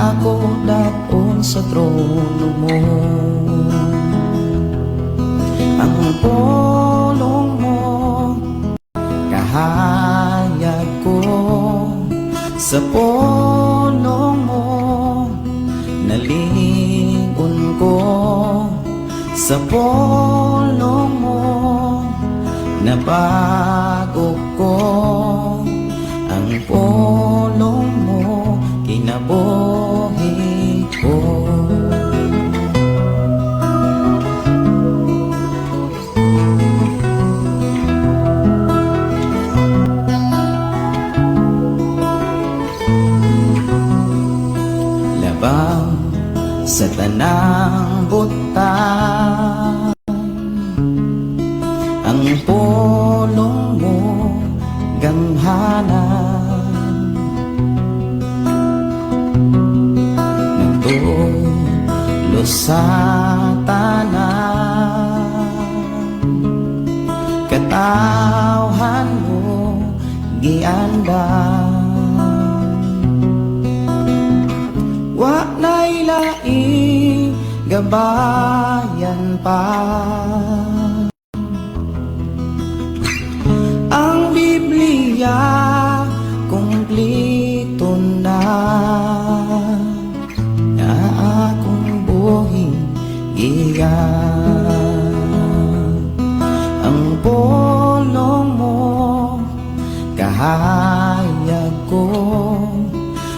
Ako daton sa trono mo. Ang pulong mo, kahayag ko. Sa pulong mo, nalingon ko. Sa pulong mo, nabago ko. Ang pulong mo, kinabuhi ko. Labaw sa tanang butang, ang pulong mo gamhanan. Nagtulo sa tanan, katawhan mo giandam. Wa na'y laing gabayan pa. Ang Biblia kumplito na, nga akong buhi giya. Ang pulong mo, kahayag ko.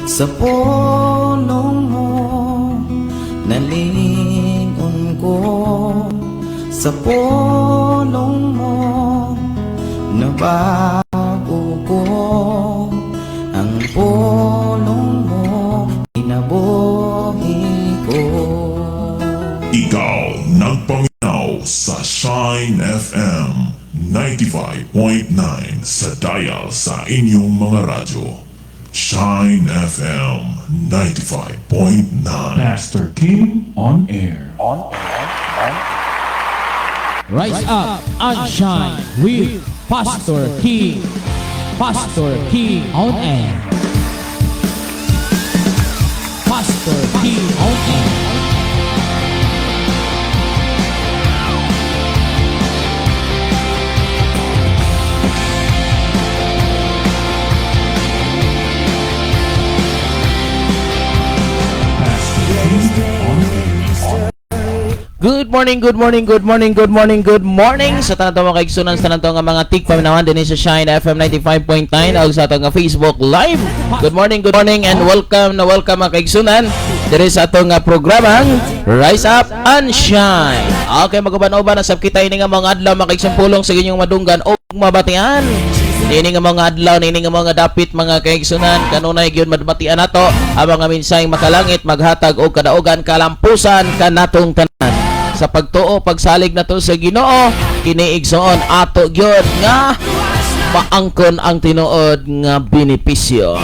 Sa pulong mo, nalingon ko. Sa pulong mo, nabago ko. Ang pulong mo, kinabuhi ko. Ikaw nagpaminaw sa Shine FM 95.9 sa dial sa inyong mga radyo. Shine FM 95.9. Pastor King on air. Rise up and shine with Pastor King. Pastor King on air. Pastor King on air. Pastor King on air. Good morning, good morning, good morning, good morning, good morning sa tanan mga kaigsunan, sa tanan nga mga tigpaminawan dinhi sa Shine FM 95.9 ug sa atong nga Facebook Live. Good morning and welcome na welcome, mga kaigsunan, diri sa atong nga programang Rise Up and Shine. Okay, maguban-uban na sab kita ini nga mga adlaw, mga kaigsun, pulong sa inyong madunggan ug mabatian. Niini nga mga adlaw, niini nga mga dapit, mga kaigsunan, kanunay gyud mabatian nato ang mga mensaheng makalangit maghatag og kadaugan, kalampusan kanatong tanan. Sa pagtuo, pagsalig nato sa Ginoo, kini, igsoon, ato gyud nga maangkon ang tinuod nga benepisyo.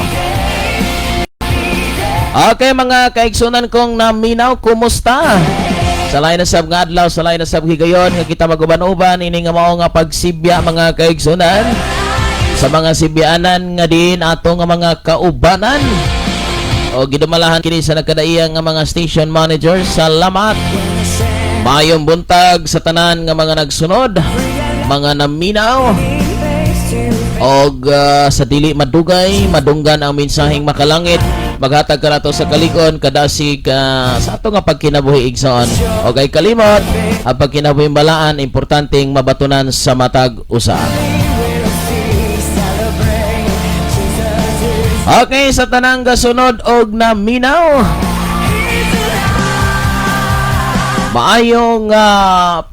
Okay, mga kaigsunan kong naminaw, kumusta? Sa lain na sab nga adlaw, sa lain na sab higayon nga kita maguban-uban ini nga mao nga pagsibya, mga kaigsunan. Sa mga sibyaanan nga din ato nga mga kaubanan o gidumalahan kini sa nagkadaiyang nga mga station managers, salamat. Mayong buntag sa tanan nga mga nagsunod, mga naminaw og sa dili madugay madunggan ang mensaheng makalangit maghatag kanato sa kalig-on, kadasig sa ato nga pagkinabuhi, igsoon. Og ay kalimot ang pagkinabuhi balaan, importanteng mabatunan sa matag usa. Okay, sa tanang gasunod og naminaw, maayong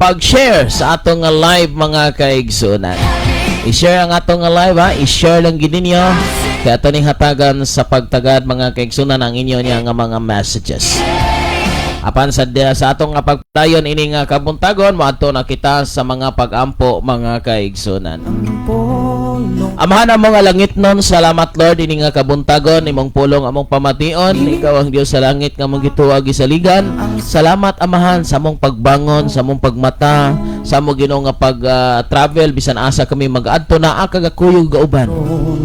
pag-share sa atong live, mga kaigsunan. I-share ang atong live ha, i-share lang gid ninyo kay ato ning hatagan sa pagtagad, mga kaigsunan, ang inyo niya nga mga messages. Apan sa atong nga pagpadayon ini nga kabuntagon, moadto na kita sa mga pag-ampo, mga kaigsunan. Pulong. Amahan ang mga langit nun, salamat, Lord, ini nga kabuntagon, imong pulong among pamation, ikaw ang Dios sa langit nga among gituwag saligan. Salamat, Amahan, sa among pagbangon, sa among pagmata, sa among Ginoo nga pag travel bisan asa kami mag-adto naa kagakuyog gauban.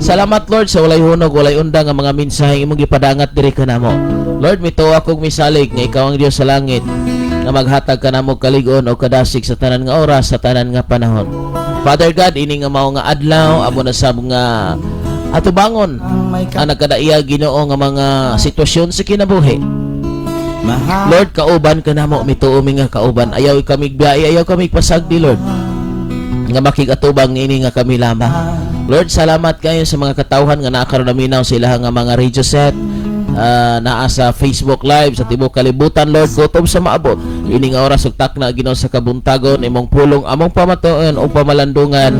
Salamat, Lord, sa walay hunog, walay undang nga mga mensahe imong gipadangat diri kanamo. Lord, mituo akong misalig nga ikaw ang Dios sa langit nga maghatag ka namo kalig-on o kadasig sa tanan nga oras, sa tanan nga panahon. Father God, ini nga mao nga adlaw, amo na sab nga atubangon ang nagkadaiya, Ginoo, nga mga sitwasyon sa kinabuhi. Mahal. Lord, kauban ka namo, mituo mi nga kauban. Ayaw kami biyahe, ayaw kami pasagdi, Lord, nga makig-atubang ini nga kami lamang. Lord, salamat kayo sa mga katawhan nga naakaroon naminaw sa ilahang nga mga radio set, naa sa Facebook Live sa tibuok kalibutan, Lord, gutom sa maabot. Ini nga oras ug takna, Ginoo, sa kabuntagon, imong pulong among pamatuon o pamalandungan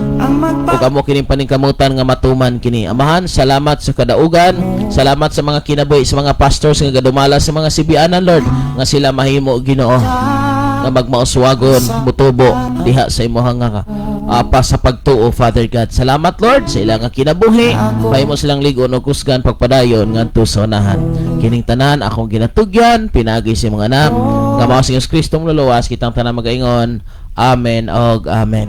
ug amo kining paningkamutan nga matuman kini. Amahan, salamat sa kadaugan, salamat sa mga kinabuhi sa mga pastors nga gadumala sa mga sibianan, Lord, nga sila mahimo, Ginoo, nga magmauswagon, mutubo diha sa imuhang nga pa sa pagtuo, Father God. Salamat, Lord, sa ilang nga kinabuhi. Mahimo silang ligon og kusgan pagpadayon ngadto sa unahan. Kining tanan akong ginatugyan pinaagi sa mga anak nga mao si Jesus Kristo luluwas. Kitang tanan magaingon, Amen og Amen.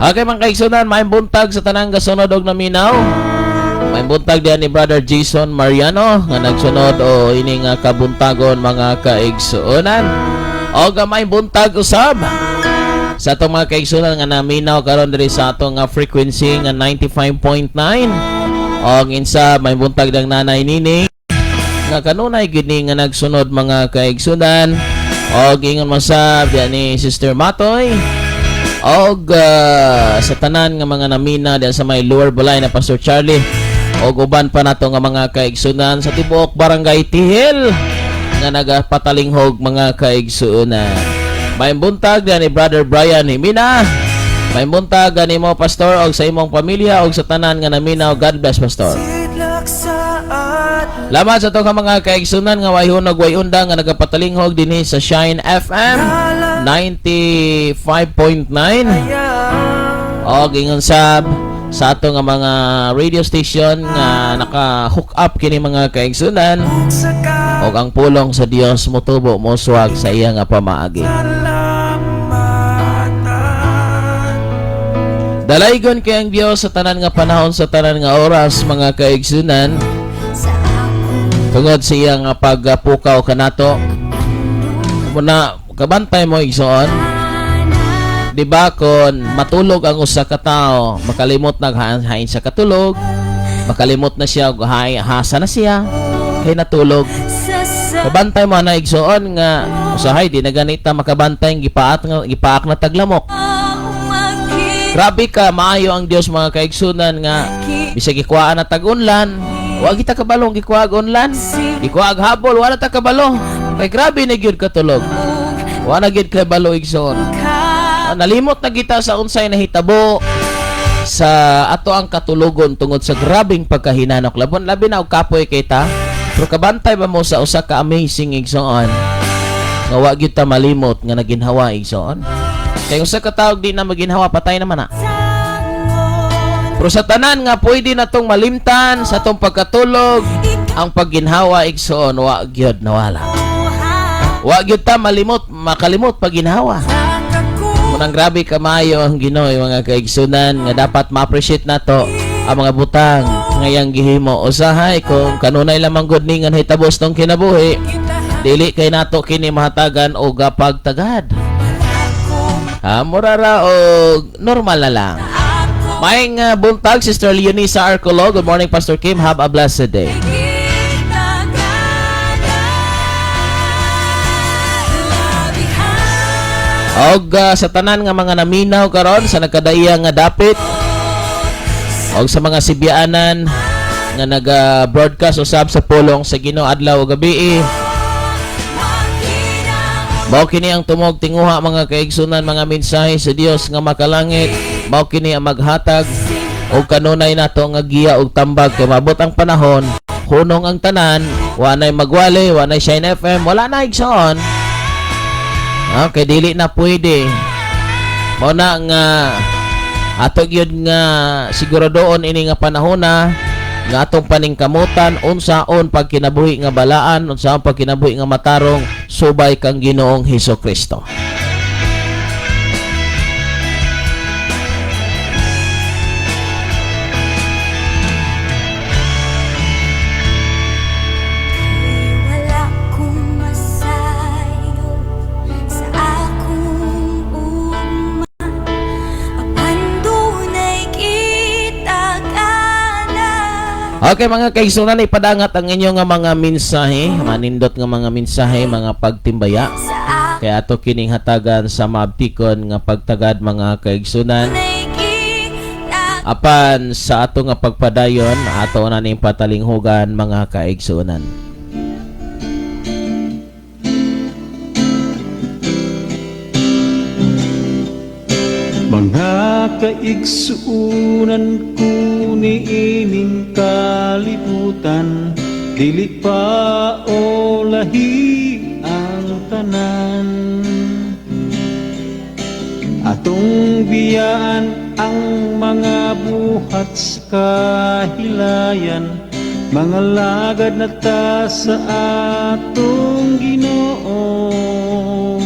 Okay, mga kaigsunan, maayong buntag sa tanang gasunod og naminaw. Maayong buntag diyan ni Brother Jason Mariano nga nagsunod o ini nga kabuntagon, mga kaigsuonan. Og maayong buntag usab sa atong mga kaigsuonan nga naminaw karon diri sa atong nga frequency nga 95.9. Og insa maayong buntag dang Nanay Nini nga kanunay gid ni nga nagsunod, mga kaigsunan. Og ingon man sa diyan ni Sister Matoy og sa tanan nga mga namina diyan sa may Lower Balay na Pastor Charlie og uban pa nato nga mga kaigsunan sa tibuok Barangay Tihil nga nagapatalinghog, mga kaigsunan. Maayong buntag diyan ni Brother Brian Himina. Maayong buntag gani mo, Pastor, og sa imong pamilya og sa tanan nga naminaw. God bless, Pastor. Lamat sa atong mga kaigsunan nga way hunog way undang nga nagapatalinghog dinhi sa Shine FM 95.9 og ingon sab sa ato nga mga radio station nga naka-hook up kini, mga kaigsunan, og ang pulong sa Dios motubo, moswag sa iya nga pamaagi. Dalaygon kay ang Dios sa tanan nga panahon, sa tanan nga oras, mga kaigsunan, tungod sa iya nga pagpukaw kanato. Muna kabantay mo, igsoon, di ba, kon matulog ang usa ka tawo, makalimot na hain sa katulog, makalimot na siya og hasa na siya kay natulog. Kabantay mo na, igsoon, nga usahay di na ganita makabantay ang gipaak nga gipaak na taglamok. Grabe ka maayo ang Dios, mga kaigsunan, nga bisag gikuhaan na tag-unlan, wa kita kabalo gikuha og unlan, gikuha og habol, wala ta kabalo kay grabe na gyud katulog. Wa na gyud kabalo, igsoon. Nalimot na kita sa unsay nahitabo sa ato ang katulogon tungod sa grabing pagkahinanok, labon labi na og kapoy kay ta. Pero kabantay ba mo sa usa ka amazing, igsoon, nga wa gyud ta malimot nga naginhawa, igsoon? Kay usa ka tawo di na maginhawa, patay naman na. Pero sa tanan nga pwede na tong malimtan sa tong pagkatulog, ang pagginhawa, igsoon, wa gyud nawala. Wa gyud ta malimot, makalimot pagginhawa. Munang grabe kamayo ang Ginoo, mga kaigsunan, nga dapat ma-appreciate nato ang mga butang ngayang gihimo. Usahay kung kanunay lamang gud ni nga nahitabo sa tong kinabuhi, dili kay nato kini mahatagan og pagtagad. Ha, mura ra og normal na lang. Maayong buntag, Sister Leonisa Arcolo. Good morning, Pastor Kim. Have a blessed day. Og sa tanan nga mga naminaw karon sa nagkadaiya nga dapit og sa mga sibianan nga naga-broadcast usab sa pulong sa Ginoo adlaw ug gabi. Mao kini ang tumog tinguha, mga kaigsunan, mga mensahe sa Dios nga makalangit. Mao kini ang maghatag og kanunay nato nga giya og tambag kay mabot ang panahon, hunong ang tanan, wa nay magwali, wa nay Shine FM, wala na, igsoon. Okay, dili na pwede. Mao na nga ato gyud nga siguro doon ini nga panahon na nga atong paningkamutan unsaon pagkinabuhi nga balaan, unsaon pagkinabuhi nga matarong subay kang Ginoong Hesus Kristo. Okay, mga kaigsunan, ipadangat ang inyong nga mga mensahe, manindot nga mga mensahe, mga pagtimbaya. Kaya ato kining hatagan sa maabtikon nga pagtagad, mga kaigsunan. Apan sa ato nga pagpadayon, ato na ning patalinghugan, mga kaigsunan. Mga kaigsuunan ko niining kalibutan, dili pa o lahi ang tanan. Atong biyaan ang mga buhat sa kahilayan, mga lagad na ta sa atong Ginoong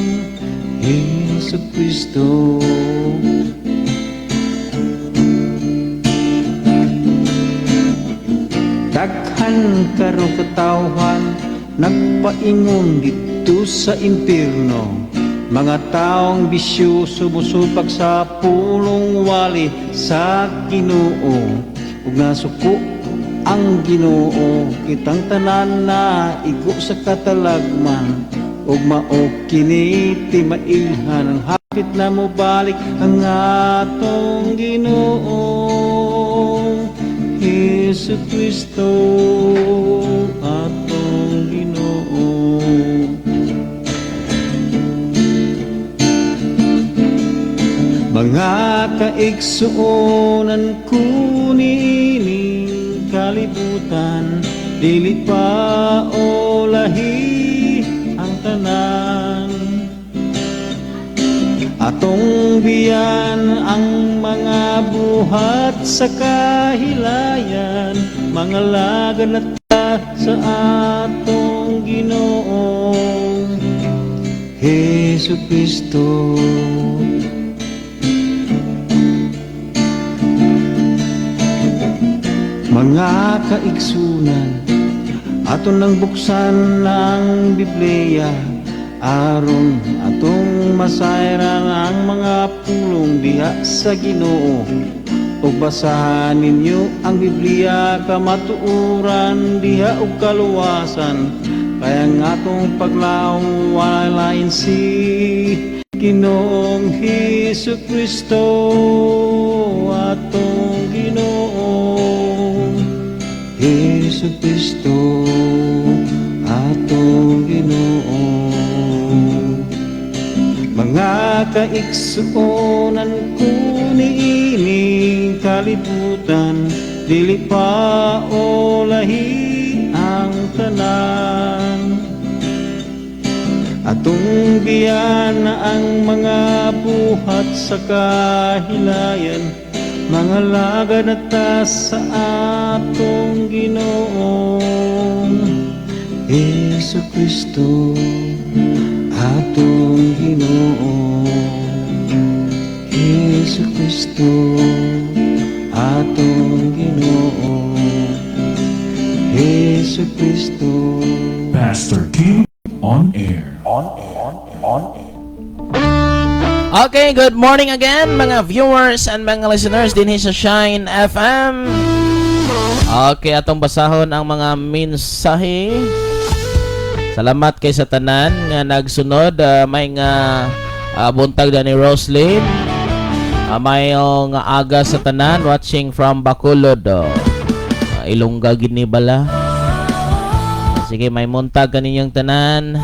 Hesus Kristo. Daghan karong katawhan nagpaingon dito sa impierno. Mga taong bisyoso musupak sa pulong wali sa Ginoo. Ug nasuko ang Ginoo, kitang tanan na igo sa katalagman. Ug mao kini timailhan ang hapit na mobalik ang atong Ginoong Hesus Kristo, atong Ginoo. Mga kaigsuonan ko niining kalibutan, dili pa o lahi ang tanan. Atong biyan ang mga buhat sa kahilayan, mga lagan na ta sa atong Ginoong Hesus Kristo. Mga kaigsunan, aton nang buksan ang Biblia, aron atong masayran ang mga pulong diha sa Ginoo. Ug basahan ninyo ang Biblia, kamatuoran diha ug kaluwasan. Kaya ang atong paglaom walay lain si Ginoong Hesus Kristo, atong Ginoong Hesus Kristo, atong Ginoo. Mga kaigsuonan ko niining kalibutan, dili pa o lahi ang tanan. Atong biyan na ang mga buhat sa kahilayan, mga lagad na ta sa atong Ginoong Hesus Kristo, atong Ginoo. Hesus Kristo, atong Ginoo. Hesus Kristo. Pastor Kim on air. Okay, good morning again, mga viewers and mga listeners din sa Shine FM. Okay, atong basahon ang mga mensahe. Salamat kay sa tanan nga nagsunod. May nga buntag ni Roslyn. Mayong aga sa tanan watching from Bacolod. Oh. Ilongga gid ni bala. Sige, may muntag kaninyong tanan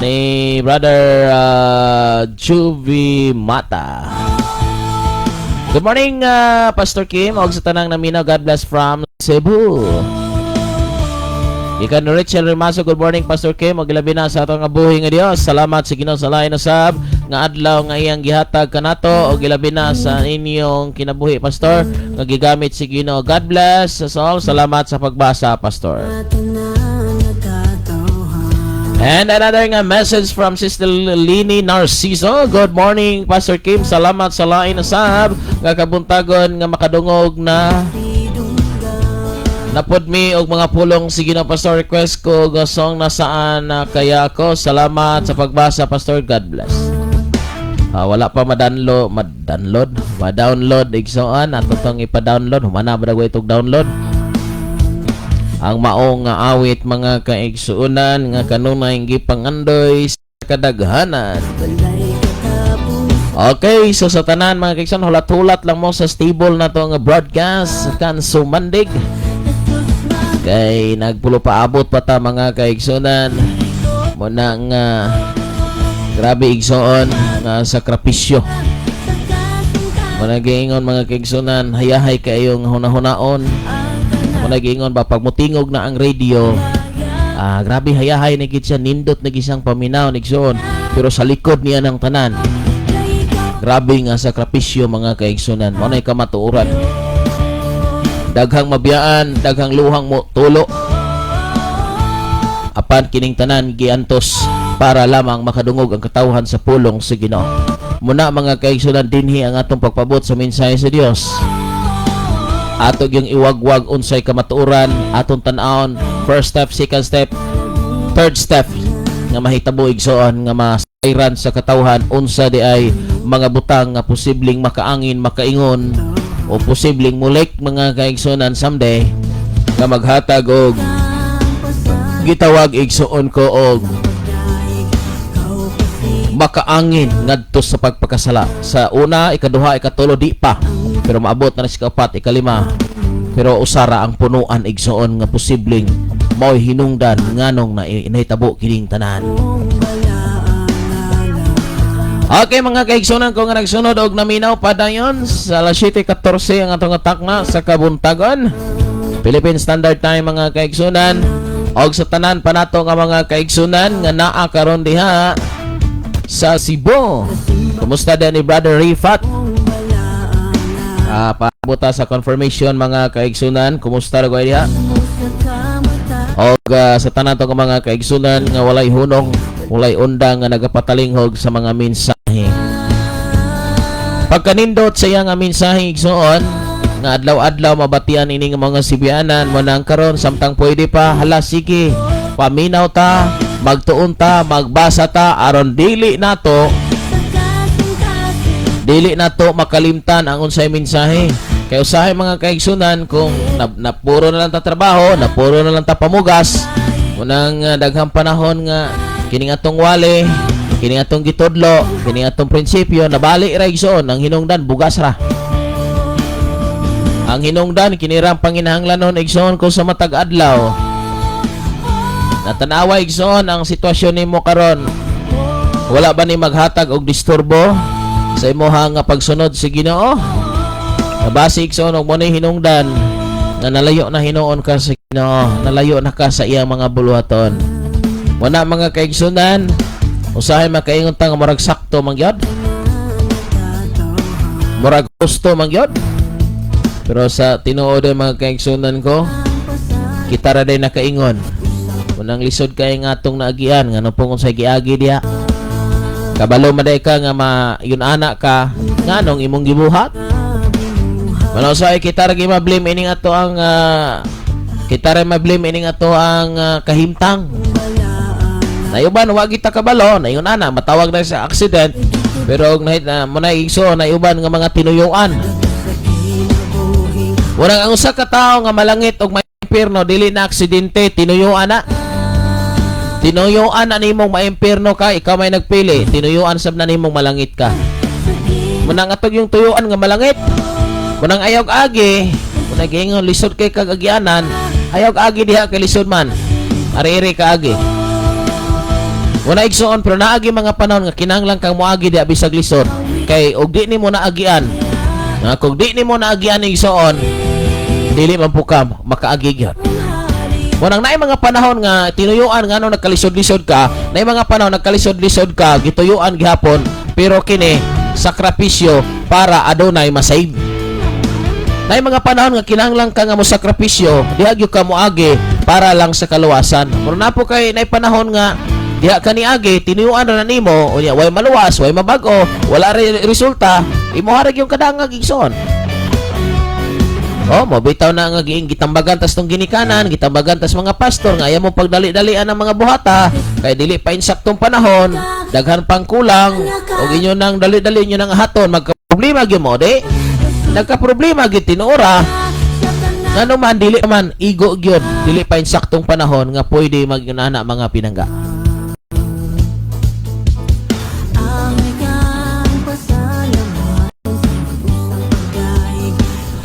ni Brother Juvie Mata. Good morning, Pastor Kim. Og sa tanang naminaw, God bless from Cebu. Ikan Rachel Remaso, good morning, Pastor Kim. Og ilabi na sa atong nga buhi nga Dios. Salamat sa Ginoo sa lain usab nga adlaw nga iyang gihatag kanato og ilabi na sa inyong kinabuhi, Pastor, nga gigamit si Ginoo. God bless us all. Salamat sa pagbasa, Pastor. And another nga message from Sister Lini Narciso. Good morning, Pastor Kim. Salamat sa lain usab nga kabuntagon nga makadungog na napod mi og mga pulong si Ginoo, Pastor. Request ko og song "Nasaan na Kaya Ako". Salamat sa pagbasa, Pastor. God bless. Ah, wala pa madanlo, ma-download, ma-download, igsoon ato tong ipa-download. Humana ba daw itong download? Ang maong nga awit, mga kaigsuonan, nga kanunay gipangandoy sa kadaghanan. Okay, so sa tanan, mga kaigsoon, hulat-hulat lang mo sa stable na to nga broadcast kan sumandig. Kay nagpulo paabot pa ta, mga kaigsuonan. Muna nga grabe, igsoon, nga sakripisyo. Muna giingon, mga kaigsuonan, hayahay kayong hunahunaon. Muna giingon ba pag mutingog na ang radio, ah, grabe hayahay ni gid siya, nindot na gisang paminaw, igsoon. Pero sa likod niya ng tanan, grabe nga sakripisyo, mga kaigsunan. Mao na'y kamatuoran. Daghang mabiyaan, daghang luhang mo tulo. Apan kining tanan giantos para lamang makadungog ang katawhan sa pulong sa Ginoo. Muna, mga kaigsunan, dinhi ang atong pagpabot sa mensahe sa Dios. Ato yung iwagwag unsay kamatuoran, atong tan-awon first step, second step, third step nga mahitabo, igsoon, nga masayran sa katawhan unsa di ay mga butang nga posibleng makaangin, makaingon o posibleng mulik, mga kaigsuonan, someday nga maghatag og gitawag, igsoon ko, og makaangin ngadto sa pagpakasala. Sa una, ikaduha, ikatulo, di pa. Pero maabot na sa ikaapat, ikalima. Pero usara ang punuan, igsoon, nga posibleng mao'y hinungdan nganong na nahitabo kining tanan. Okay, mga kaigsunan ko nga nagsunod og naminaw padayon sa alas 7:14 ang atong takna sa kabuntagon, Philippine Standard Time, mga kaigsunan. Og sa tanan pa nato nga mga kaigsunan nga naa karon diha sa Cebu. Kumusta din ni Brother Rifat? Ah, pabuta sa confirmation, mga kaigsunan, kumusta ra diha? Og sa tanan to nga mga kaigsunan nga walay hunong, walay undang nga nagapatalinghog sa mga mensahe. Pagkanindot sa iya nga mensahe, igsoon, nga adlaw-adlaw mabatian ini nga mga Sibianan mo nang karon samtang pwede pa, hala sige, paminaw ta, magtuon ta, magbasa ta aron dili nato makalimtan ang unsay mensahe. Kay usahay, mga kaigsunan, kung napuro na lang ta trabaho, napuro na lang ta pamugas, unang daghang panahon nga kining atong wali, kining atong gitudlo, kining atong prinsipyo nabali ra, igsoon, ang hinungdan bugas ra. Ang hinungdan kinirang panginahanglanon, igsoon ko, sa matag adlaw. Natanawa, igsoon, ang sitwasyon nimo karon. Wala ba ni maghatag og disturbo sa imuha nga pagsunod sa Ginoo? Nabasi, igsoon, og mo ni hinungdan nga nalayo na hinuon ka sa Ginoo, nalayo na ka sa iyang mga buluhaton. Wala, mga kaigsunan, usahay makaingon ta nga murag sakto man gyud. Murag gusto man gyud. Pero sa tinuod ay, mga kaigsunan ko, kita ra day nakaingon. Unang lisod kay nga atong naagian ngano pong unsay giagi diha. Kabalo man day ka nga ma yun ana ka nganong imong gibuhat. Mano sa kita ra ma-blame ining ato ang kita ra ma-blame ining ato ang kahimtang. Nayuban wa kita kabalo, nayon ana matawag na sa accident, pero og nahit na mo na igso nayuban nga mga tinuyuan. Murag ang usa ka tawo nga malangit og maimpierno dili na aksidente, tinuyuan na. Tinuyuan na nimong maimpierno ka, ikaw may nagpili, tinuyuan sab na nimong malangit ka. Munang atog yung tuyuan nga malangit. Munang ayaw agi, munang giingon lisod kay kagagyanan, ayaw agi diha kay lisod man. Ari-ari ka agi. Wala, igsoon, pero naagi mga panahon nga kinahanglan kang moagi diha bisag lisod. Kay og di nimo naagian, nga kung di nimo naagian, igsoon, dili man po ka makaagi gyud. Munang naay mga panahon nga tinuyuan nga ano nagkalisod-lisod ka, naay mga panahon nagkalisod-lisod ka, gituyuan gihapon, pero kini sakripisyo para adunay masave. Naay mga panahon nga kinahanglan ka nga mo sakripisyo, diha gyud ka moagi para lang sa kaluwasan. Pero na po kay naay panahon nga diha ka niagi, tinuyuan ra na nimo, unya way maluwas, way mabag-o, wala resulta, imo ra gyud kadangag, igsoon. Oh, mo bitaw na nga giing gitambagan tas tong ginikanan, gitambagan tas mga pastor nga ayaw mo pagdali-dalian ang mga buhata kay dili pa insaktong panahon, daghan pang kulang, og inyo nang dali-dali inyo nang haton, magka problema gyud mo di. Nagka problema gyud tinuora. Ngano man dili man igo gyud, dili pa insaktong panahon nga pwede mag-inana mga pinangga.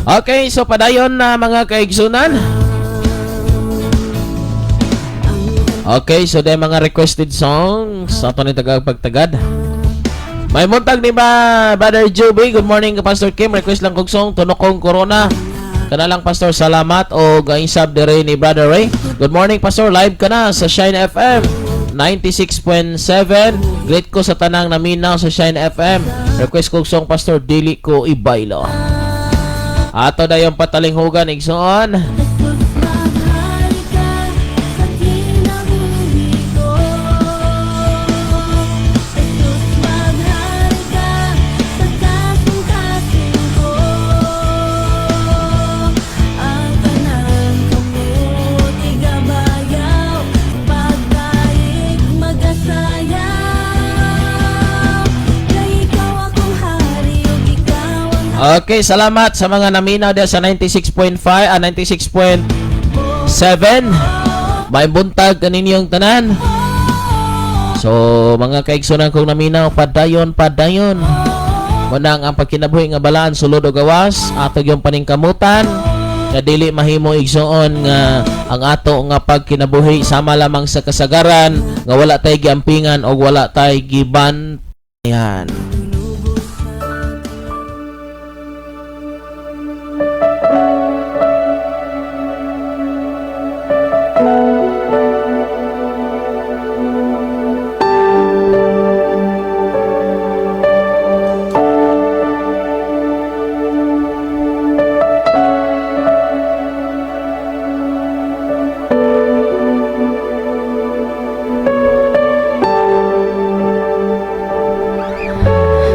Okay, so padayon na, mga kaigsunan. Okay, so dahil mga requested songs ato ni tagag pagtagad. May muntag ni ba Brother Joby? Good morning, Pastor Kim. Request lang kog song Tunokong Corona. Kana lang, Pastor, salamat o gaisab dire ni Brother Ray. Good morning, Pastor, live ka na sa Shine FM 96.7. Greet ko sa tanang naminaw sa Shine FM. Request kog song, Pastor, Dili Ko Ibaylo. Ato dayon patalinghugan, igsoon. Jesus, maghari ka sa kinabuhi ko. Jesus, maghari ka sa kasing-kasing ko. Ang tanan kamot igabayaw, pagdaig magasayaw. Kay ikaw akong hari ug ikaw ang Okay, salamat sa mga naminaw diya sa 96.5, 96.7. May buntag kaninyong tanan. So, mga kaigsunan kong naminaw, padayon, padayon. Munang ang pagkinabuhi nga balaan sulod o gawas, ato yung paningkamutan, nga dili mahimo, igsoon, nga ang ato nga pagkinabuhi sama lamang sa kasagaran nga wala tay giampingan o wala tay gibantayan.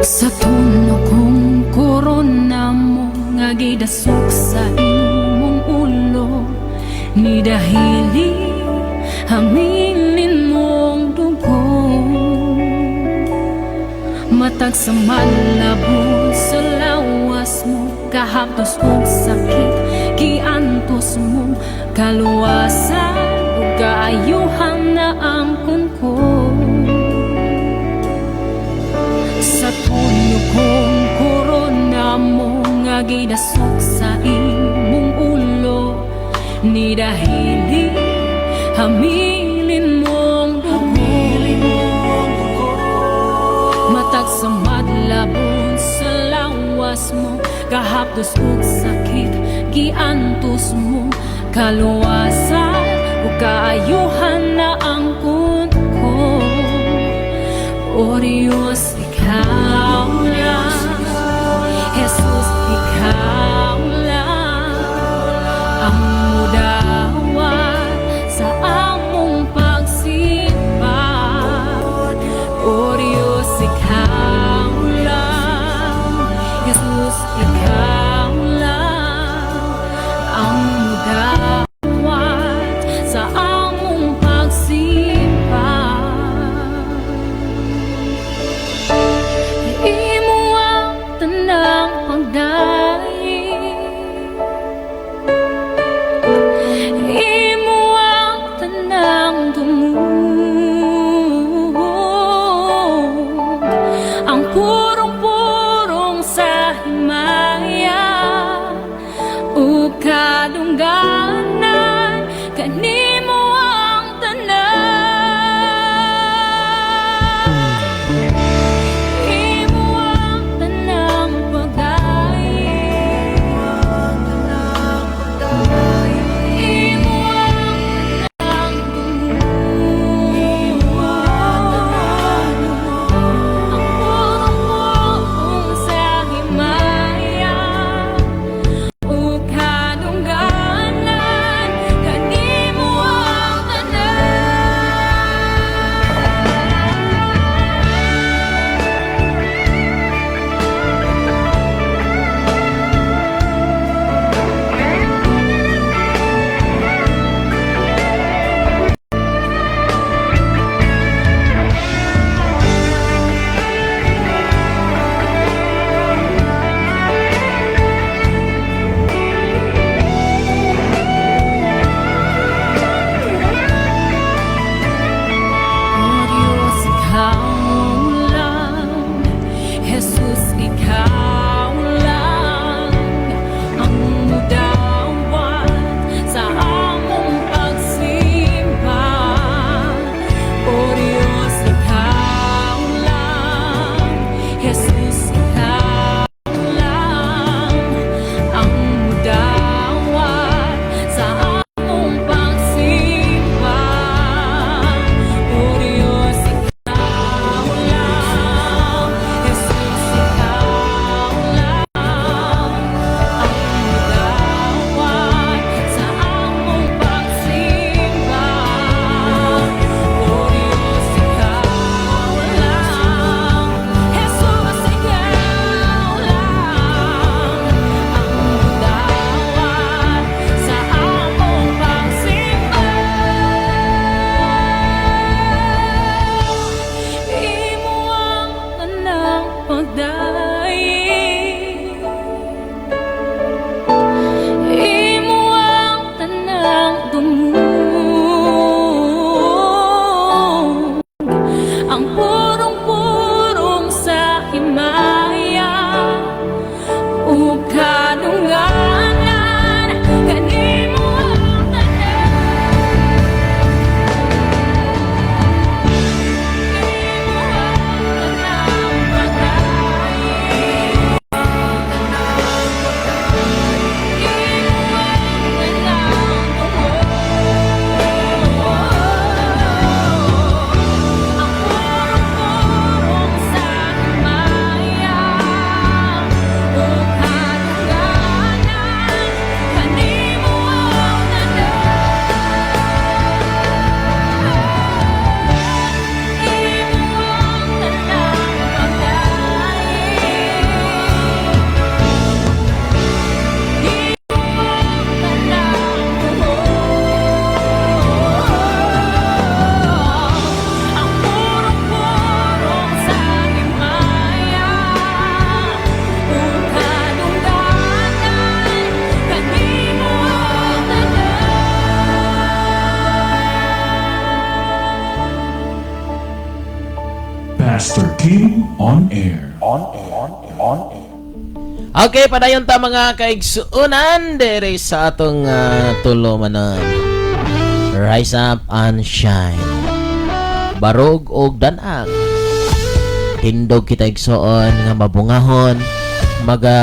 Sa tuno kong korona mo nga gidasok sa imong ulo ni dahili hamilin mong dugo, matag sa malabo sa lawas mo, kahaptos og sakit giantos mo, kaluwasan ug kaayuhan na angkon ko. Sa tuno kong korona mo nga gidasok sa imong ulo ni dahili hamilin mong dugo, matag sa madlabon sa lawas mo, kahaptos ug sakit giantos mo, kaluwasan ug kaayuhan na angkon ko. O Diyos, ikaw lang. Jesus, ikaw lang ang mudawat sa among pagsimba. O Diyos, ikaw lang. Jesus, ikaw lang ang mudawat sa among pagsimba. Imo ang tanang pagdaig, imo ang tanang tumug, ang purong-purong sa himaya. Kim on Air. Okay, padayon ta, mga kaigsuunan, diri sa atong tulumanon. Rise up and shine. Barog og dan-ang. Tindog kita, igsoon, nga mabungahon, maga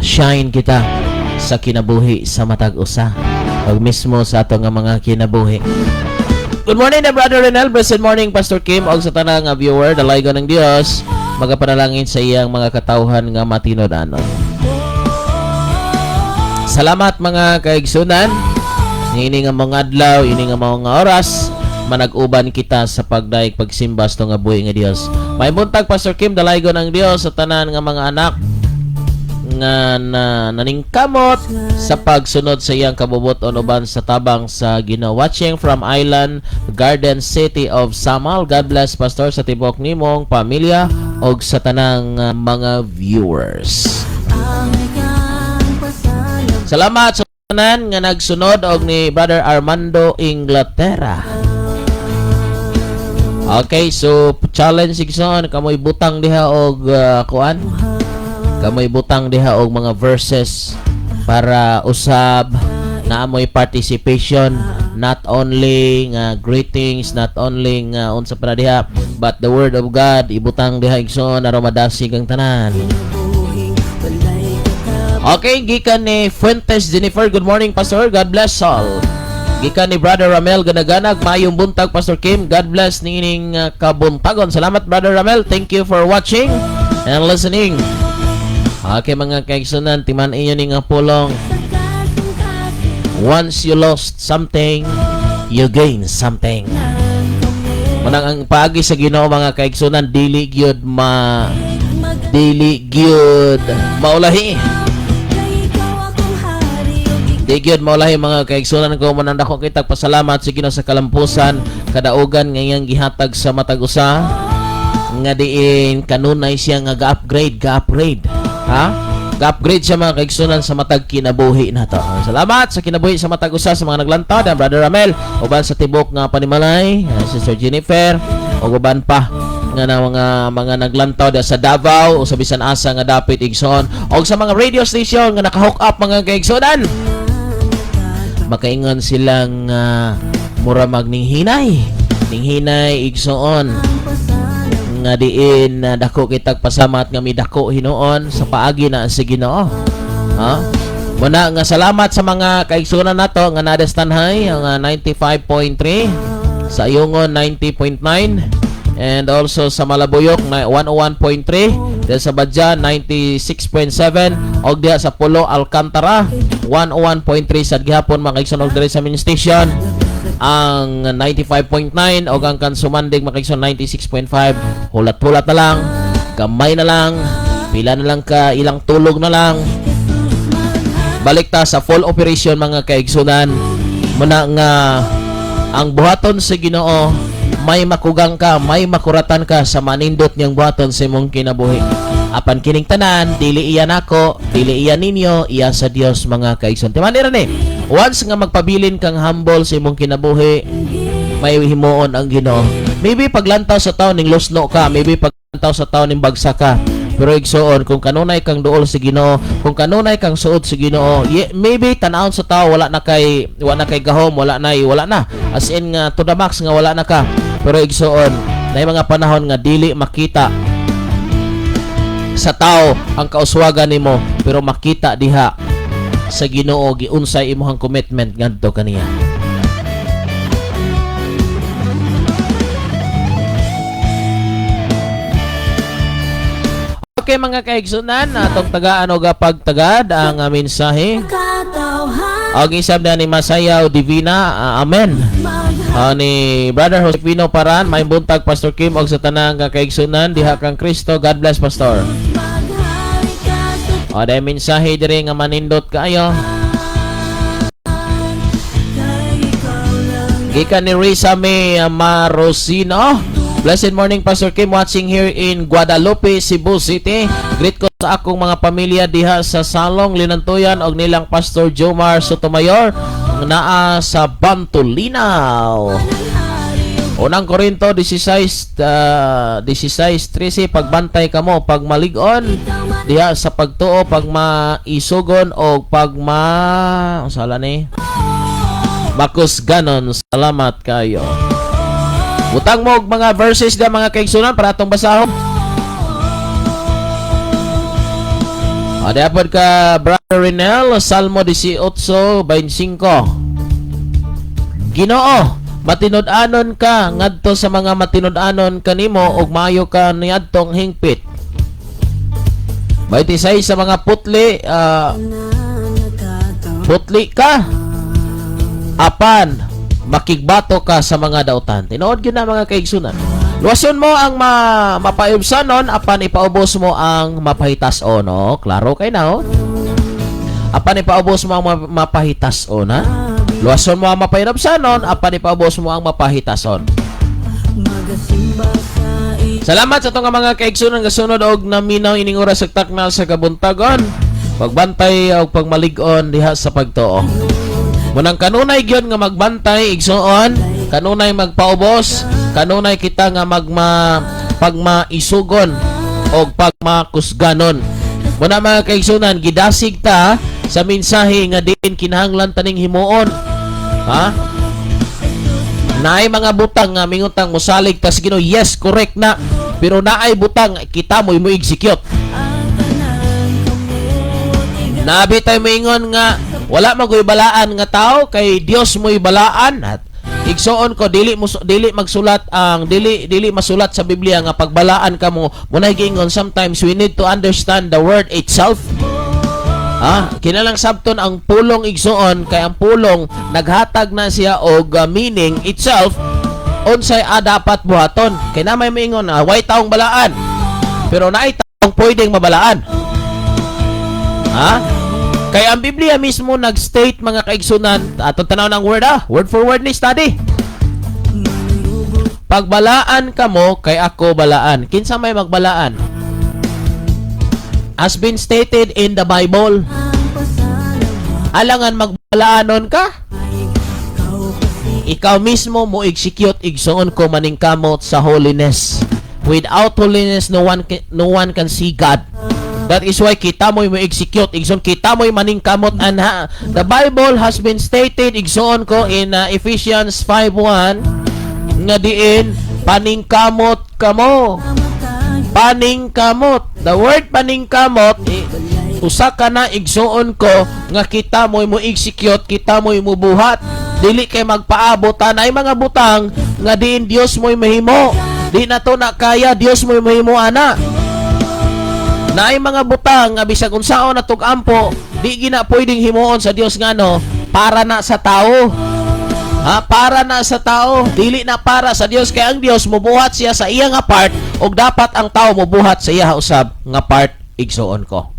shine kita sa kinabuhi sa matag usa. Ug mismo sa atong nga mga kinabuhi. Good morning na, Brother Renel. Blessed morning, Pastor Kim. Og sa tanang nga viewer, dalaygon ng Dios magapanalangin sa iyang mga katawhan nga matinud-anon. Salamat, mga kaigsunan. Ini nga mga adlaw, ini nga mga oras, manag-uban kita sa pagdaig pagsimba sa nga buhi nga Dios. May buntag, Pastor Kim, dalaygon ng Dios sa tanan nga mga anak nga na, naningkamot sa pagsunod sa iyang kabubut-on uban sa tabang sa Ginoo. Watching from Island Garden City of Samal. God bless, Pastor, sa tibok nimong pamilya og sa tanang mga viewers. Salamat sa tanan nga nagsunod og ni Brother Armando Inglaterra. Okay, so challenge, igsoon, kamoy butang diha og kuan. Kamoy butang diha og mga verses para usab naa moy participation, not only nga greetings, not only nga unsa pa na diha, but the word of God ibutang diha, igsoon, aron madasig ang tanan. Okay, gikan ni Fuentes Jennifer, good morning, Pastor. God bless all. Gikan ni Brother Ramel Ganaganag, mayong buntag, Pastor Kim. God bless niining kabuntagon. Salamat, Brother Ramel. Thank you for watching and listening. Okay, mga kaigsunan, timan inyo ni nga pulong. Once you lost something, you gain something. Manang ang paagi sa Ginoo, mga kaigsunan, dili gyud maulahi. Di gyud maulahi, mga kaigsunan ko, manang dako kita pasalamat sa Ginoo sa kalampusan kadaugan nga iyang gihatag sa matag usa nga diin kanunay siya nga ga-upgrade, ga-upgrade. Ha? Ga-upgrade siya, mga kaigsunan, sa matag kinabuhi nato. Salamat sa kinabuhi sa matag usa sa mga naglantad, ang Brother Ramel, uban sa tibok nga panimalay, Sister Jennifer, ug uban pa nga na mga naglantaw da sa Davao o sa bisan asa nga dapit, igsoon, og sa mga radio station nga naka-hook up, mga kaigsunan, makaingon silang mura magning hinay ning hinay, igsoon, nga diin na dako kitag pasamat nga midako hinuon sa paagi na sa Ginoo, ha. Muna nga salamat sa mga kaigsunan nato nga nadestanhay ang 95.3 sa Ayungon, 90.9, and also sa Malabuyok na 101.3, then sa Badya 96.7, og diha sa Pulo Alcantara 101.3 sa gihapon, mga kaigsunan, og diri sa main station ang 95.9 og ang Kansumandig, mga kaigsunan, 96.5. Hulat-hulat na lang, gamay na lang, pila na lang ka ilang tulog na lang, balik ta sa full operation, mga kaigsunan. Muna nga ang buhaton sa Ginoo, may makugang ka, may makuratan ka sa manindot niyang buhaton sa imong kinabuhi. Apan kining tanan dili iya nako, dili iya ninyo, iya sa Dios, mga kaigsunan. Timan ni once nga magpabilin kang humble sa imong kinabuhi, may himuon ang Ginoo. Maybe paglantaw sa taon ning lusno ka, maybe paglantaw sa taon ning bagsak ka. Pero igsoon, kung kanunay kang duol sa Ginoo, kung kanunay kang suod sa Ginoo, maybe tan-awon sa tao wala na kay gahom, wala na. As in nga to the max nga wala na ka. Pero igsoon, na mga panahon nga dili makita sa tao ang kauswagan nimo, pero makita diha sa Ginoo giunsay imong commitment ngadto kaniya. Okay, mga kaigsunan, atong tagaan og pagtagad ang mensahe. Og isab na ni Masayaw Divina, amen. Ni Brother Josefino Paran, may buntag, Pastor Kim, og sa tanang kaigsunan diha kang Kristo. God bless, Pastor. O dahil mensahe diri nga manindot kaayo. Gikan ni Risa May Marosino. Blessed morning, Pastor Kim, watching here in Guadalupe, Cebu City. Greet ko sa akong mga pamilya diha sa Salong Linantuyan og nilang Pastor Jomar Sotomayor naa sa Bantulinaw. Unang Korinto 16 16:13, pagbantay kamo pagmalig-on diha sa pagtuo, pagmaisugon o pagma unsa ni makusganon. Salamat kayo. Butang mo og mga verses da, mga kaigsunan, para atong basahon. Dapat ka, Brother Rinel, Salmo 18:25. Ginoo, matinud-anon ka ngadto sa mga matinud-anon kanimo ug maayo ka niadtong hingpit. 26 sa mga putli, putli ka apan makigbato ka sa mga dautan. Tinuod gyud na, mga kaigsunan. Luwason mo ang mapaibsanon apan ipaubos mo ang mapahitason, no? Klaro kay na, oh. Apan ipaubos mo ang mapahitason, ha? Luwason mo ang mapahinabsanon apan ipaubos mo ang mapahitason. Salamat sa atong mga kaigsunan gasunod og naminaw ining oras sa takna sa kabuntagon. Pagbantay og pagmalig-on diha sa pagtuo. Munang kanunay gyud nga magbantay, igsuon, kanunay magpaubos, kanunay kita nga pagmaisugon og pagmakusganon. Muna, mga kaigsunan, gidasig ta sa mensahe nga diin kinahanglan taning himuon. Ha? Naay mga butang nga mingutang mosalig tas Ginoo, yes, correct na. Pero naay butang kita mo execute. Nabi tayo moingon nga wala magoy balaan nga tao kay Dios mo'y balaan, at igsoon ko, dili mo dili magsulat ang dili dili masulat sa Biblia nga pagbalaan kamo. Munay giingon, sometimes we need to understand the word itself. Ah, kinalang sabton ang pulong, igsoon, kay ang pulong naghatag na siya og meaning itself unsay dapat buhaton. Kay na may moingon, way taong balaan. Pero naay taong pwedeng mabalaan. Ha? Kaya ang Biblia mismo nag-state, mga kaigsunan, atong tanaw ng word, word for word ni study. Pagbalaan kamo kay ako balaan. Kinsa may magbalaan? As been stated in the Bible. Alangan magbalaanon ka. Ikaw mismo mo execute, igsoon ko, maningkamot sa holiness. Without holiness, no one can see God. That is why kita mo'y mo execute, igsoon, kita mo'y maningkamot anha. The Bible has been stated, igsoon ko, in Ephesians 5:1 nga diin paningkamot kamo. Paningkamot. The word paningkamot, usa ka na, igsoon ko, nga kita mo'y mo execute, kita mo'y mubuhat. Dili kay magpaabot ay mga butang nga diin Dios mo'y mahimo. Di na to na kaya, Dios mo'y mahimo ana. Naay mga butang nga bisag unsaon na ampo, di gina pwedeng himuon sa Dios, ngano para na sa tao. Ha, para na sa tao, dili na para sa Dios, kay ang Dios mubuhat siya sa iya nga part ug dapat ang tao mubuhat sa iya usab nga part, igsoon ko.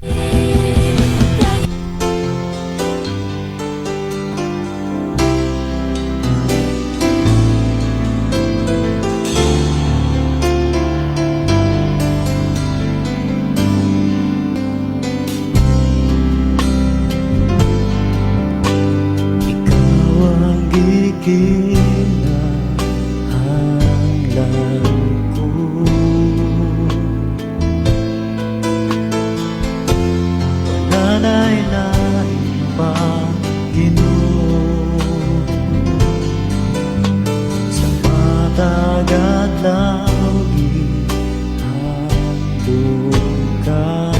Ikaw ang gikinahanglan ko. Wala na'y lain pa, Ginoo. Sa matag adlaw gihandog ka.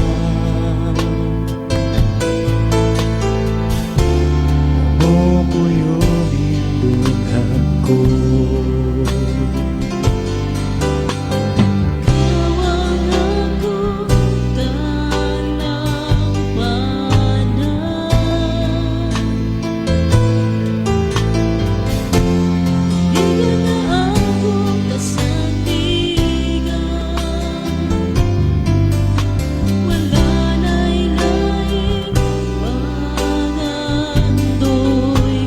Mo kuyo ko. Ikaw ang akong tanang panan. Ikaw na akong kasandigan. Wala na'y laing pangandoy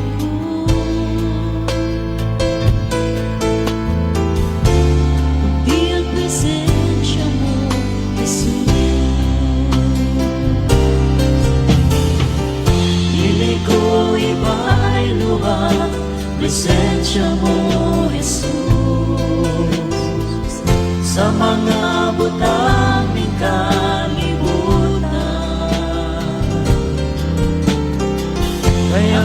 ko kundi ang presensya mo, Jesus. Dili ko ibayloan presensya mo, Jesus.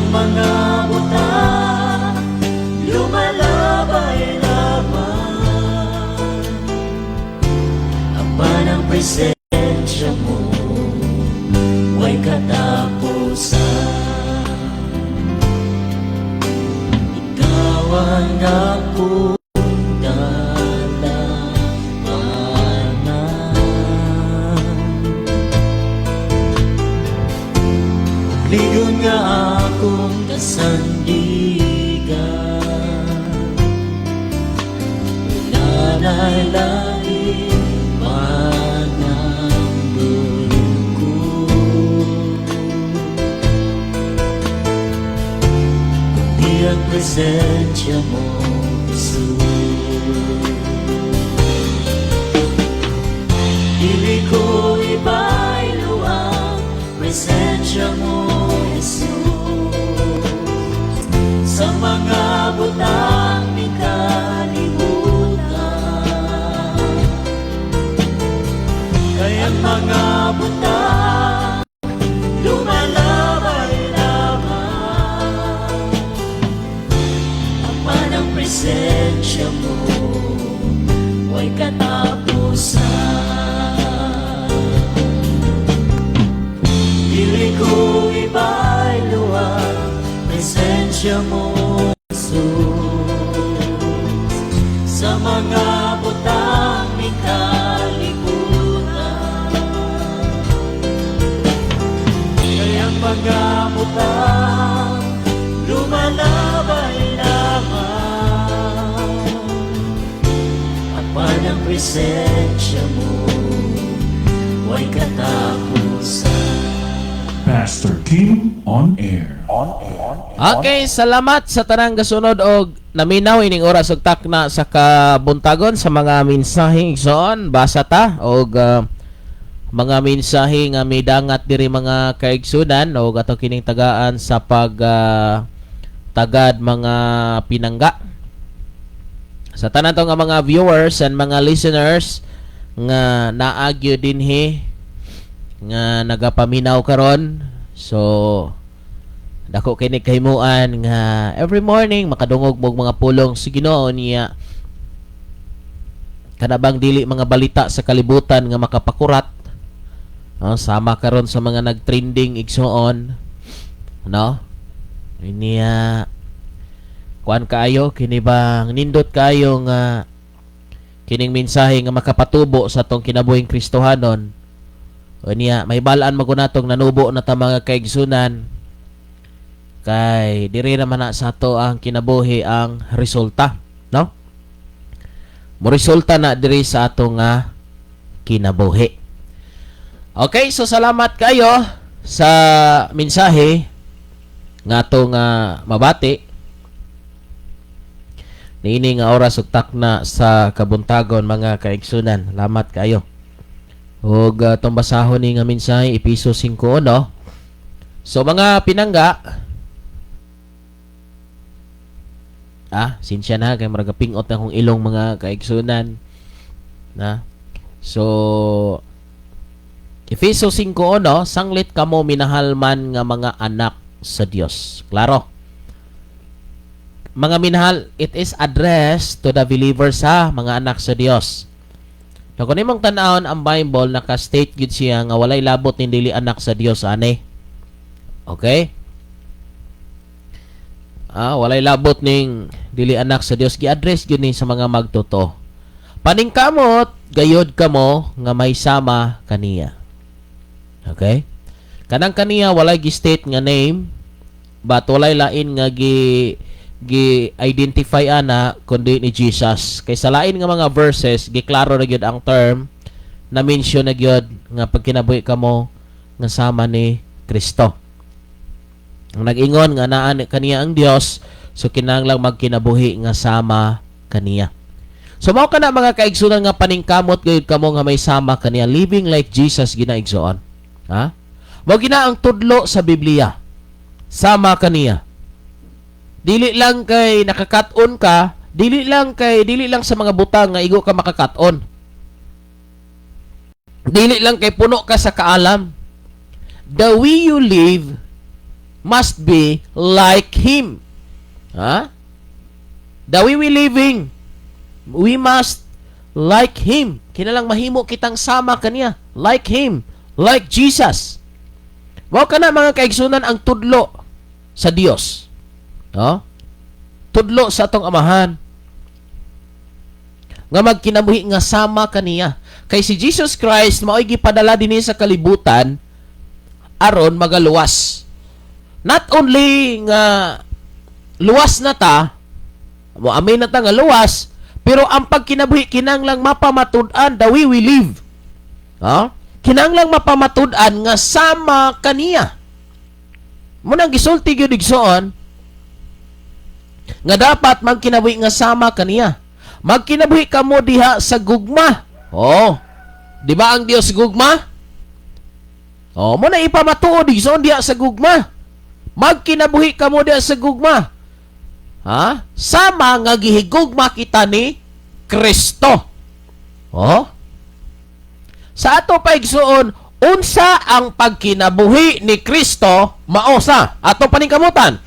Ang mga butang lumalabay lamang, apan ang presensya mo way katapusan. Ikaw ang akong dalapanan, ligon nga akong kasandigan. Wala na'y laing pangandoy ko kundi ang presensya mo, Jesus. Dili ko ibaylo ang presensya mo, Jesus, sa mga butang ni kalibutan. Kay ang mga butang lumalabay lamang, apan ang presensya mo way katapusan. Dili ko ibaylo ang presensya mo, Jesus, sa mga butang ni kalibutan. Kay ang mga butang lumalabay lamang, apan ang presensya mo way katapusan. Pastor King on air. Okay, salamat sa tanang gasunod og naminaw ining oras og takna sa kabuntagon sa mga mensahe, igsoon. Basa ta og mga mensahe nga midangat diri, mga kaigsunan, og ato kining tagaan sa pag tagad, mga pinangga, sa tanan to nga mga viewers and mga listeners nga naagyo dinhi nga nagapaminaw karon. So dako kini kahimuan nga every morning makadungog mo og mga pulong sa Ginoo niya, kanabang dili mga balita sa kalibutan nga makapakurat, no? Sama karon sa mga nagtrending, igsoon, no? Niya kuan kaayo kini bang nindot kaayo nga kining mensahe nga makapatubo sa atong kinabuhing Kristohanon. O niya may balaan magunatong nanubo na ta, mga kaigsunan, kay diri naman na sa ato ang kinabuhi ang resulta, no? Mo resulta na diri sa ato nga kinabuhi. Okay, so salamat kayo sa mensahe nga ato nga mabati niini nga oras ug takna sa kabuntagon, mga kaigsunan. Salamat kayo. Ug atong basahon ni nga mensahe, Epeso 5:1. So mga pinangga, ah, sinsya na kay murag pingot na akong ilong, mga kaigsunan. Na. So Efeso 5:1, "Sanglit kamo minahalman nga mga anak sa Dios." Klaro. Mga minahal, it is addressed to the believers ha, mga anak sa Dios. So, kung imong tan-awon ang Bible, naka-state gyud siya nga walay labot ni dili anak sa Dios ani. Okay? Ah, walay labot ning dili anak sa Dios, gi-address gyud ni sa mga magtotoo. "Paningkamot gayod kamo nga may sama kaniya." Okay? Kanang kaniya walay gi-state nga name, but walay lain nga gi gi identify ana kundi ni Jesus. Kay sa lain nga mga verses, giklaro na gyud ang term na mention na gyud nga pagkinabuhi kamo nga sama ni Kristo. Ang nag-ingon nga naa kaniya ang Dios, so kinahanglang magkinabuhi nga sama kaniya. So mao kana, mga kaigsunan, nga paningkamot gayud kamo nga may sama kaniya, living like Jesus gina, igsoon. Ha? Mao gina ang tudlo sa Biblia. Sama kaniya. Dili lang kay nakakat-on ka, dili lang kay dili lang sa mga butang nga igo ka makakat-on. Dili lang kay puno ka sa kaalam. The way you live must be like Him. Ha? The way we living, we must like Him. Kinalang mahimo kitang sama kaniya. Like Him. Like Jesus. Mao kana, mga kaigsunan, ang tudlo sa Dios. No? Tudlo sa atong Amahan nga magkinabuhi nga sama kaniya. Kay si Jesus Christ mao'y gipadala dinhi sa kalibutan aron magaluwas. Not only nga luwas na ta, mo amin na ta nga luwas, pero ang pagkinabuhi kinanglang mapamatud-an, the way we live. Ha? Kinanglang mapamatud-an nga sama kaniya. Mao nang gisulti gyud, igsoon, nga dapat magkinabuhi nga sama kaniya. Magkinabuhi kamo diha sa gugma. Oh. Di ba ang Dios gugma? Oh, mao na ipamatuod, igsoon, diha sa gugma. Magkinabuhi kamo diha sa gugma. Ha? Sama nga gihigugma kita ni Kristo. Oh? Sa ato pa, igsuon, unsa ang pagkinabuhi ni Kristo mao sa ato paningkamutan.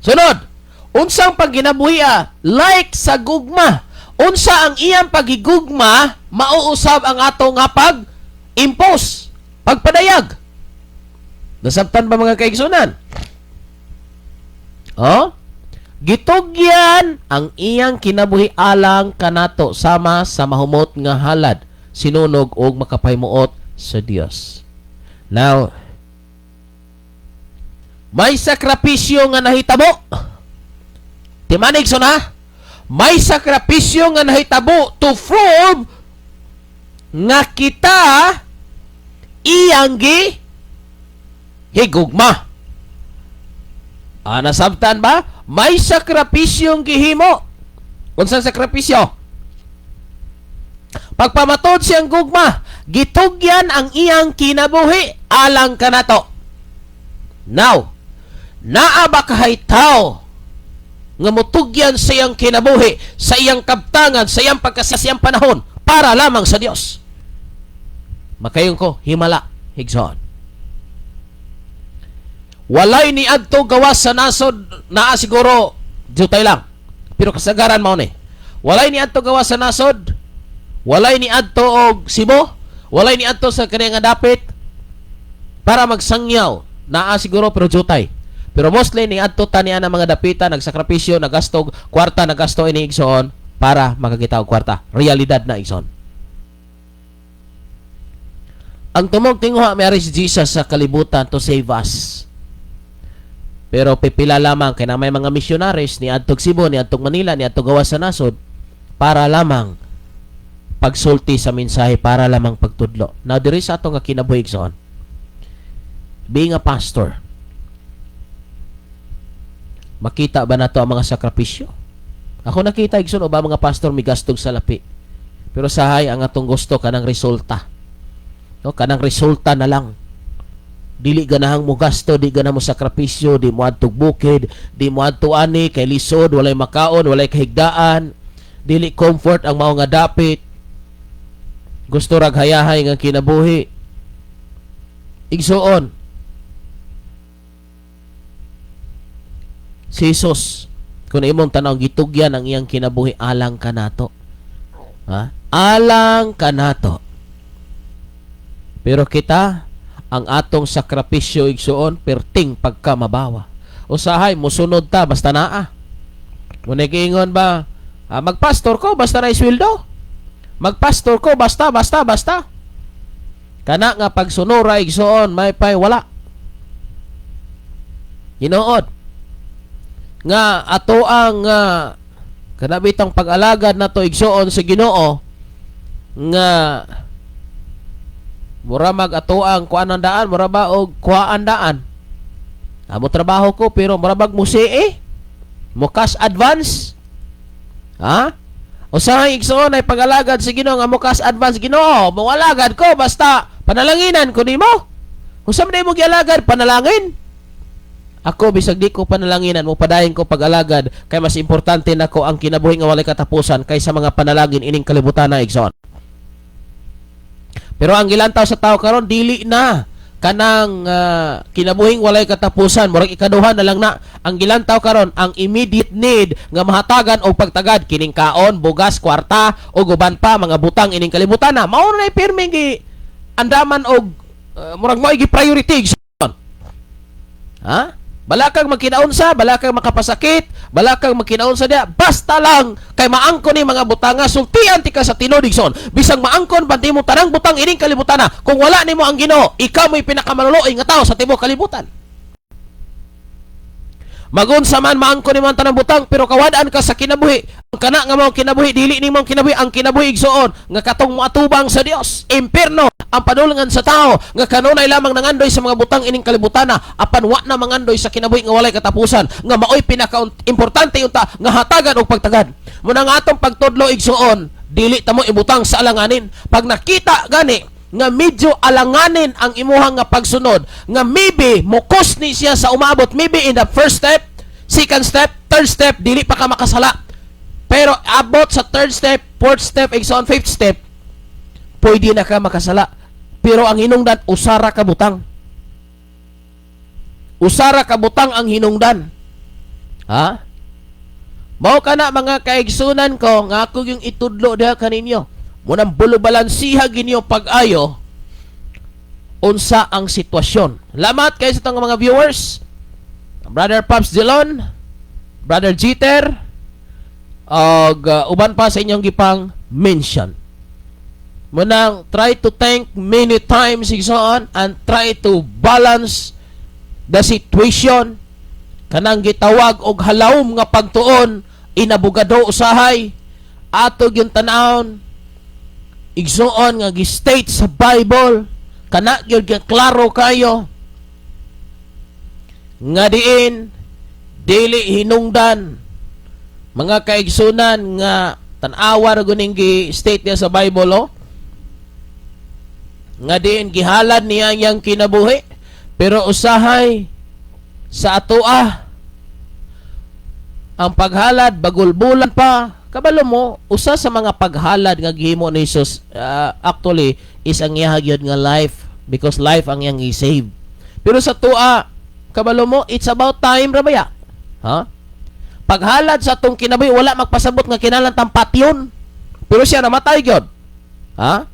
Sunod, unsang pagkinabuhi ah, like sa gugma. Unsa ang iyang pagigugma, mauusab ang ato nga pag impose, pagpadayag. Nasabtan ba, mga kaigsunan? Oh? Gitugyan ang iyang kinabuhi alang kanato sama sa mahumot nga halad, sinunog og makapahimuot sa Dios. Now, may sakripisyo nga nahitabo. Timanig so na, may sakripisyo nga nahitabo to prove nga kita iyang gi higugma. Ah, nasabtan ba? May sakripisyong gihimo. Unsang sakripisyo? Pagpamatod siyang gugma, gitugyan ang iyang kinabuhi alang kanato. Now, naa ba kahay tao nga mutugyan sa iyang kinabuhi, sa iyang kabtangan, sa iyang pagkasiyang panahon para lamang sa Dios? Makaingon ko, himala, igsoon. Walay ni adto gawas sa nasod, naa siguro jutay lang. Pero kasagaran mao ni. Walay ni adto gawas sa nasod, walay ni adto og Cebu, walay ni adto sa kaniya nga dapit para magsangyaw. Naa siguro, pero jutay. Pero mostly ni adto ta niya ng mga dapita, nagsakripisyo, nagasto kwarta, nagasto ini, igsoon, para makakita og kwarta. Realidad na, igsoon. Ang tumong tinguha may si Jesus sa kalibutan to save us. Pero pipila lamang kay na may mga missionaries ni adtog Cebu, ni adtog Manila, ni adtog gawas sa nasod para lamang pagsulti sa mensahe, para lamang pagtudlo. Now, diri sa ato nga kinabuhi, igsoon. Being a pastor, makita ba nato ang mga sakripisyo? Ako nakita, igsoon, o ba mga pastor migastog sa lapi. Pero sahay ang atong gusto kanang resulta. No, kanang resulta na lang. Dili ganahang mo gasto, di ganahang mo sakripisyo, di mo adtog bukid, di mo adto ani kay lisod, walay makaon, walay kahigdaan, dili comfort ang mao nga dapit. Gusto rag hayahay nga kinabuhi. Igsuon, si Jesus, kung imong tanaw, gitugyan ang iyang kinabuhi alang kanato. Ha? Alang kanato. Pero kita, ang atong sakripisyo, igsuon, perting pagkamabawa. Usahay musunod ta basta naa. Muna giingon ba, ah, magpastor ko basta na isweldo. Magpastor ko basta basta basta. Kana nga pagsunora, igsuon, may pay wala. Hinood nga ato ang kana bitang pag-alagad nato, igsuon, sa Ginoo nga mura mag ato ang kuan ang daan, mura ba og kuhaan daan amo trabaho ko, pero mura bag mo eh mo cash advance, ha. Usahay, igsuon, ay pag-alagad sa Ginoo nga mo cash advance. Ginoo, mo alagad ko basta panalanginan ko nimo. Kung sa man mo gialagad, panalangin ako, bisag di ko panalanginan mo, padayon ko pag-alagad kay mas importante nako ang kinabuhi nga walay katapusan kaysa mga panalangin ining kalibutan na, igsoon. Pero ang gilantaw sa tao karon, dili na. Kanang kinabuhing walay katapusan, murag ikaduha na lang na. Ang gilantaw karon ang immediate need nga mahatagan og pagtagad kining kaon, bugas, kwarta ug uban pa mga butang ining kalibutan na. Mao na pirmi gi andaman og murag mao gi priority, igsoon. Ha? Balakang magkinaunsa, balakang makapasakit, balakang magkinaunsa diya, basta lang kay maangkon ni mga butanga, sultian tika sa tinuod, igsoon. Bisang maangkon pa mo tanang butang ining kalibutan na, kung wala nimo ang Ginoo, ikaw mo'y pinakamaluluoy nga tao sa tibuok kalibutan. Magunsa man maangkon nimo ang tanang butang, pero kawad-an ka sa kinabuhi. Ang kana nga mao kinabuhi, dili nimo ang kinabuhi, ang kinabuhi, igsoon, nga katong moatubang sa Dios. Impierno ang padulngan sa tao nga kanunay lamang nangandoy sa mga butang ining kalibutan na, apan wa na mangandoy sa kinabuhi nga walay katapusan, nga maoy pinaka importante unta nga hatagan og pagtagad. Muna nga atong pagtudlo, igsoon, dili ta mo ibutang sa alanganin. Pag nakita gani nga medyo alanganin ang imuhang nga pagsunod, nga maybe mukos ni siya sa umabot, maybe in the first step, second step, third step, dili pa ka makasala, pero abot sa third step, fourth step, igsoon, fifth step, pwede na ka makasala. Pero ang hinungdan, usara ka butang, usara ka butang ang hinungdan, ha? Mao kana, mga kaigsunan ko, nga ako yung itudlo diha kaninyo. Munang bulubalansiha ginyo pag-ayo unsa ang sitwasyon. Lamat kay sa itong mga viewers. Brother Pops Dillon, Brother Jeter, og uban pa sa inyong gipang mention. Munang try to think many times, igsoon, and try to balance the situation. Kanang gitawag og halawom nga pagtuon, inabugado usahay ato gyud tan-awon, igsoon, nga gi-state sa Bible. Kana gyud nga klaro kayo nga diin dili hinungdan, mga kaigsunan, nga tan-awa ra guning gi-state niya sa Bible, oh, nga diin gihalad niya ang iyang kinabuhi, pero usahay sa atoa ang paghalad bagulbulan pa. Kabalo mo, usa sa mga paghalad nga gihimo ni Jesus actually is ang iya gyud nga life, because life ang iyang i-save. Pero sa tua, kabalo mo, it's about time ra baya, ha? Paghalad sa atong kinabuhi, wala magpasabot nga kinahanglan tang patyon, pero siya namatay gyud, ha?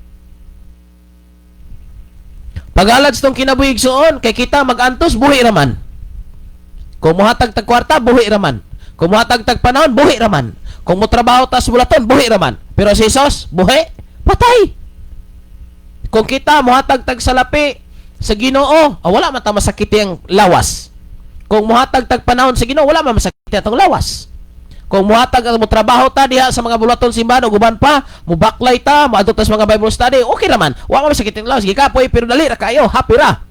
Paghalad sa atong kinabuhi, igsoon, kay kita magantos, buhi raman. Kung muhatag tag kwarta, buhi raman. Kung muhatag tag panahon, buhi raman. Kung motrabaho tas bulaton, buhi raman. Pero si Jesus, buhi, patay. Kung kita muhatag tag salapi sa Ginoo, wala man ta masakiti ang lawas. Kung muhatag tag panahon sa Ginoo, wala man masakiti atong lawas. Kung muhatag ang motrabaho ta diha sa mga bulaton simbahan ug uban pa, mubaklay ta, moadto ta sa mga Bible study, okay raman. Wa man masakit ang lawas, gikapoy pero dali ra kayo, happy ra.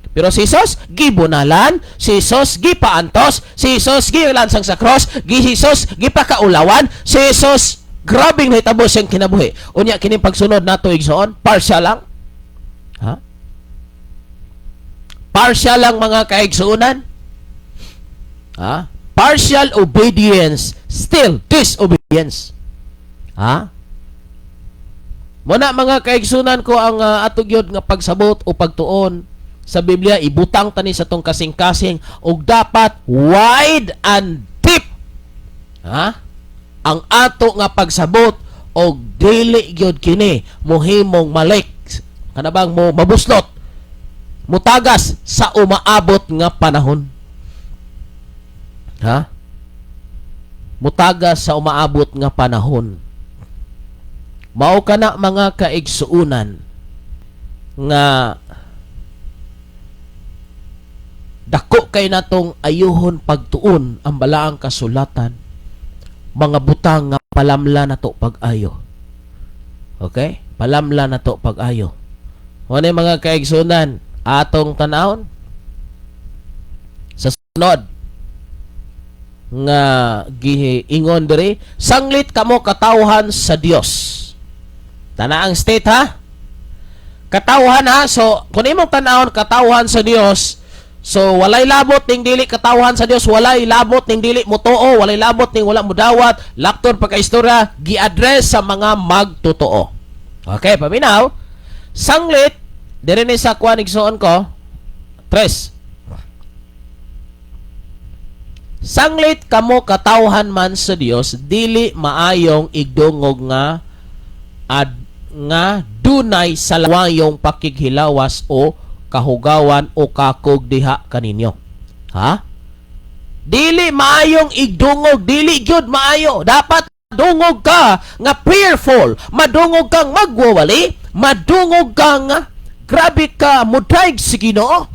Pero si Jesus, gibunalan, si Jesus, gipaantos, si Jesus, gilansang sa cross, gi Jesus, gipakaulawan, si Jesus, grabing nahitabo siyang kinabuhi. Unya, kining pagsunod nato, igsoon, partial lang. Ha? Partial lang, mga kaigsuonan. Ha? Partial obedience, still disobedience. Ha? Muna, mga kaigsunan ko, ang ato gyud nga pagsabot o pagtuon sa Biblia, ibutang tani sa tong kasing-kasing ug dapat wide and deep, ha, ang ato nga pagsabot og dili gyud kini mohimong malik, kana bang mo mabuslot, mutagas sa umaabot nga panahon, ha? Mutagas sa umaabot nga panahon. Mao kana, mga kaigsuunan, nga dako kay natong ayuhon pagtuon ang balaang kasulatan, mga butang nga palamla nato pag-ayo. Okay, palamla nato pag-ayo. Mo mga kaigsunan, atong tanawon sa sunod nga giingon diri: "Sanglit kamo katawhan sa Dios." Tana ang state, ha? Katawhan, ha? So kung imong tanawon, katawhan sa Dios. So walay labot ning dili katawhan sa Dios, walay labot ning dili motoo, walay labot ning wala mudawat, lakton pagka-istorya, gi-address sa mga magtotoo. Okay, paminaw. Sanglit dire ni sa kuan, igsuon ko. Tres. Sanglit kamo katawhan man sa Dios, dili maayong igdungog nga ad nga dunay salawayong pakighilawas o kahugawan o kakog diha kaninyo. Ha? Dili maayong igdungog, dili gyud maayo. Dapat madungog ka nga prayerful, madungog kang magwawali, madungog kang grabe ka mudayeg sa Ginoo.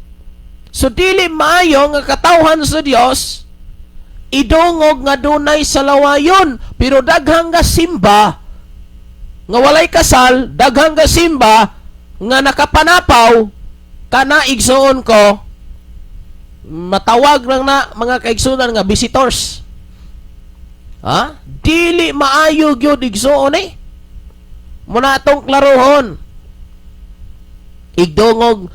So dili maayo nga katawhan sa Dios idungog nga dunay salawayon, pero daghang nga simba nga walay kasal, daghang nga simba nga nakapanapaw kana, igsuon ko, matawag lang na mga kaigsunan nga visitors. Ha? Dili maayo gyud, igsuon eh. Muna atong klarohon. Igdungog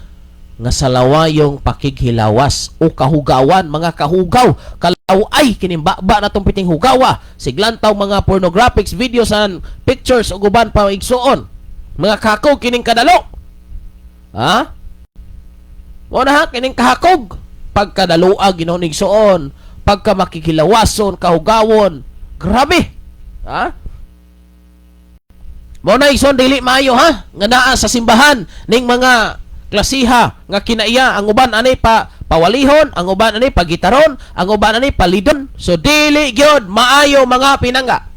nga salawayong pakighilawas o kahugawan, mga kahugaw, kalaway kining baba na tong piting hugawa, siglantaw mga pornographics videos and pictures ug uban pa, igsuon. Mga kakog kining kadalo. Ha? Mo na ha kining kahakog pagkadaluag Ginoo, igsuon, pagka makikilawason, kahugawon, grabe. Ha? Mo na, igsoon, dili maayo ha nga naa sa simbahan ning mga klasiha nga kinaiya. Ang uban ani pa pawalihon, ang uban ani pagitaron, ang uban ani palidon. So dili gyud maayo, mga pinangga.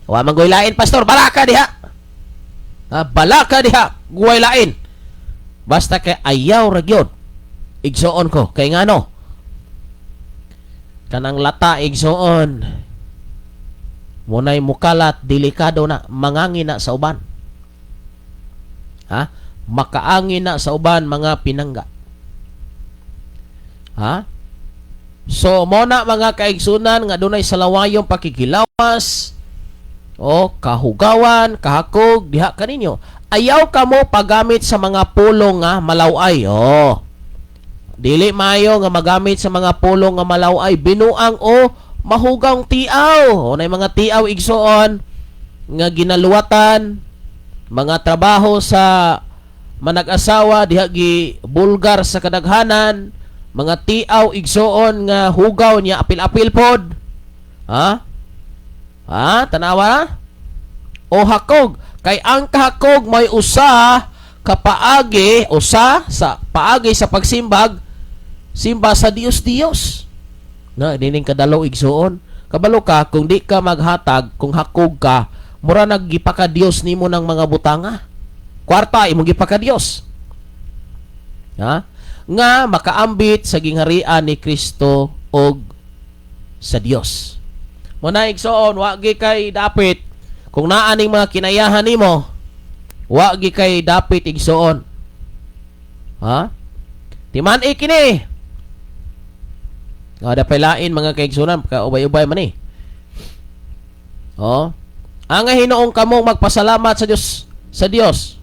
Wa man goy lain, pastor, balaka diha. Ha, balaka diha, guway lain. Basta kay ayaw ra gyud, igsuon ko, kay ngano kanang lata, igsuon, munay mukalat, delikado na, mangangin na sa uban. Ha? Makaangin na sa uban, mga pinangga. Ha? So mo na, mga kaigsunan, nga dunay salawayong pakikilawas o kahugawan, kahakog diha kaninyo. Ayaw kamo paggamit sa mga pulong nga malaway. Oh. Dili maayo nga magamit sa mga pulong nga malaway, binuang o mahugang tiaw. O na mga tiaw, igsuon, nga ginaluwatan, mga trabaho sa manag-asawa diha gi bulgar sa kadaghanan, mga tiaw, igsuon, nga hugaw niya, apil-apil pod. Ha? Ha? Tanawa na? O hakog, kay ang kahakog may usa ka paagi, usa sa paagi sa pagsimbag simba sa Dios Dios. Na dining kadalaw, igsuon. Kabalo ka kung di ka maghatag, kung hakog ka, mura naggipaka Dios nimo ng mga butanga. Kwarta imong gipaka Dios. Ha? Nga makaambit sa gingharian ni Kristo og sa Dios. Mo na, igsuon, wa gi kay dapit kung naa ning mga kinayahan nimo, wa gi kay dapit, igsuon. Ha? Timan kini. Ada pailain, mga kaigsunan, kaubay-ubay man eh. Oh. Ang hinuong kamong magpasalamat sa Dios, sa Dios.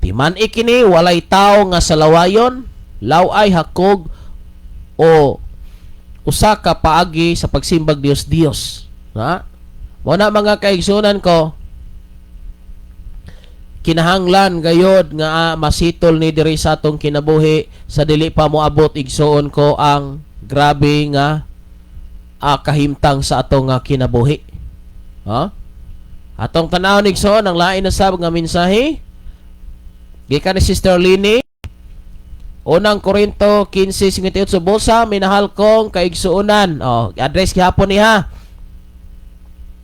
Timan ikini walay tao nga salawayon, laway, hakog o usa ka paagi sa pagsimbag Dios Dios. Ha? Mo na, mga kaigsunan ko, kinahanglan gayod nga masitol ni diri sa atong kinabuhi sa dili pa moabot, igsuon ko, ang grabe nga kahimtang sa atong nga kinabuhi. Ha? Atong tan-awon, igsuon, ang lain na sab nga mensahe gikan ni Sister Lini. Unang Korinto 15:58. Busa, minahal kong kaigsuonan. Oh, address gihapon ni ha.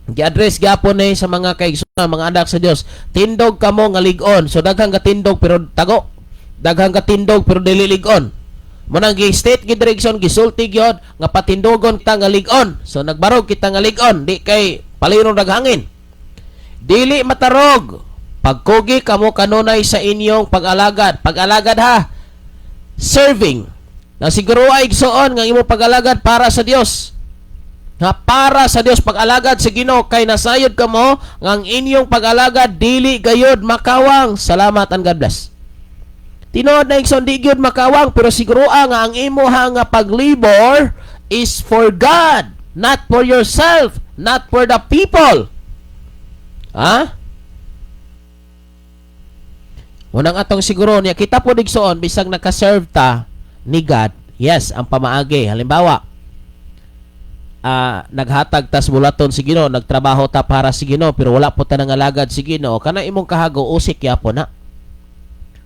Gi-address gihapon ni sa mga kaigsuonan, mga anak sa Dios. Tindog kamo nga lig-on. So daghang katindog pero tago. Daghang katindog pero dili lig-on. Mo nang gi-state gi direction, gisulti gyud nga patindogon ta nga lig-on. So nagbarog kita nga lig-on, di kay paliro daghangin. Dili matarog. Pagkugi kamo kanunay sa inyong pag-alagad. Pag-alagad ha. Serving. Na siguro ay, igsuon, nga imong pag-alagad para sa Dios. Nga para sa Dios, pag-alagad sa Ginoo, kay nasayod kamo nga ang inyong pag-alagad dili gayod makawang. Salamat and God bless. Tinuod na, igsoon, di gyud makawang, pero siguro nga ang imo ha nga paglibor is for God, not for yourself, not for the people. Ha? Unang atong siguro niya kita po, igsoon, bisag naka-serve ta ni God. Yes, ang pamaagi. Halimbawa, naghatag tas bulaton si Ginoo, nagtrabaho ta para si Ginoo, pero wala po ta nangalagad si Ginoo, kana imong kahago usik yapon na.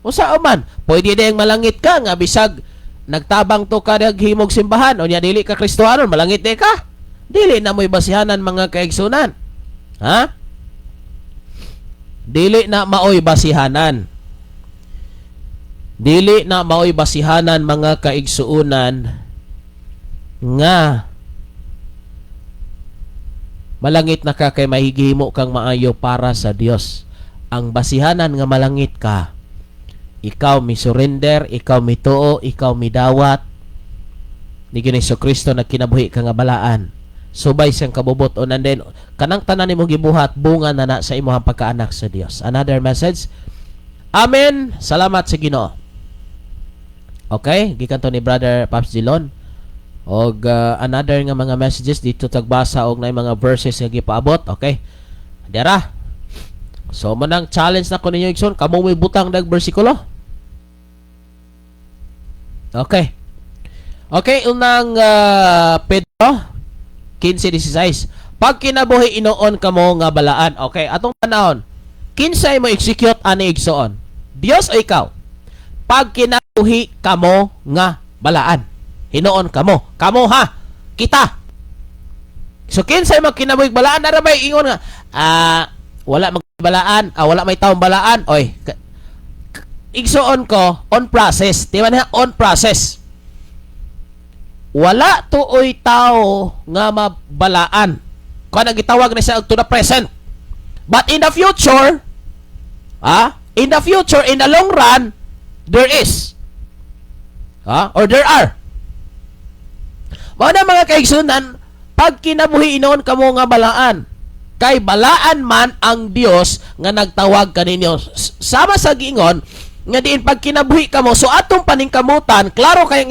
Usa man, pwede diyang malangit ka nga bisag nagtabang to ka naghimog simbahan o nya dili ka Kristohanon, malangit di ka. Dili na mo'y basihanan, mga kaigsunan. Ha? Dili na maoy basihanan. Dili na maoy basihanan, mga kaigsuunan, nga malangit na ka kay mahigihimo kang maayo para sa Dios. Ang basihanan nga malangit ka, ikaw mi surrender, ikaw mituo, ikaw midawat ni Ginoong Kristo, nagkinabuhi ka nga balaan. Subay siyang kabubot o nanden kanang tanan nimo gibuhat, bunga na na sa imong pagkaanak sa Dios. Another message. Amen. Salamat sa Ginoo. Okay, gikan to ni Brother Pops Dillon. Og another nga mga messages dito tagbasa og na mga verses nga gipaabot. Okay. Dara. So manang challenge na ko ninyo, igsoon, kamo may butang dag bersikulo. Okay. Okay, unang Pedro 15:16. Pag kinabuhi inoon kamo nga balaan. Okay, atong panahon. Kinsay mo execute ani, igsoon? Dios o ikaw? Pag kinabuhi kamo nga balaan. Hinuon kamo. Kamo ha. Kita. So kinsay magkinabuhi balaan na bay ingon nga wala magbalaan, wala may taong balaan. Oy, igsoon ko on process. Di ba na on process? Wala tuoy tao nga mabalaan. Kung nagitawag na siya to the present. But in the future, in the future, in the long run, there is. Or there are. Mao na, mga kaigsunan, pag kinabuhi inoon kamo nga balaan, kay balaan man ang Dios nga nagtawag kaninyo. Sama sa giingon, nga diin pag kinabuhi kamo, so atong paningkamutan, klaro kay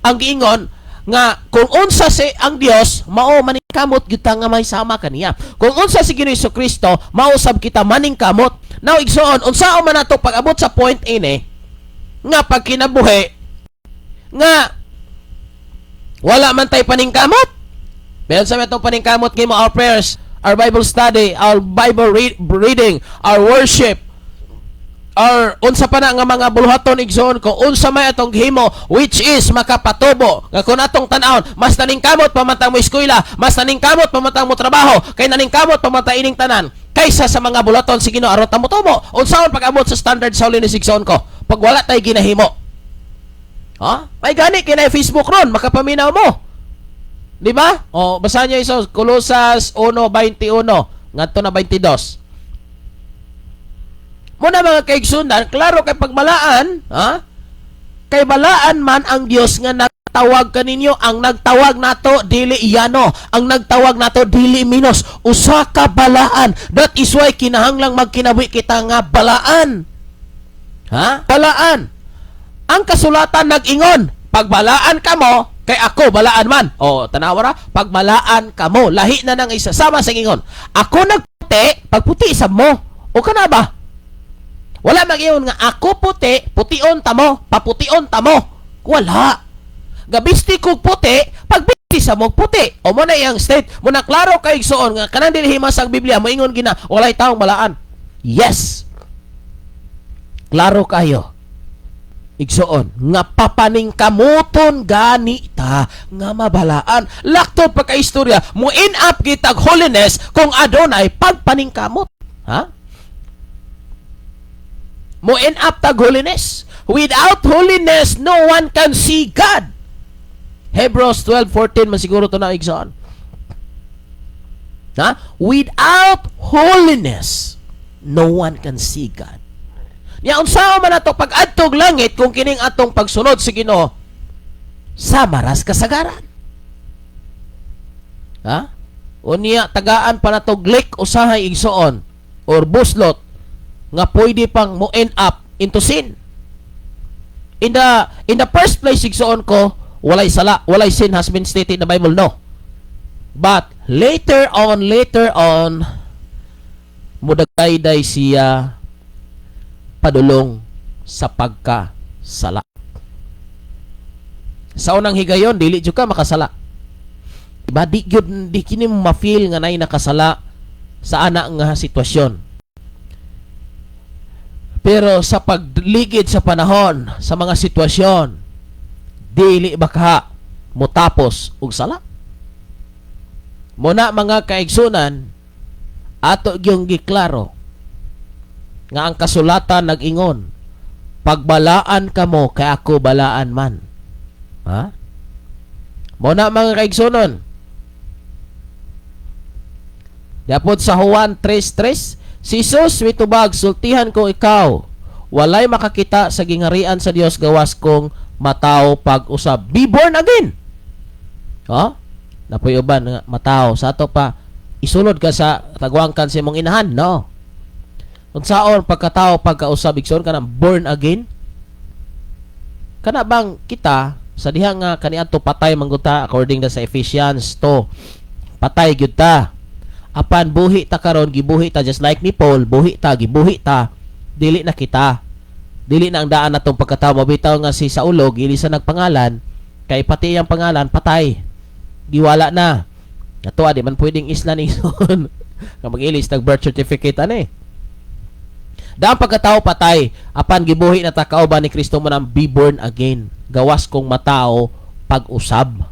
ang giingon nga kung unsa si ang Dios, mao maningkamot gyud ta nga may sama kaniya. Kung unsa si Ginoo Kristo, mao sab kita maningkamot. Now igsoon, unsaon man nato pag-abot sa point ini nga pag kinabuhi nga wala man tay paningkamot? Meron sa itong paningkamot mo our prayers, our Bible study, our Bible reading, our worship, or unsa pa na nga mga buluhaton, igsoon ko, unsa may atong gihimo which is makapatubo nga kung atong tan-awon, mas naningkamot pamantang mo eskwela, mas naningkamot pamantang mo trabaho, kay naningkamot pamantang ining tanan kaysa sa mga buluhaton si Ginoo aron ta motubo. Unsaon pag-abot sa standard sa holiness, igsoon ko, pag wala tay ginahimo? Ha, may gani kinay Facebook ron makapaminaw mo, di ba? O basahan niyo iso Colosas 1:21 ngadto na 22. Muna, mga kaigsunan, klaro kay pagbalaan, ha? Kay balaan man ang Dios nga nagtawag kaninyo, ang nagtawag nato dili iyano, ang nagtawag nato dili minos, usa ka balaan. That is why kinahanglang magkinabuhi kita nga balaan. Ha? Balaan. Ang kasulatan nag-ingon, pagbalaan kamo, kay ako balaan man. O, tanawa ra, pagbalaan kamo, lahi na nang isa sama sa ingon. Ako nagputi, pagputi sa mo. O kana ba? Wala mag-ingon nga ako puti, pution tamo, papution tamo. Wala. Gabisti kog puti, pagbisti sa mo puti. O mo na iyang state. Mo na klaro kay igsoon nga kanang dili himas ang Biblia moingon gina walay taong balaan. Yes. Klaro kayo. Igsoon, nga papaningkamuton gani ta nga mabalaan. Laktod pagka-istorya, mo end up kitag holiness kung adunay pagpaningkamot. Ha? Mo end up tag holiness. Without holiness, no one can see God. Hebrews 12:14 man siguro to na, igsoon. Ha? Without holiness, no one can see God. Nya unsa man ato pag-adtog langit kung kining atong pagsunod sa Ginoo sa maras kasagaran? Ha? Unya tagaan pa nato glik usahay, igsoon, or buslot nga pwede pang mo end up into sin. In the first place, igsoon ko, walay sala, walay sin has been stated in the Bible, no. But later on mudagayday siya padulong sa pagkasala. Sa unang higayon, dili jud ka makasala. Diba? Di gyud, di kini mo ma-feel nga nay nakasala sa ana nga sitwasyon. Pero sa pagligid sa panahon, sa mga sitwasyon, dili ba ka mutapos og sala? Muna, mga kaigsunan, ato gyung giklaro nga ang kasulatan nag-ingon, "Pagbalaan kamo kay ako balaan man." Ha? Muna, mga kaigsunan, Dapot sa Juan 3:3, si Jesus mitubag, "Sultihan ko ikaw, walay makakita sa gingarian sa Dios gawas kung matawo pag-usab." Be born again. Ha? Napoy uban nga matawo sa ato pa, isulod ka sa tagwangkan sa imong inahan, no? Unsaon pagkatao pagkausab, igsoon, kanang born again? Kana bang kita sa diha nga kaniadto patay mangguta, according na sa Ephesians 2. Patay gyud ta. Apan buhi ta karon, gibuhi ta just like ni Paul, buhi ta, gibuhi ta. Dili na kita. Dili na ang daan natong pagkatao. Mabitaw nga si Saulo gili sa nagpangalan kay pati iyang pangalan patay. Giwala na. Ato di man pwedeng isla ni son. Nga mag-ilis nag birth certificate ani. Daan pagkatao patay, apan gibuhi na ta kauban ni Kristo, mo nang be born again. Gawas kong matao pag-usab.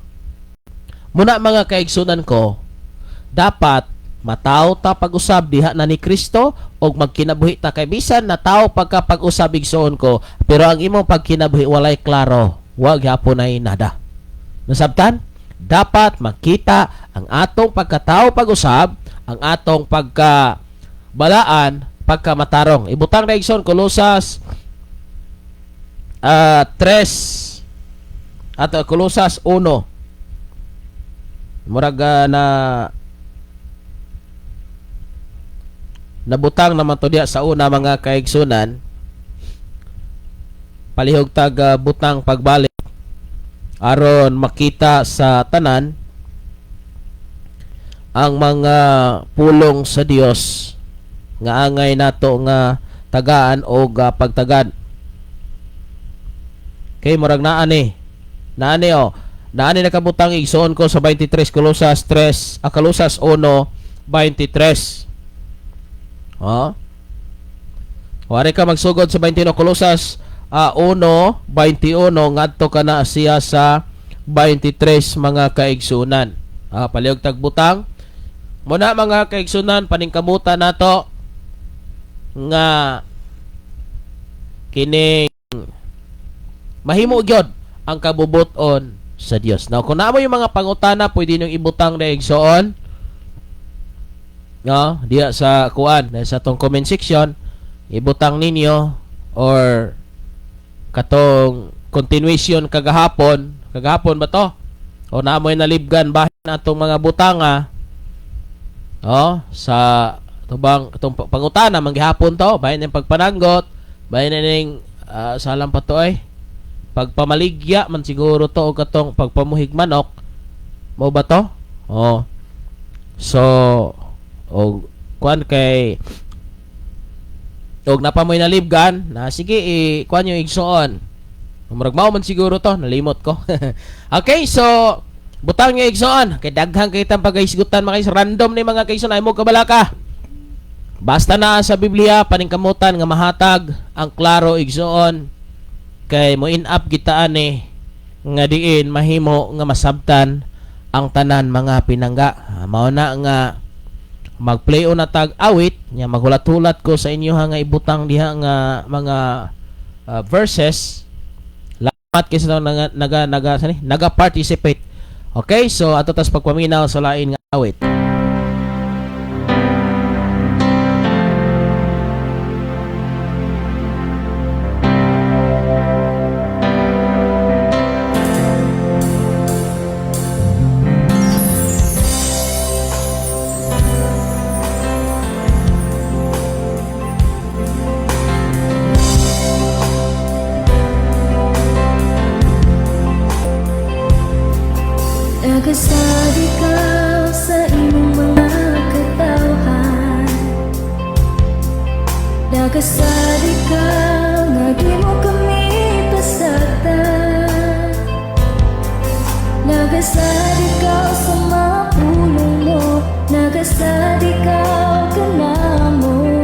Muna, mga kaigsunan ko, dapat matawo ta pag-usab diha na ni Kristo og magkinabuhi ta, kay bisan natawo pagka pag-usab, igsoon ko, pero ang imong pagkinabuhi walay klaro, wa gyapon ay nada. Nasabtan? Dapat makita ang atong pagkatao pag-usab, ang atong pagka balaan, pagkamatarong. Ibutang na, igsoon, Kolosas 3 at Kolosas 1. Murag na nabutang naman to diya sa una, mga kaigsunan. Palihog tag butang pagbalik aron makita sa tanan ang mga pulong sa Dios nga angay nato nga tagaan o pagtagad. Kay murag naa ni. Naa ni oh. Naa ni nakabutang, igsoon ko, sa 23, Kolosas 3, ah, Kolosas 1 23. Oh. Wari ka magsugod sa 21, Kolosas 1 21 ngadto ka na siya sa 23, mga kaigsunan. Ah, palihog tagbutang. Muna, mga kaigsunan, paningkamutan nato nga kining mahimo gyud ang kabubut-on sa Dios. Now, kung naa mo yung mga pangutana, pwede niyong ibutang na, igsoon. No, diya sa kuan, sa tong comment section, ibutang ninyo or katong continuation kagahapon, kagahapon ba to? O naa mo'y nalibgan bahin atong mga butanga. Oh, sa tubang itong pangutana manggihapon to, bahin ning pagpananggot, bahin ning salam pa to ay pagpamaligya man siguro to o katong pagpamuhig manok mo ba to? Oh. So, o kuan kay og napamoy nalibgan na, sige, i kuan yung igsoon. Murag mao man siguro to, nalimot ko. Okay, so butang niyo, igsoon, kay daghang kay tang pagaisgutan, mga random ni mga kaigsoon ay mo kabalaka. Basta naa sa Biblia, paningkamutan nga mahatag ang klaro, igsoon, kay mo in up gitaan ni nga diin mahimo nga masabtan ang tanan, mga pinangga. Ah, mao na nga magplay on na tag awit nya, maghulat-hulat ko sa inyo ha nga ibutang diha nga mga verses. Lamat kay sa naga naga naga sani naga participate. Okay, so ato tas pagpaminaw sa lain nga awit. Nagasad ikaw sa imong mga katawhan. Nagasad ikaw nga di Nagasad ikaw sa mga pulong mo, nagasad ikaw kanamo,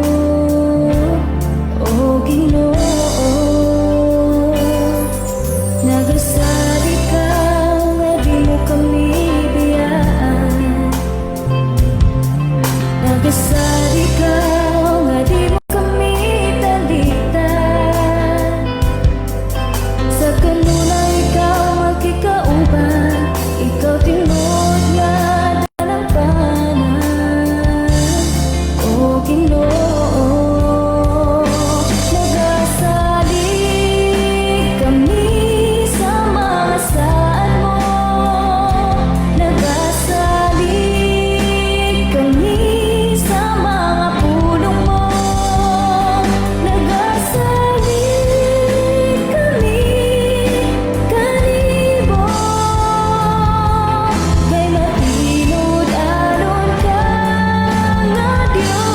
O Ginoo. Nagasad ikaw nga di mo kami biyaan. Nagasad ikaw nga di mo kami talitan. Sa kanunay ikaw magkikauban, ikaw tinuod nga dalangpanan, O Ginoo. Nagasalig kami sa mga saad mo. Nagasalig kami sa mga pulong mo. Nagasalig kami kanimo, kay matinud-anon ka nga Dios.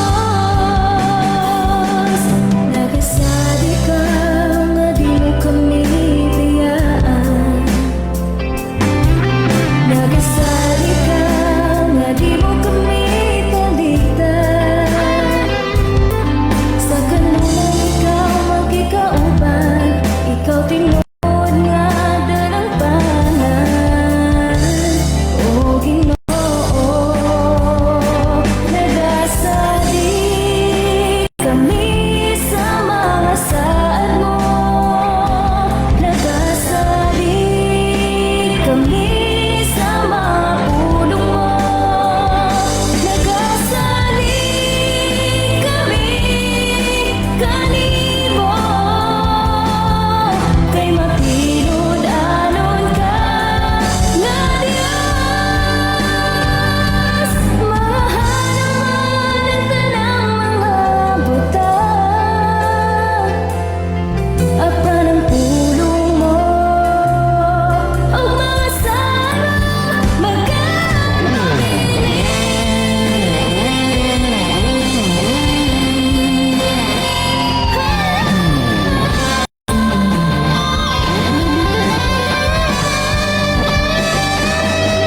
Nagasad ikaw nga di mo kami biyaan. Nagasad ikaw nga di mo kami talitan. Sa kanunay ikaw magkikauban, ikaw tinuod nga dalangpanan, O Ginoo. Nagasalig kami sa mga saad mo. Nagasalig kami sa mga pulong mo. Nagasalig kami kanimo, kay matinud-anon ka nga Dios. Mahal ang tanang mga butang, apan ang pulong mo ug mga saad mo magkabilin.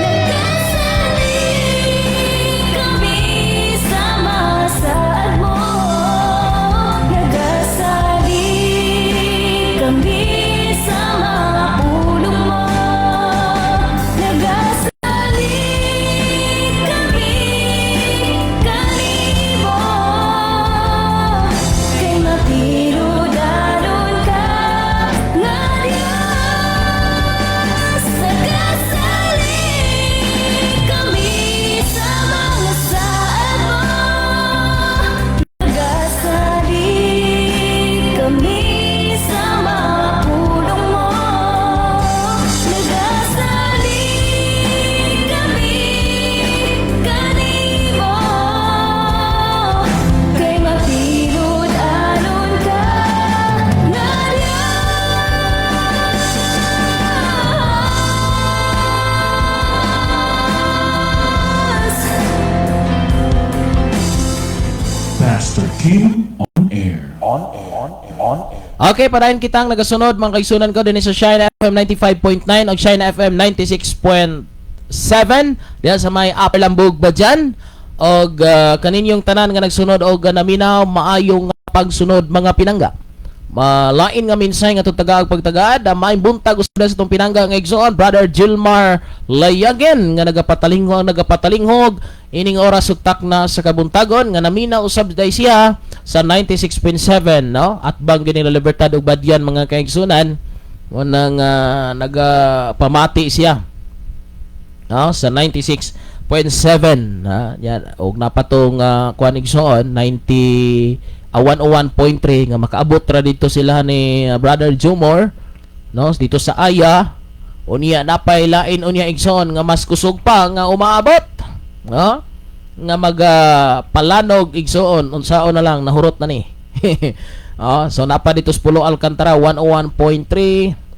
Nagasalig kami sa mga saad mo. Nagasalig kami sa mga pulong mo. Nagasalig kami kanimo, kay matinud-anon ka nga Diyos. Nagasalig kami sa mga saad mo. Nagasalig kami sa mga pulong mo. Nagasalig kami kanimo, kay matinud-anon ka nga Diyos. Pastor Kim on air. Okay, padayon kitang nagasunod, mga kaigsunan ko, dinhi sa Shine FM 95.9 o Shine FM 96.7 diyan sa may Upper Lambug Badian. Og kaninyong tanan nga nagsunod og naminaw, maayong pagsunod, mga pinangga. Malain nga minsay nga tagaag pagtagaad, maayong buntag usab sa itong pinangga nga igsoon, Brother Gilmar Layagen, nga nagapatalingho nagapatalinghog ining oras ug na sa kabuntagon, nga naminaw usab day siya sa 96.7, no, at bang gini la Libertad ug Badian, mga kaigsunan, unang nagapamati siya, no, sa 96.7 ha. Yan, og napatong kuan, igsoon, 90 101.3 nga makaabot ra dito sila ni Brother Jumor, no, dito sa Aya. Unya napay lain unya, igsoon, nga mas kusog pa nga umaabot, no, nga maga palanog, igsoon, unsaon na lang, nahurot na ni. Oh, so napa dito sa Pulo Alcantara, 101.3,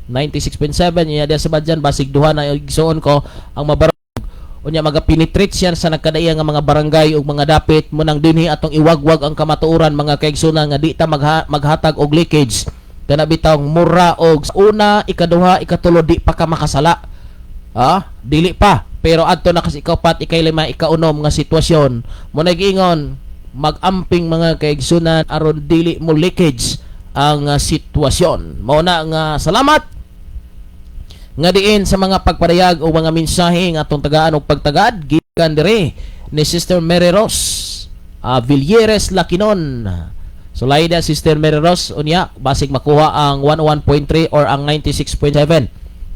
96.7 nya diya sa Badyan. Basig duha na, igsoon ko, ang mabarog. Unya maga-penetrate siya sa nagkadaiya nga mga barangay ug mga dapit mo nang dinhi atong iwagwag ang kamatuoran, mga kaigsunan, nga di ta maghatag og leakage kana bitawng mura og sa una, ikaduha, ikatulo, di pa ka makasala. Ah, dili pa. Pero adto na kasi ikaupat, ikaylima, ikaunom nga sitwasyon. Mo nagiingon mag-amping, mga kaigsunan, aron dili mo leakage ang sitwasyon. Mao na nga salamat nga diin sa mga pagpadayag o mga mensahe nga atong tagaan og pagtagad gikan dire ni Sister Mary Rose Villeres Laquinon. So laida Sister Mary Rose, unya basig makuha ang 101.3 or ang 96.7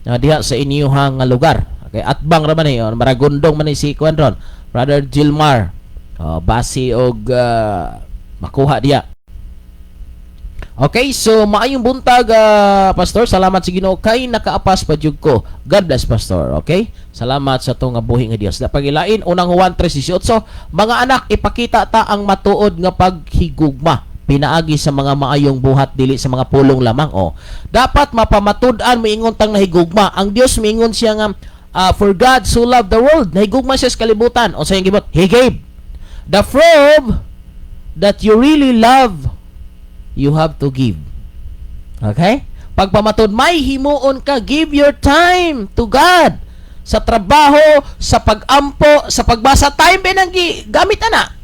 na diha sa inyuhang nga lugar. Okay, atbang ra man eh, oh, maragundong man ni si kuan ron, Brother Gilmar. Oh, basi og makuha diha. Okay, so maayong buntag, Pastor. Salamat sa Ginoo kay nakaapas pa jud ko. God bless, Pastor. Okay? Salamat sa atong nga buhi nga Dios. Pagilain unang Juan 3:18, mga anak, ipakita ta ang matuod nga paghigugma pinaagi sa mga maayong buhat, dili sa mga pulong lamang. Oh. Dapat mapamatud-an, moingon tang nahigugma. Ang Dios miingon siya nga for God so loved the world. Nahigugma siya sa kalibutan. O sa iyang gibot, He gave. The proof that you really love, you have to give. Okay? Pagpamatud, may himuon ka, give your time to God. Sa trabaho, sa pagampo, sa pagbasa, time ba nang gamit ana?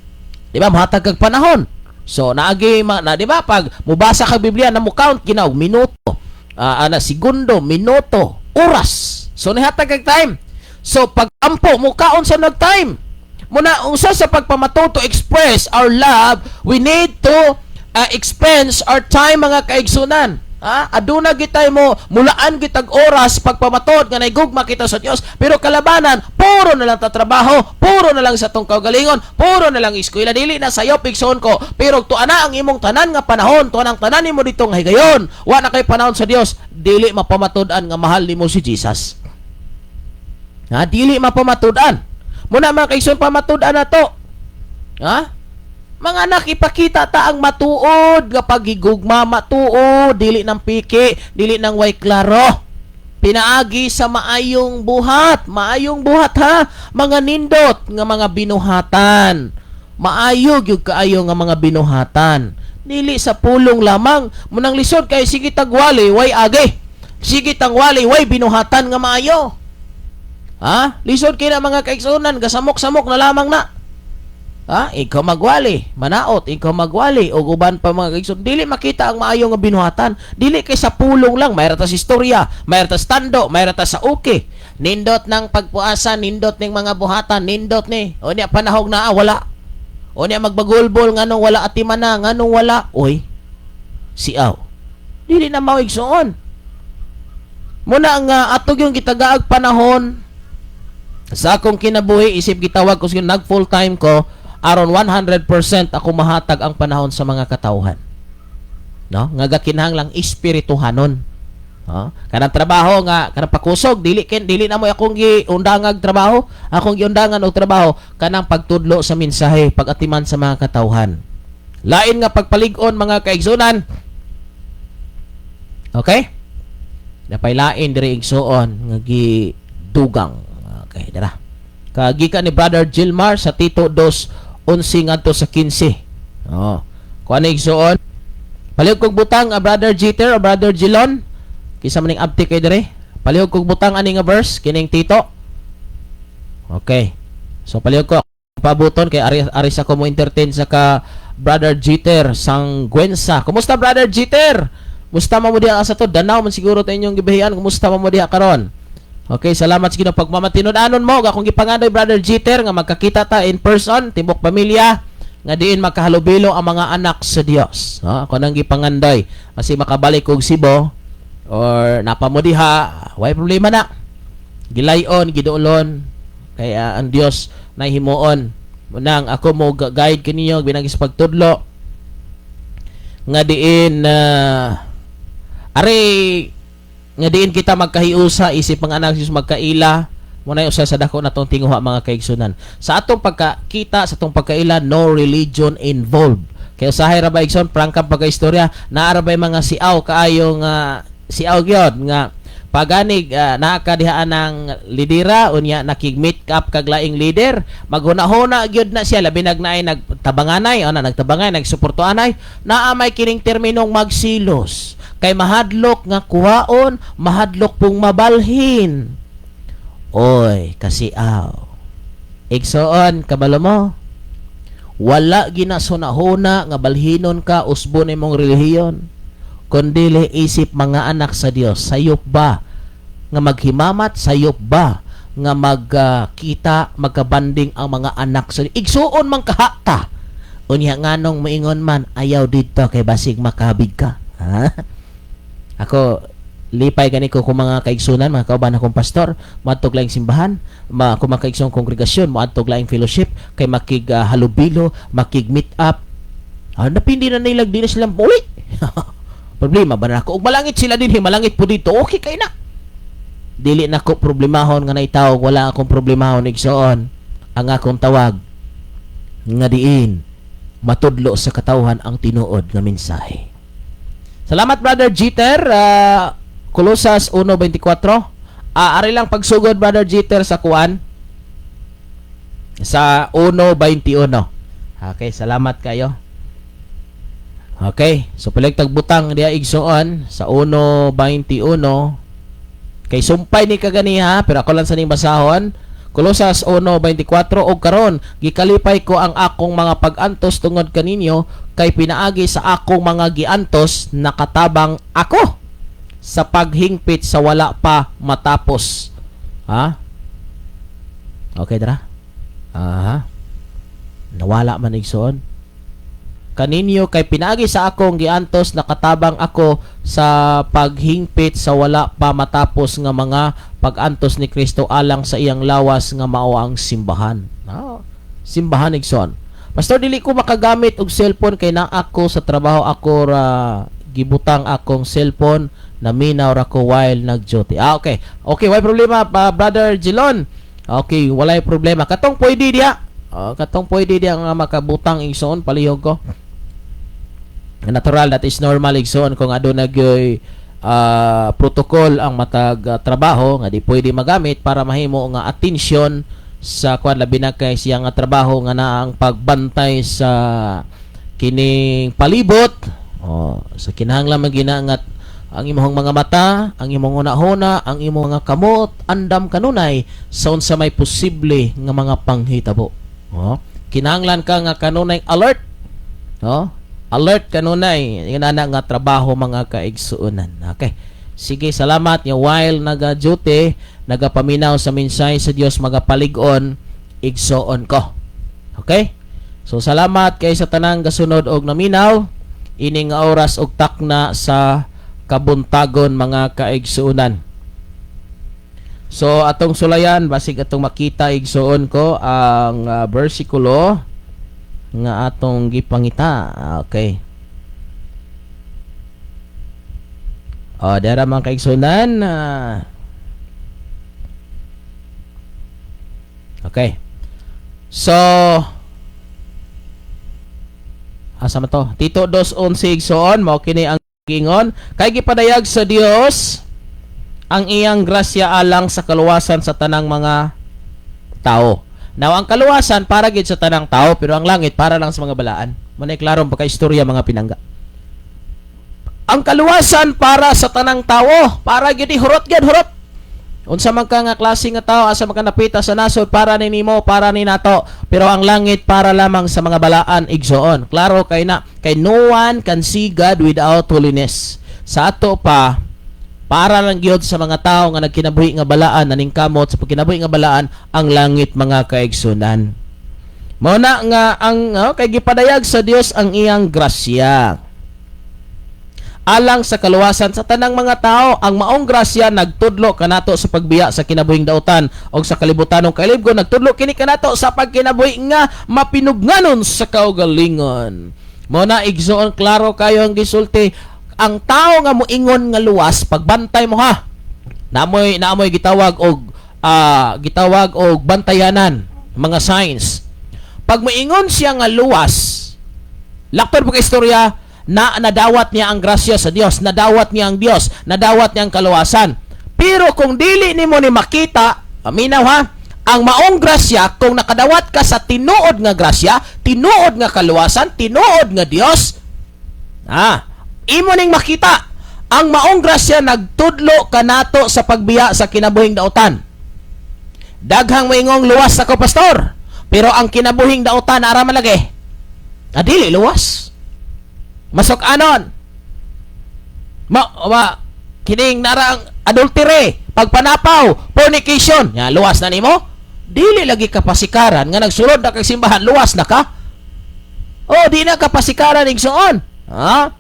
Di ba? Mahatag kag panahon. So, naagi ma, na, di ba? Pag mubasa ka Biblia, na mo count ginaw, minuto, ana, segundo, minuto, oras. So, nihatag kag time. So, pag ampo, mukaon sa nag-time. Muna, usa sa pagpamatud to express our love, we need to expense our time, mga kaigsunan. Ha? Aduna gitay mo mulaan gitag oras pagpamatod nga naigugma kita sa Dios, pero kalabanan puro na lang ta trabaho, puro na lang sa tong kaugalingon, puro na lang eskwela. Dili na sayop, igsoon ko, pero tuwa na ang imong tanan nga panahon, tuwa ang tanan nimo dito nga higayon, wa na kay panahon sa Dios, dili mapamatud-an nga mahal nimo si Jesus. Ha, dili mapamatud-an. Muna, mga kaigsoon, pamatud-an na to. Ha? Mga anak, ipakita ta ang matuod nga paghigugma, matuod, dili ng piki, dili ng way klaro. Pinaagi sa maayong buhat ha, mga nindot nga mga binuhatan. Maayo gyud kaayo nga mga binuhatan. Dili sa pulong lamang, munang lisod kay sige tagwali, way age. Sige tangwali, way binuhatan nga maayo. Ha? Lisod kay na, mga kaigsunan, gasamok-samok na lamang na. Ha? Ikaw magwali, manaot, ikaw magwali, o uban pa, mga kaigsoon. Dili makita ang maayo nga binuhatan. Dili kay sa pulong lang, mayra ta sa istorya, mayra ta sa tando, mayra ta sa uki. Nindot ng pagpuasa, nindot ning mga buhatan, nindot ni. O niya panahog na ah, wala. O niya magbagulbol nganong wala atiman na, nganong wala. Oy, siaw. Dili na mao, igsoon. Muna nga atog yung gitagaag panahon sa akong kinabuhi isip gitawag ko nag full time ko aron 100% ako mahatag ang panahon sa mga katawhan. No? Nga gakinahanglang espirituhanon. No? Kanang trabaho nga kanang pakusog, dili ken dili na mo akong giundangag trabaho, akong giundangan og trabaho kanang pagtudlo sa mensahe, pagatiman sa mga katawhan. Lain nga pagpalig-on, mga kaigsunan. Okay? Napaylain diri, igsuon, nga gidugang. Okay, dara. Kagikan ni Brother Gilmar sa Tito 2:11 ngadto sa 15. Oh. Kuan ni, igsuon. Palihog kog butang a Brother Jeter o Brother Gilon. Kinsa man ning abti kay dire? Palihog kog butang ani nga verse kining Tito. Okay. So palihog ko pabuton kay ari ari sa ko mo entertain sa ka Brother Jeter Sangguensa. Kumusta, Brother Jeter? Kumusta man mo diha sa to? Danaw man siguro ta inyong gibahian. Kumusta man mo diha karon? Okay, salamat sa Ginoo pagmamatinud-anon mo. Akong gipangandoy, Brother Jeter, nga magkakita ta in person, tibuok pamilya, nga diin magkahalubilo ang mga anak sa Dios. No? Ako nang gipangandoy. Kasi makabalik kog Cebu or napa mo diha, way problema na. Gilayon, giduolon kaya ang Dios na himuon. Munang ako mo guide kaninyo binagi sa pagtudlo nga diin ari nga diin kita magkahiusa isip mga anak sa Dios, magkaila. Mo na usa sa dako natong tinguha, mga kaigsunan, sa atong pagkakita, sa atong pagkaila, no religion involved. Kaya usahay ra ba, igsoon, prangka pagka-istorya, naa ra bay mga siaw kaayo nga siaw gyud nga paganig naa ka diha ng lidera, unya nakig-meet up kag laing leader, maghuna-huna gyud na siya, labi nag naay nagtabanganay ana, nagtabangay, nagsuportoanay, naa may kining terminong magsilos kay mahadlok nga kuhaon, mahadlok pong mabalhin. Oy, kasi aw. Igsoon, kabalo mo. Wala ginasuna-huna nga balhinon ka usbon imong relihiyon. Kundili isip mga anak sa Dios, sayop ba nga maghimamat, sayop ba nga magkita, magkabanding ang mga anak sa Dios? Igsuon man kahata. Unya nganong moingon man ayaw didto kay basig makabig ka. Ha? Ako lipay gani ko kung mga kaigsunan, mga kauban akong pastor, moadtog laing simbahan, kung mga kaigsuong kongregasyon, moadtog laing fellowship, kay makig halubilo, makig meet up. Ah, napindi na nila, di na sila muli. Problema ba na ako? Ug malangit sila din, malangit po dito, okay kay na. Dili na ko problemahon nga naitawag, wala akong problemahon igsoon. Ang akong tawag nga diin matudlo sa katawhan ang tinuod nga mensahe. Salamat, Brother Jeter. Kolosas 1:24. Ari lang pagsugod, Brother Jeter, sa kuan sa 1:21. Okay, salamat kayo. Okay, so palig tagbutang diya igsoon sa 1:21 kay sumpay ni kaganiha, pero ako lang sa ning basahon. Kolosas 1:24: "Og karon gikalipay ko ang akong mga pag-antos tungod kaninyo, kay pinaagi sa akong mga giantos nakatabang ako sa paghingpit sa wala pa matapos." Ha? Okay dara? Aha. Nawala man, igsoon. Kaninyo kay pinaagi sa akong giantos nakatabang ako sa paghingpit sa wala pa matapos nga mga pag-antos ni Kristo alang sa iyang lawas nga mao ang simbahan. Ah, simbahan, igsoon. "Pastor, dili ko makagamit og cellphone kay naa ako sa trabaho, ako ra gibutang akong cellphone, naminaw ra ko while nag-duty." Ah, okay. Okay, way problema pa, Brother Jilon. Okay, walay problema. Katong pwede diya. Oh, katong pwede diya nga makabutang, igsoon, palihog ko. Natural, that is normal, igsoon, kung aduna gyoy protocol ang matag trabaho nga di pwede magamit para mahimo nga atensyon sa kuan, labi na kay siya nga trabaho nga naa ang pagbantay sa kining palibot. Oh, sa kinahanglan man gina nga ang imong mga mata, ang imong hunahuna, ang imong mga kamot andam kanunay sa unsa may posible nga mga panghitabo. Oh, kinahanglan ka nga kanunay alert. Oh, alert kanunay ingana nga trabaho, mga kaigsuonan. Okay. Sige, salamat nga while naga-duty, nagapaminaw sa mensahe sa Dios, magapalig-on igsoon ko. Okay? So salamat kay sa tanang gasunod og naminaw ini nga oras og takna sa kabuntagon, mga kaigsuonan. So atong sulayan, basig atong makita, igsuon ko, ang bersikulo nga atong gipangita. Okay. Oh, dara, mga kaigsuonan. Okay. So asa man to? Tito 2:11, igsoon, mao kini ang gingon: "Kay gipadayag sa Dios ang iyang grasya alang sa kaluwasan sa tanang mga tao." Now, ang kaluwasan para gid sa tanang tao, pero ang langit para lang sa mga balaan. Mao klarong pagka-istorya, mga pinangga. Ang kaluwasan para sa tanang tao, para gid hurot gid hurot. Unsa man ka nga klase nga tao, asa man ka napita sa nasod, para ni nimo, para ni nato. Pero ang langit para lamang sa mga balaan, igsoon. Klaro kay na, kay no one can see God without holiness. Sa ato pa, para lang gyud sa mga tao nga nagkinabuhi nga balaan, naningkamot sa pagkinabuhi nga balaan ang langit, mga kaigsunan. Mao na nga ang oh, kay gipadayag sa Dios ang iyang grasya alang sa kaluwasan sa tanang mga tao. Ang maong grasya nagtudlo kanato sa pagbiya sa kinabuhing dautan og sa kalibutanong kailibgon. Nagtudlo kini kanato sa pagkinabuhi nga mapinugnanon sa kaugalingon. Mao na, igsoon, klaro kayo ang gisulti. Ang tao nga moingon nga luwas, pagbantay mo ha. Naamoy gitawag og bantayanan, mga signs. Pag moingon siya nga luwas, laktor pa istorya na nadawat niya ang grasya sa Dios, nadawat niya ang Dios, nadawat niya ang kaluwasan. Pero kung dili nimo ni makita, paminaw ha, ang maong grasya, kung nakadawat ka sa tinuod nga grasya, tinuod nga kaluwasan, tinuod nga Dios, imo ning makita, ang maong grasya nagtudlo kanato sa pagbiya sa kinabuhing dautan. Daghang moingong, "Luwas ako, pastor." Pero ang kinabuhing dautan ara man lagi. Ah, dili luwas. Masok anon. Ma, ma kining narang adultery, pagpanapaw, fornication, ya luwas na nimo? Dili lagi kapasikaran nga nagsulod na kag simbahan, luwas na ka. Oh, di na kapasikaran, igsoon. Ha?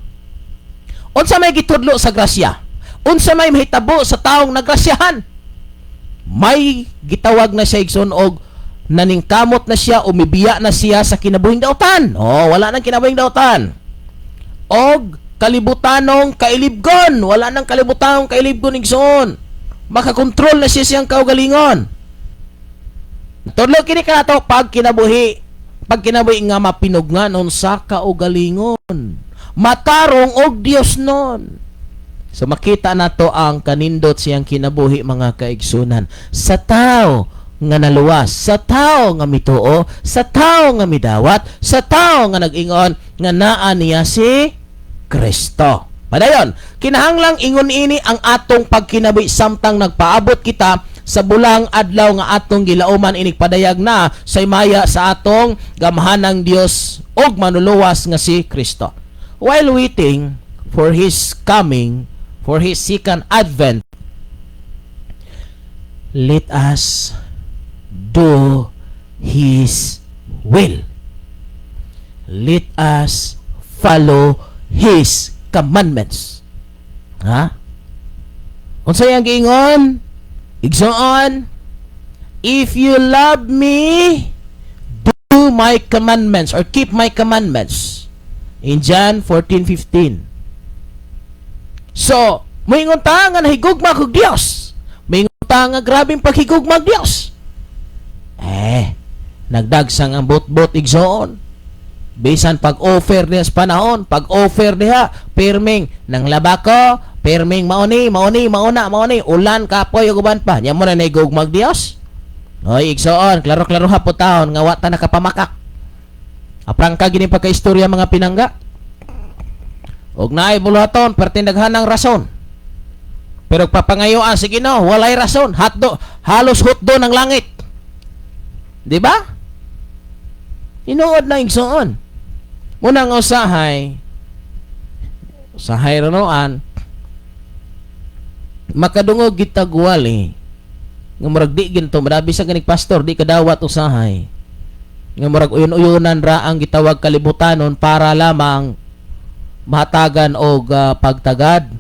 Unsa may gitudlo sa grasya? Unsa may mahitabo sa taong nagrasyahan? May gitawag na siya, igsoon, og naningkamot na siya o mibiya na siya sa kinabuhing dautan. Oh, wala nang kinabuhing dautan. Og kalibutanong kailibgon, wala nang kalibutanong kailibgon, igsoon. Makakontrol na siya siyang kaugalingon. Tudlo kini kanato pag kinabuhi, pag kinabuhi nga mapinugnanon sa kaugalingon. Matarong og Dios nun. So makita nato ang kanindot siyang kinabuhi, mga kaigsunan. Sa tao nga naluwas, sa tao nga mituo, sa tao nga midawat, sa tao nga nag-ingon nga naa niya si Kristo. Padayon, kinahanglang ingon ini ang atong pagkinabuhi samtang nagpaabot kita sa bulang adlaw nga atong gilauman inig padayag na sa himaya sa atong gamhanang Dios ug manluluwas nga si Kristo. While waiting for His coming, for His second advent, let us do His will. Let us follow His commandments. Ha? Unsay ang giingon? Igsoon, "If you love me, do my commandments or keep my commandments." In John 14:15. So, moingon ta nga nahigugma kog Dios. Moingon ta nga grabeng paghigugma og Dios. Eh, nagdagsang ang bot-bot, igsoon. Bisan pag-offer niya sa panahon, pag-offer niya, pirming nang laba ko, pirming mauni, mauni, mauna, mauni, ulan, kapoy, ug uban pa. Nya mo na nahigugmag Dios? Oy, igsoon, klaro-klaro ha po taon nga wa ta nakapamakak. Aprangka gini pagka-istorya, mga pinangga. Og naay buluhaton, perting daghan ng rason. Pero papangayoan si Ginoo, walay rason, hatdo, halos hutdo ng langit. Di ba? Tinuod na, igsoon. Munang usahay, usahay ronoan, makadungog kita gwali, nga murag di ginto, madabi sa ganig pastor, di kadawat usahay. Nga murag uyon-uyonan ra ang gitawag kalibutanon para lamang mahatagan og pagtagad.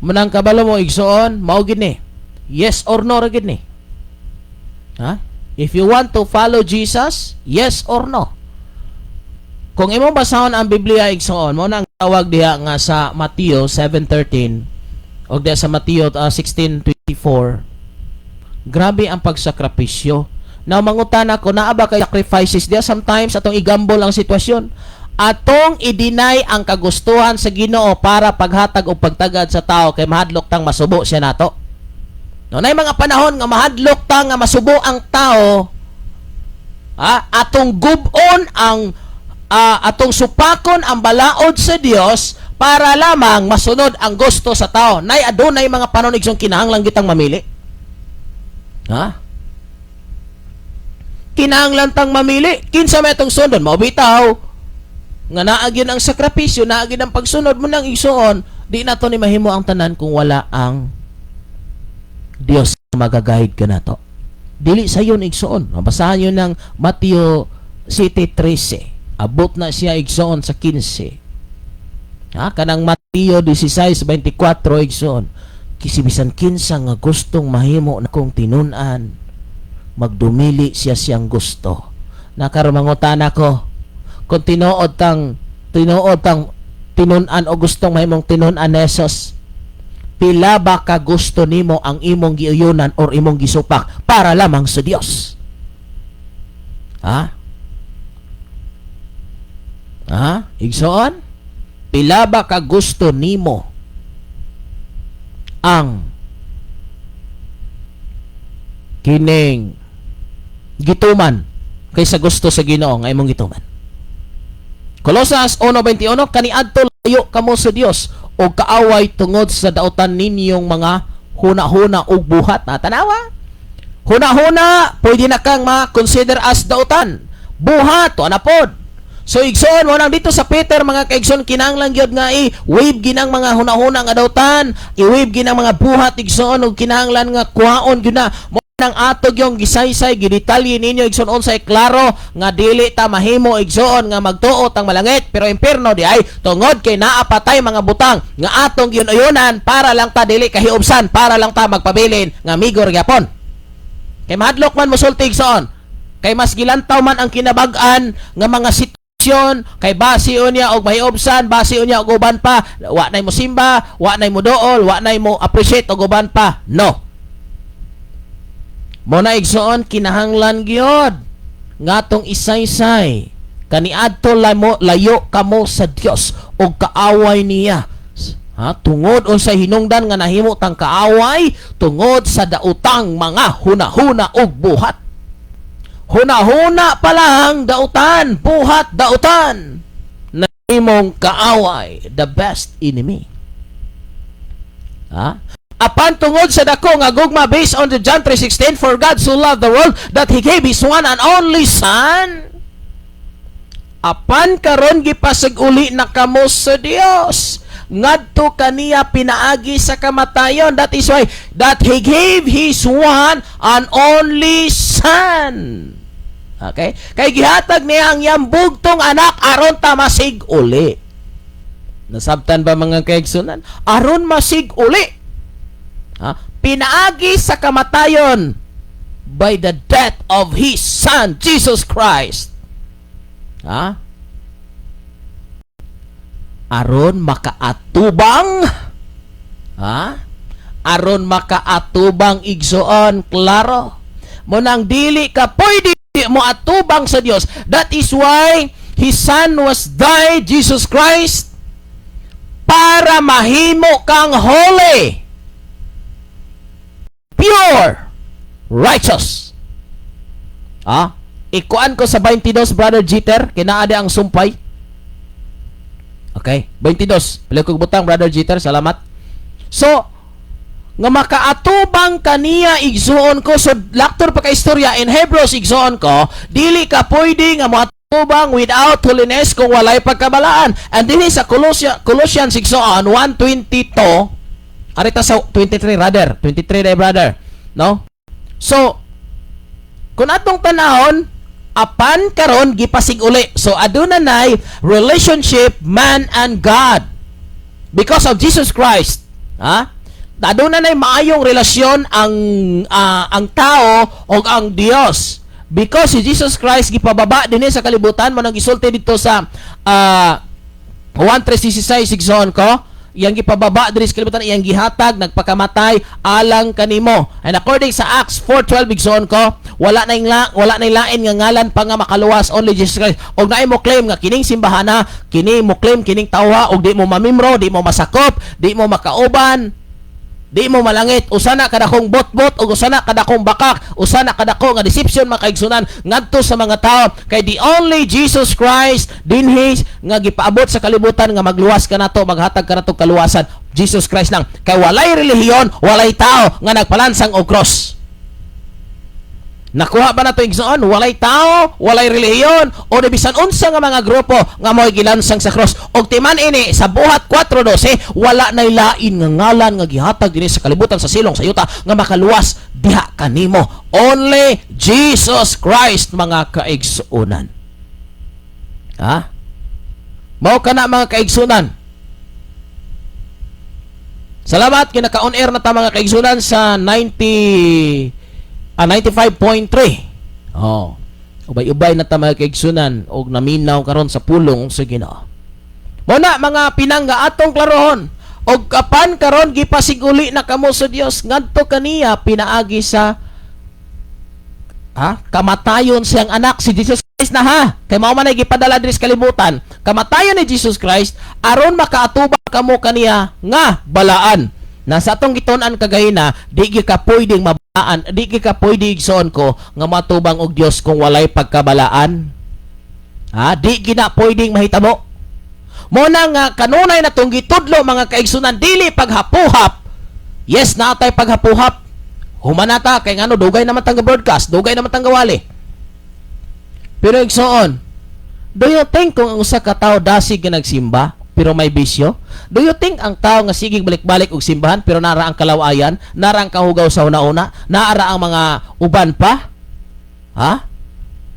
Munang kabalo mo, igsoon, mao gid ni. Yes or no ra gid ni. Ha? If you want to follow Jesus, yes or no. Kung imong basahon ang Biblia, igsoon, mo nang tawag diha nga sa Mateo 7:13 og diha sa Mateo 16:24. Grabe ang pagsakripisyo. Now mangutana ko, naa ba kay sacrifices diha? Sometimes atong igambol ang sitwasyon. Atong i-deny ang kagustuhan sa Ginoo para paghatag og pagtagad sa tao kay mahadlok tang masubo siya nato. No, nay mga panahon nga mahadlok ta nga masubo ang tao, atong gubon ang atong supakon ang balaod sa Dios para lamang masunod ang gusto sa tao. Nay adunay mga panahon, igsoon, kinahanglan gitang mamili. Ha? Kinahanglan tang mamili. Kinsa may atong sundon? Mao bitaw nga naa gyud ang sakripisyo, naa gyud ang pagsunod mo nang igsoon, di nato ni mahimo ang tanan kung wala ang Dios magagayad ka nato. Dili sayon, igsoon. Basahan yun ng Mateo 7:13. Abot na siya, igsoon, sa 15. Ha, kanang Mateo 16:24, igsoon. Kasi bisan kinsa nga gustong mahimo na kong tinun-an, magdumili siya siyang gusto. Nakaron mangutana ko, kung tinuod tang tinun-an o gustong mahimong tinun-an ni Jesus, pila ba ka gusto nimo ang imong giuyunan or imong gisupak para lamang sa Dios? Ha? Ha? Igsoon? Pila ba ka gusto nimo ang kining gituman kaysa gusto sa Ginoo nga imong gituman? Colosas 1:21, "Kaniadto layo kamo sa Dios og kaaway tungod sa dautan ninyong mga huna-huna ug buhat." Na tanawa. Huna-huna, pwede na kang ma-consider as dautan. Buhat, to pod. So igsoon mo nang dito sa Peter, mga kaigsoon, kinahanglan gyud nga i-wave ginang mga hunahuna nga dautan, i-wave ginang mga buhat, igsoon, ug kinahanglan nga kuhaon gyud na. Mo nang ato yung gisaysay, gidetalye ninyo, igsoon, unsay klaro nga dili ta mahimo, igsoon, nga magtuo tang malangit pero impierno di ay tungod kay naa pa tay mga butang nga atong giun-uyunan para lang ta dili kahiubsan, para lang ta magpabilin nga migor gyapon. Kay mahadlok man mosulti, igsoon, kay mas gilantaw man ang kinabag-an nga mga sitwasyon, kay base unya og mahiubsan, base unya og uban pa, wa nay mo simba, wa nay mo dool, wa nay mo appreciate og uban pa. No mo na, igsoon, kinahanglan gyud ngatong isaysay kaniadto lamo layo kamo sa Dios og kaaway niya, ha, tungod unsay hinungdan nga nahimo tang kaaway tungod sa dautang mga hunahuna ug buhat. Hunahuna pa lang dautan, buhat dautan, nahimong kaaway, the best enemy, ha. Apan tungod sa dako nga gugma, based on the John 3:16, "For God so loved the world that He gave His one and only Son." Apan karon gipasag-uli na kamo sa Dios ngadto kaniya pinaagi sa kamatayon. That is why that He gave His one and only Son. Okay? Kay gihatag niya ang iyang bugtong anak aron ta masig-uli. Nasabtan ba, mga kaigsunan? Aron masig-uli. Ha? Pinaagi sa kamatayon, by the death of His Son, Jesus Christ. Ha? Aron makaatubang, ha? Aron makaatubang, igsoon, klaro. Mo nang dili ka pwede mo atubang sa Dios. That is why His Son was died, Jesus Christ, para mahimo kang holy, pure, righteous. Ah, ikuan ko sa 22, Brother Jeter, kinaade ang sumpay. Okay, 22. Pili ko butang, Brother Jeter, salamat. So, nga makaatubang kaniya, igsuon ko, so laktor pa ka istorya in Hebrews, igsuon ko, dili ka pwede nga moatubang without holiness kung walay pagkabalaan. And dinhi sa Colossians, igsuon, 1:22, arita sa 23 rather, 23 day, brother, no? So, kung atong tanahon, apan karon gipasig-uli. So aduna nay relationship man and God because of Jesus Christ. Ha? Aduna nay maayong relasyon ang tao og ang Dios. Because si Jesus Christ gipababa dinhi sa kalibutan, mo nang gisulti dito sa 1:366, igsoon ko, iyang gipababa diri sa kalibutan, iyang gihatag, nagpakamatay alang kanimo. And according sa Acts 4:12, igsoon ko, wala na lain nga ngalan pa nga makaluwas, only Jesus Christ. Og naay mo claim nga kining simbahana, kini mo claim kining tawa, og di mo mamimro, di mo masakop, di mo makauban, di mo malangit, usa na kadakong botbot ug usa na kadakong bakak, usa na kadako nga deception, mga kaigsunan, ngadto sa mga tao, kay the only Jesus Christ dinhi nga gipaabot sa kalibutan nga magluwas kanato, maghatag kanato kaluwasan, Jesus Christ lang. Kay walay relihiyon, walay tao nga nagpalansang og cross. Nakuha ba nato, igsoon? Walay tao, walay relihiyon, o di bisan unsa nga mga grupo nga mo'y gilansang sa cross. Og timan ini sa Buhat 4:12, wala nay lain nga ngalan nga gihatag dinhi sa kalibutan sa silong sa yuta nga makaluwas diha kanimo. Only Jesus Christ, mga kaigsuonan. Ha? Mao kana, mga kaigsunan. Salamat kinaka on air na ta, mga kaigsunan, sa 90 95.3. Oh. Ubay-ubay na ta, mga kaigsunan, og naminaw karon sa pulong sa Ginoo. Mo na, mga pinangga, atong klarohon. Og apan karon gipasiguli na kamo sa Dios ngadto kaniya pinaagi sa, ha, kamatayon siyang anak, si Jesus Christ na, ha, kay mao man ay gipadala diri sa kalibutan, kamatayon ni Jesus Christ aron makaatubang kamo kaniya nga balaan. Nasa atong gitun-an kagahina, di gyud ka pwedeng mabalaan, di gyud ka pwede, igsoon ko, nga matubang og Dios kung walay pagkabalaan, ha. Di gyud na pwedeng mahitabo. Mo na nga kanunay na tong gitudlo, mga kaigsunan, dili paghapuhap. Yes, natay paghapuhap. Humanata kay ngano, dugay naman tang broadcast, dugay naman tang gawali. Pero igsoon, do you think kung ang usa ka tawo dasig nga nagsimba pero may bisyo? Do you think ang tao nga sigig balik-balik og simbahan pero nara ang kalawayan, nara ang kahugaw sa una-una, naara ang mga uban pa? Ha?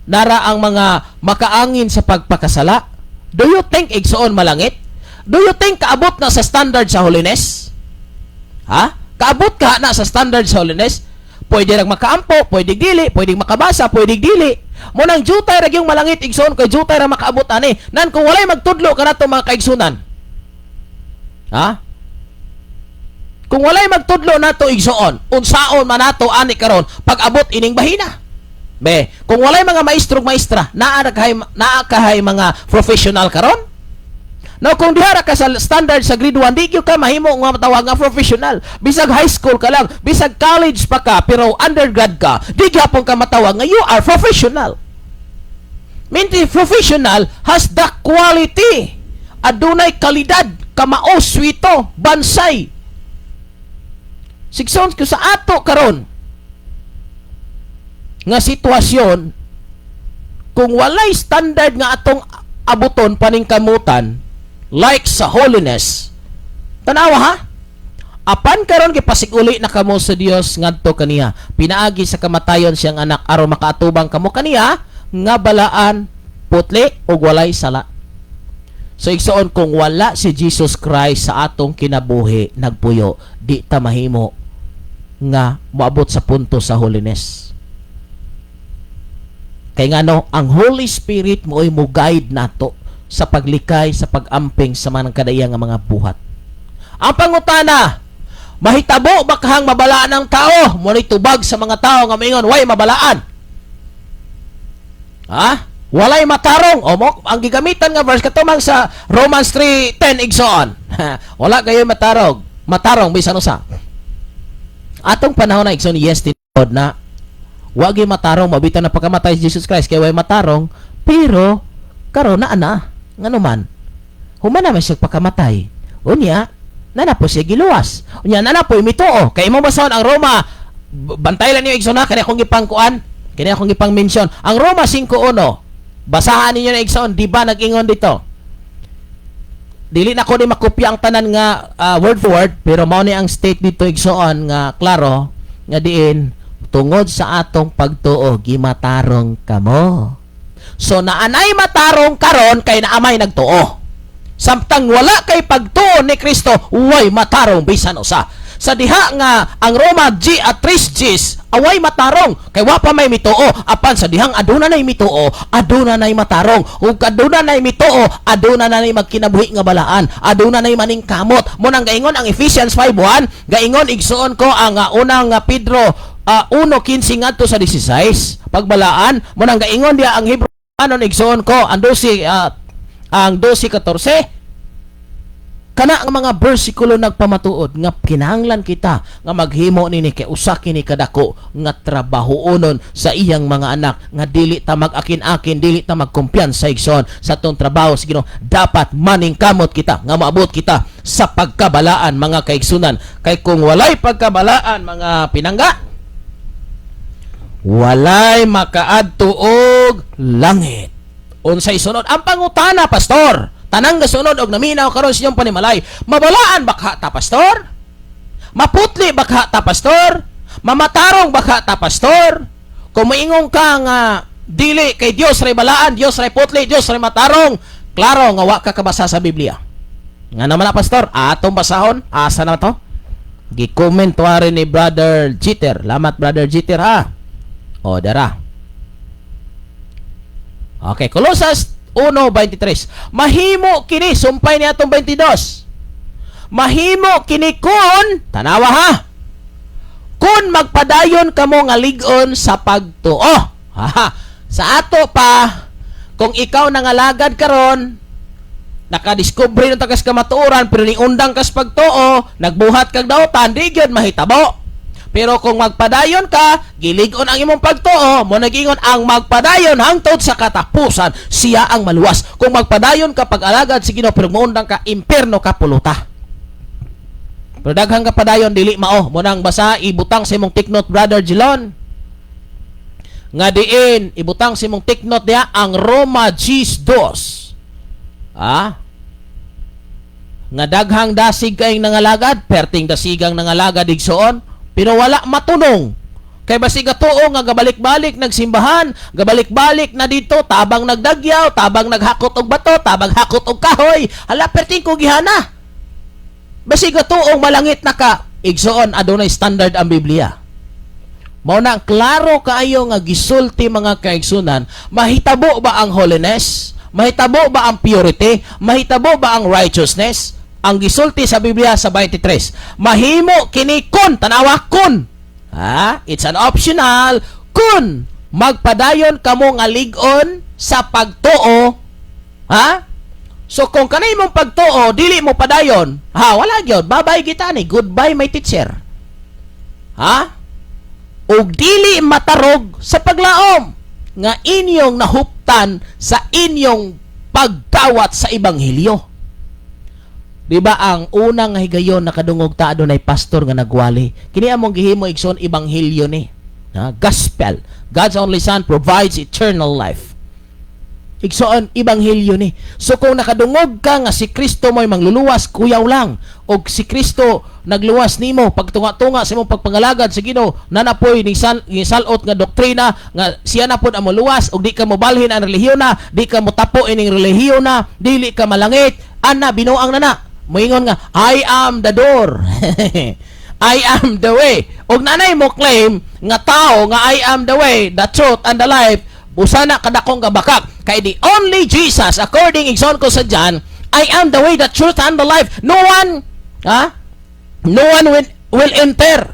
Nara ang mga makaangin sa pagpakasala? Do you think, igsoon, malangit? Do you think kaabot na sa standard sa holiness? Ha? Kaabot ka na sa standard sa holiness? Pwede rag makaampo, pwede dili, pwede makabasa, pwede dili. Mo nang jutay ra yung malangit, igsoon, kay jutay ra makaabot ani. Nan kung walay magtudlo kanato, mga kaigsunan. Ha? Kung walay magtudlo nato, igsoon, unsaon man nato ani karon pag abot ining bahina? Be, kung walay mga maestrog maestra, naa kahay mga professional karon? No, kung diha ra ka sa standard sa grade 1, di gyud ka mahimo nga matawag nga professional. Bisag high school ka lang, bisag college pa ka, pero undergrad ka, di gyapon ka matawag nga you are professional. Meaning professional has the quality. Adunay kalidad, kamao, swito, bansay. Igsoon ko sa ato karon nga sitwasyon, kung walay standard nga atong abuton paningkamutan like sa holiness, tanawa ha, apan karon gipasiguli na kamo sa Dios ngadto kaniya pinaagi sa kamatayon siyang anak, aron makaatubang kamo kaniya nga balaan, putli ug walay sala. So igsoon, kung wala si Jesus Christ sa atong kinabuhi nagpuyo, di ta mahimo nga moabot sa punto sa holiness. Kay ngano, ang Holy Spirit mo'y mo guide nato sa paglikay, sa pagamping sa mga kadaya nga mga buhat. Ang pangutana, mahitabo ba kahang mabalaan ang tao? Mo tubag sa mga tao nga maingon, "Way mabalaan." Ha? Walay matarong. O mo, ang gigamitan nga verse katumang sa Romans 3:10, igsoon. Wala kayo matarong. Matarong bisan usa. Atong panahon na, igsoon, yes, tinuod na wagi matarong, mabita na pagkamatay si Jesus Christ kay way matarong, pero karon na ana ngano man human na man siya pagkamatay, unya na po siya giluwas, unya na po mituo. Kay imong basahon ang Roma, bantay lang niyo, igsoon, ha, kani akong gipangkuan, kani akong gipang mention ang Roma 5:1. Basahan ninyo na, igsoon. Di ba nag-ingon dito? Dili na ko ni makopya ang tanan nga word for word, pero mao ni ang state dito, igsoon, nga klaro nga diin tungod sa atong pagtuo gimatarong kamo. So naanay matarong karon kay naamay nagtuo. Samtang wala kay pagtuo ni Kristo, way matarong bisan usa. Sa diha nga ang Roma G at 3 Gs, away matarong kay wa pa may mituo. Apan sa dihang aduna nay mituo, aduna nay matarong. Ug aduna nay mituo, aduna na nay magkinabuhi nga balaan, aduna nay maningkamot. Mo nang gaingon ang Ephesians 5:1, gaingon, igsuon ko, ang unang Pedro 1:15 ngadto sa 16. Pagbalaan mo nang gaingon diya ang Hebrew anon, igsuon ko, ang 12 ang 12:14. Kana ang mga bersikulo nagpamatuod nga kinahanglan kita nga maghimo nini kay usa kini kadako nga trabahoonon sa iyang mga anak nga dili ta mag-akin-akin, dili ta magkumpiyansa, igsoon, sa atong trabaho sa Ginoo. Dapat maningkamot kita nga maabot kita sa pagkabalaan, mga kaigsunan, kay kung walay pagkabalaan, mga pinangga, walay makaadto og langit. Unsay sunod? Ang pangutana, pastor, tanang gasunod og naminaw karon sa inyong panimalay, mabalaan ba ka ta, pastor? Maputli ba ka ta, pastor? Mamatarong ba ka ta, pastor? Kung moingon ka nga dili kay Dios ray balaan, Dios ray putli, Dios ray matarong, klaro nga wa ka kabasa sa Biblia. Nga naman na, pastor, atong basahon, asa na to? Gi-comment ni Brother Jeter. Lamat, Brother Jeter, ha. O, dara. Okay, Colosas 1:23. Mahimo kini, sumpay ni atong 22. Mahimo kini kun, tanawa ha, kun magpadayon kamo nga lig-on sa pagtuo. Ha, sa ato pa, kung ikaw nangalagad karon, nakadiskubre ng tagas kamatuoran, pero niundang kas pagtuo, nagbuhat kag dautan, di gyud mahitabo. Pero kung magpadayon ka, gilig-on ang imong pagtuo, mo nagingon ang magpadayon hangtod sa katapusan, siya ang maluwas. Kung magpadayon ka pag-alagad sa Ginoo pero muundang ka, impierno ka puluta. Pero daghang kapadayon dili mao. Mao nang basa ibutang sa imong take note, Brother Jilon. Nga diin ibutang sa imong take note diha ang Roma 10:2. Ah? Nga daghang dasig kayong nangalagad, perting dasigang nangalagad, igsoon, pero wala matunong. Kay basig tuo nga gabalik-balik nagsimbahan, gabalik-balik na dito, tabang nagdagyaw, tabang naghakot og bato, tabang hakot og kahoy, hala, perting ko gihana. Basig tuong malangit na ka, igsoon, adunay standard ang Biblia. Mao na klaro kaayo nga gisulti, mga kaigsunan, mahitabo ba ang holiness? Mahitabo ba ang purity? Mahitabo ba ang righteousness? Ang gisulti sa Biblia sa 23, mahimo kini kun, tanawa, kun. Ha? It's an optional kun magpadayon kamo nga lig-on sa pagtuo. Ha? So kung kanay mong pagtuo dili mo padayon, ha, wala gyud. Bye-bye kita ni. Goodbye, my teacher. Ha? Ug dili matarog sa paglaom nga inyong nahuptan sa inyong pagdawat sa ebanghelyo. Di ba ang unang nga higayon nakadungog ta adunay pastor nga nagwali. Kini among gihimo, igsoon, ebanghelyo ni. Ha? Gospel. God's only Son provides eternal life. Igsoon, ebanghelyo ni. So kung nakadungog ka nga si Kristo mo'y mangluluwas, kuyaw lang. O si Kristo nagluwas nimo pagtunga-tunga sa imong pagpangalagad sa Ginoo, nanapoy ni sal salot nga doktrina nga siya na pod ang moluwas ug di ka mobalhin ang relihiyon na, di ka motapo ining relihiyon na, dili ka malangit, ana binuang na na. Moingon nga, "I am the door. I am the way." Og nanay mo claim nga tao nga "I am the way, the truth, and the life," busa na kadakong gabakak. Kay the only Jesus, according, igsoon ko, sa John, "I am the way, the truth, and the life. No one, ha? No one will enter."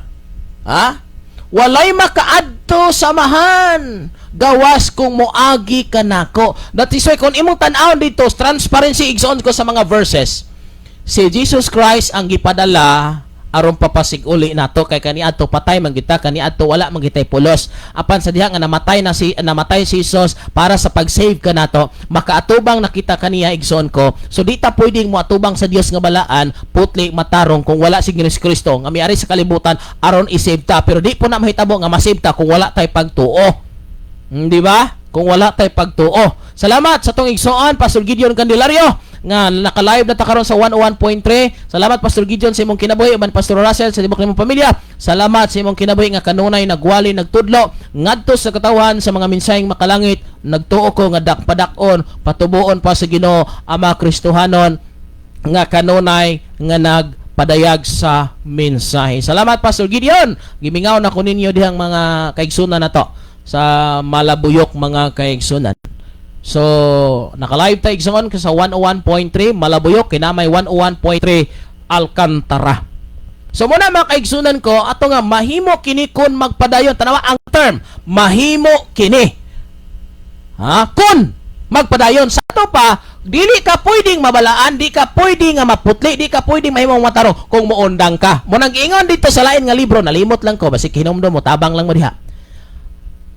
Ha? Walay makaadto sa Amahan gawas kung moagi ka nako. That is why kung imong tan-awon dito, transparency, igsoon ko, sa mga verses, si Jesus Christ ang gipadala aron papasig-uli nato kay kaniadto patay man kita, kaniadto wala man kitay pulos. Apan sa diha nga namatay si Jesus para sa pag-save kanato, makaatubang na kita kaniya, igsoon ko. So di ta pwedeng moatubang sa Dios nga balaan, putli, matarong, kung wala si Jesu Kristo nga miari sa kalibutan aron i-save ta. Pero di po na mahitabo nga ma-save ta kung wala tay pagtuo. Di ba? Kung wala tay pagtuo. Salamat sa tong igsoon, Pastor Gideon Candelario, nga naka-live na ta karon sa 101.3. Salamat, Pastor Gideon, sa imong kinabuhi uban Pastor Russell, sa tibok nimong pamilya. Salamat sa imong kinabuhi nga kanunay nagwali, nagtudlo ngadto sa katawhan sa mga mensaheng makalangit. Nagtuo ko nga dakpadak-on, patubuon pa sa Ginoo ang mga Kristohanon nga kanunay nga nagpadayag sa mensahe. Salamat, Pastor Gideon. Gimingaw na ko ninyo dihang mga kaigsunan na to sa Malabuyok, mga kaigsunan. So, naka-live tayo, igsoon, sa 101.3 Malabuyok, kinamay 101.3 Alcantara. So muna, mga kaigsunan ko, ato nga mahimo kini kun magpadayon. Tanawa ang term, mahimo kini. Ha? Kun magpadayon sa ato pa, dili ka pwedeng mabalaan, di ka pwedeng nga maputli, di ka pwedeng mahimong matarong kung muundang ka. Mo nang giingon dito sa lain nga libro, nalimot lang ko, basig hinumdum mo, tabang lang mo diha.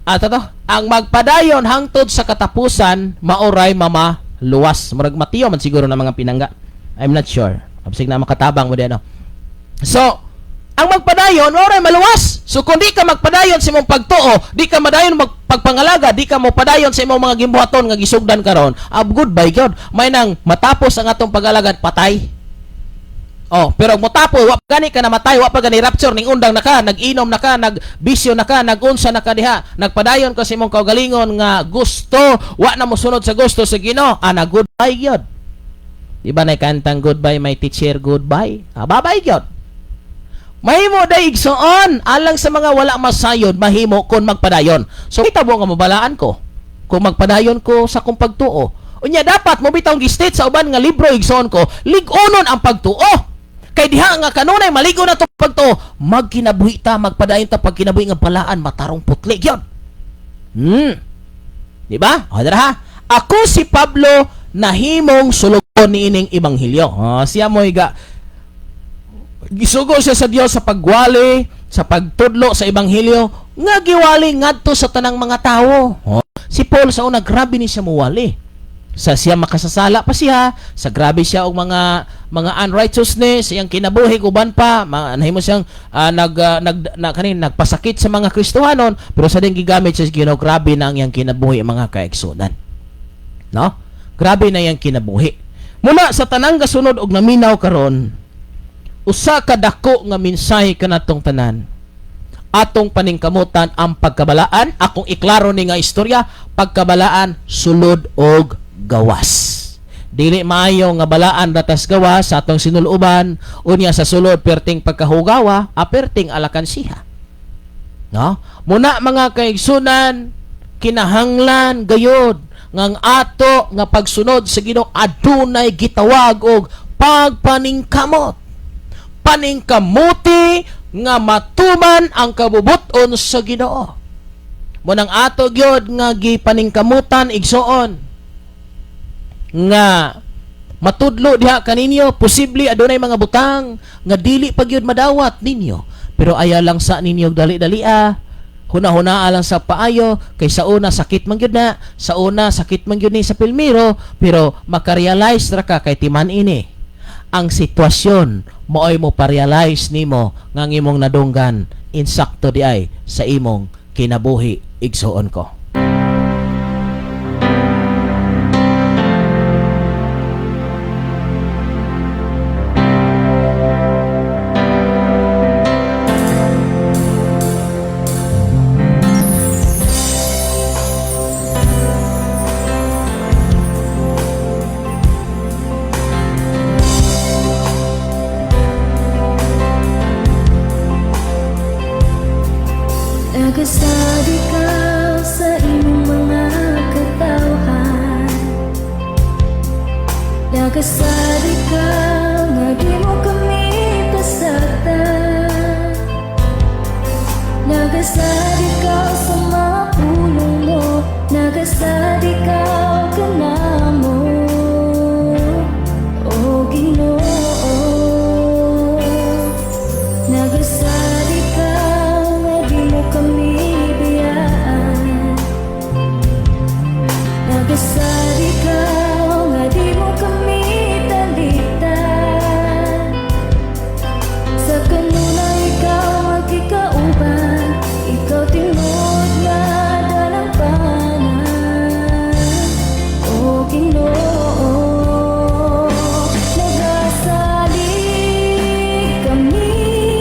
At ito, ang magpadayon hangtod sa katapusan, maoray mama luwas. Murag Mateo man siguro na mga pinangga. I'm not sure. Absig na makatabang mo di ano. So, ang magpadayon, maoray maluwas. So, kung di ka magpadayon sa imong pagtuo, di ka madayon magpagpangalaga, di ka mo padayon sa imong mga gimbuhaton nga gisugdan karon, ab goodbye God. May nang matapos ang atong pag-alagad, patay. Oh, pero motapo, wa pa gani ka namatay, wa pa gani rapture ning undang na ka, nag-inom na ka, nagbisyo na ka, nagunsa na ka diha, nagpadayon ka sa imong kaugalingon nga gusto, wa na mosunod sa gusto sa Ginoo, ana goodbye gyud. Di ba na kantang "Goodbye my teacher, goodbye"? Ah, bye-bye gyud. Mahimo day, igsoon, alang sa mga wala masayod, mahimo kon magpadayon. So kita nga mabalaan ko kung magpadayon ko sa akong pagtuo. Unya dapat mo bitawng gi-state sa uban nga libro, igsoon ko, lig-onon ang pagtuo. Kay diha nga kanunay maligo na to pagtuo, magkinabuhi ta, magpadayon ta pagkinabuhi nga balaan, matarong, putli gyud. Di ba? O dara ha. Ako si Pablo nahimong sulugon niining ebanghelyo. Oh, siya mo ga gisugo siya sa Dios sa pagwali, sa pagtudlo sa ebanghelyo nga giwali ngadto sa tanang mga tawo. Oh, si Paul sa una grabe ni siya muwali. Sa siya makasasala pa siya, sa grabe siya og mga unrighteousness, iyang kinabuhi uban pa, mga nahimo siyang nag nag na, kanin, nagpasakit sa mga Kristohanon, pero sa ding gigamit sa Ginoo, grabe na ang iyang kinabuhi, mga kaigsunan. No? Grabe na iyang kinabuhi. Muna sa tanang gasunod og naminaw karon, usa ka dako nga mensahe kanatong tanan. Atong paningkamutan ang pagkabalaan, akong iklaro ni nga istorya, pagkabalaan sulod og gawas. Dili maayo nga balaan ratas gawas sa atong sinuluban, unya sa sulod perting pagkahugawa, aperting alakansiha. No? Muna mga kaigsunan, kinahanglan gayod nga ang ato nga pagsunod sa Ginoo adunay gitawag og pagpaningkamot. Paningkamuti nga matuman ang kabubut-on sa Ginoo. Munang ato gyud nga gipaningkamutan, igsoon, nga matudlo diha kaninyo, posible adunay mga butang nga dili pa gyud madawat ninyo, pero ayaw lang sa ninyo dali-dali, huna-hunaa lang sa paayo, kay sa una sakit man gyud na, sa una sakit man gyud ni sa pilmiro, pero makarealize ra ka kay timan ini ang sitwasyon, mo'y mo pa-realize nimo nga ang imong nadunggan insakto di ay sa imong kinabuhi, igsoon ko. Nagasad ikaw sa imong mga katawhan. Nagasad ikaw nga di mo kami pasagdan. Nagasad ikaw sa mga pulong mo. Nagasad ikaw kanamo, O Ginoo. Nagasad ikaw nga di mo kami biyaan. Nagasad ikaw nga di mo kami talikdan. Sa kanunay ikaw magkikauban. Ikaw tinuod nga dalampanan, O Ginoo. Nagasalig kami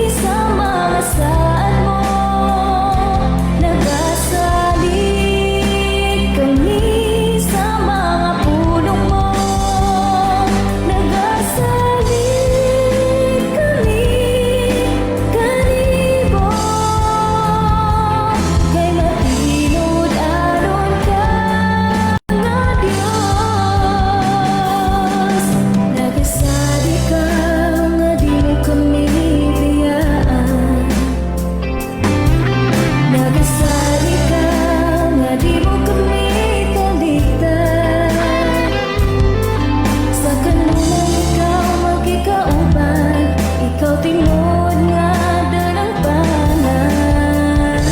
sa mga saad mo. Nagasalig kami sa mga pulong mo. Nagasalig kami kanimo, kay matinud-anon ka nga Dios. Nagasad ikaw nga di mo kami biyaan. Nagasad ikaw nga di mo kami talikdan. Sa kanunay ikaw magkikauban. Ikaw tinuod nga dalampanan,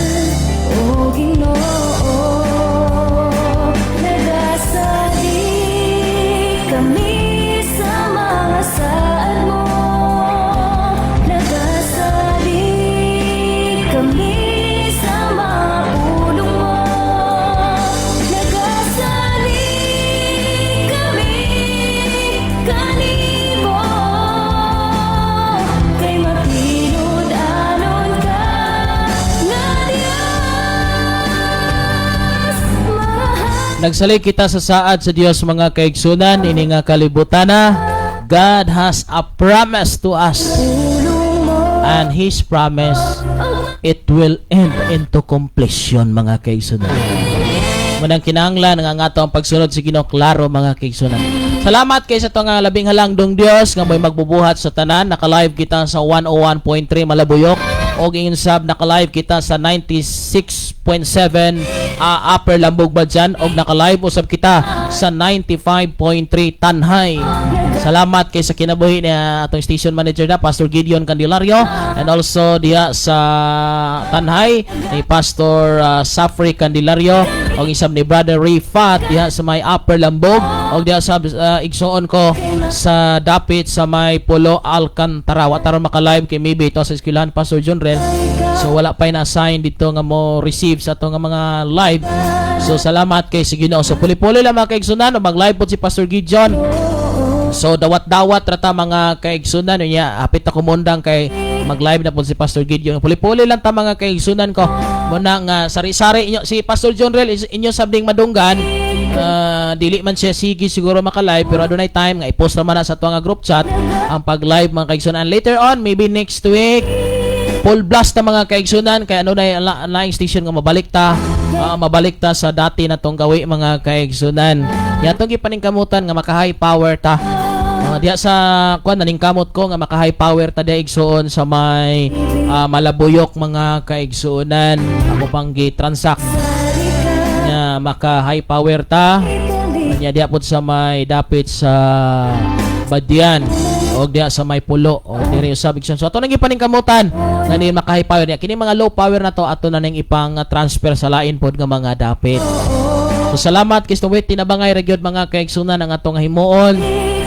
O Ginoo. Nagasalig kami sa mga saad mo. Nagasalig kami sa mga pulong mo. Nagasalig kami kanimo, kay matinud-anon ka nga Dios. Mahal. Nagsalig kita sa saad sa Dios, mga kaigsunan, ini nga kalibutana. God has a promise to us. Pulong mo. And His promise, it will end into completion, mga kaigsunan. Manang kinahanglan nga ang ato ang pagsunod sa Ginoo klaro, mga kaigsunan. Salamat kay sa to nga labing halangdong Dios nga may magbubuhat sa tanan. Naka-live kita sa 101.3 Malabuyok og ingon sab naka-live kita sa 96.7 Upper Lambog Badjan og naka-live usab kita sa 95.3 Tanjay. Salamat kay sa kinabuhi ni atong station manager na Pastor Gideon Candelario and also diha sa Tanjay ni Pastor Safri Candelario og isang ni Brother Rifat diha sa may Upper Lambog. Og diha sa igsoon ko sa dapit sa may Polo Alcantara. Wa taron maka-live kay maybe ito sa eskwelahan, Pastor John Rel. So wala pa na-assign dito nga mo receive sa ato nga mga live. So salamat kay si Ginoo. So puli-puli lang, mga kaigsunan, mag-live po si Pastor Gideon. So dawat-dawat rata, mga kaigsunan, niya hapit ako mundang kay mag-live na po si Pastor Gideon. Puli-puli lang ta, mga kaigsunan ko. Muna nga sari-sari inyo si Pastor John Rel inyo sabding madunggan. Dili man siya sige siguro maka-live, pero adunay time nga i-post naman na sa ato nga group chat ang pag-live, mga kaigsunan. Later on, maybe next week, full blast na, mga kaigsunan, kay ano na laing station nga mabalik ta sa dati na tong gawi, mga kaigsunan. Yatong gipaningkamutan nga maka-high power ta. Diha sa kuan, naningkamot ko nga maka-high power ta diha, igsuon, sa may Malabuyok, mga kaigsuonan. Ako pang gi-transact nga maka high power ta nya diha pod sa may dapit sa Badian og diha sa may Pulo o diri usab, igsoon. So ato nang gipaningkamutan nga ni maka high power niya. Kini mga low power na to, ato na ning ipang transfer sa lain pod nga mga dapit. So salamat kay Wait, tinabangay ra gyud, mga kaigsunan, ang atong himuon.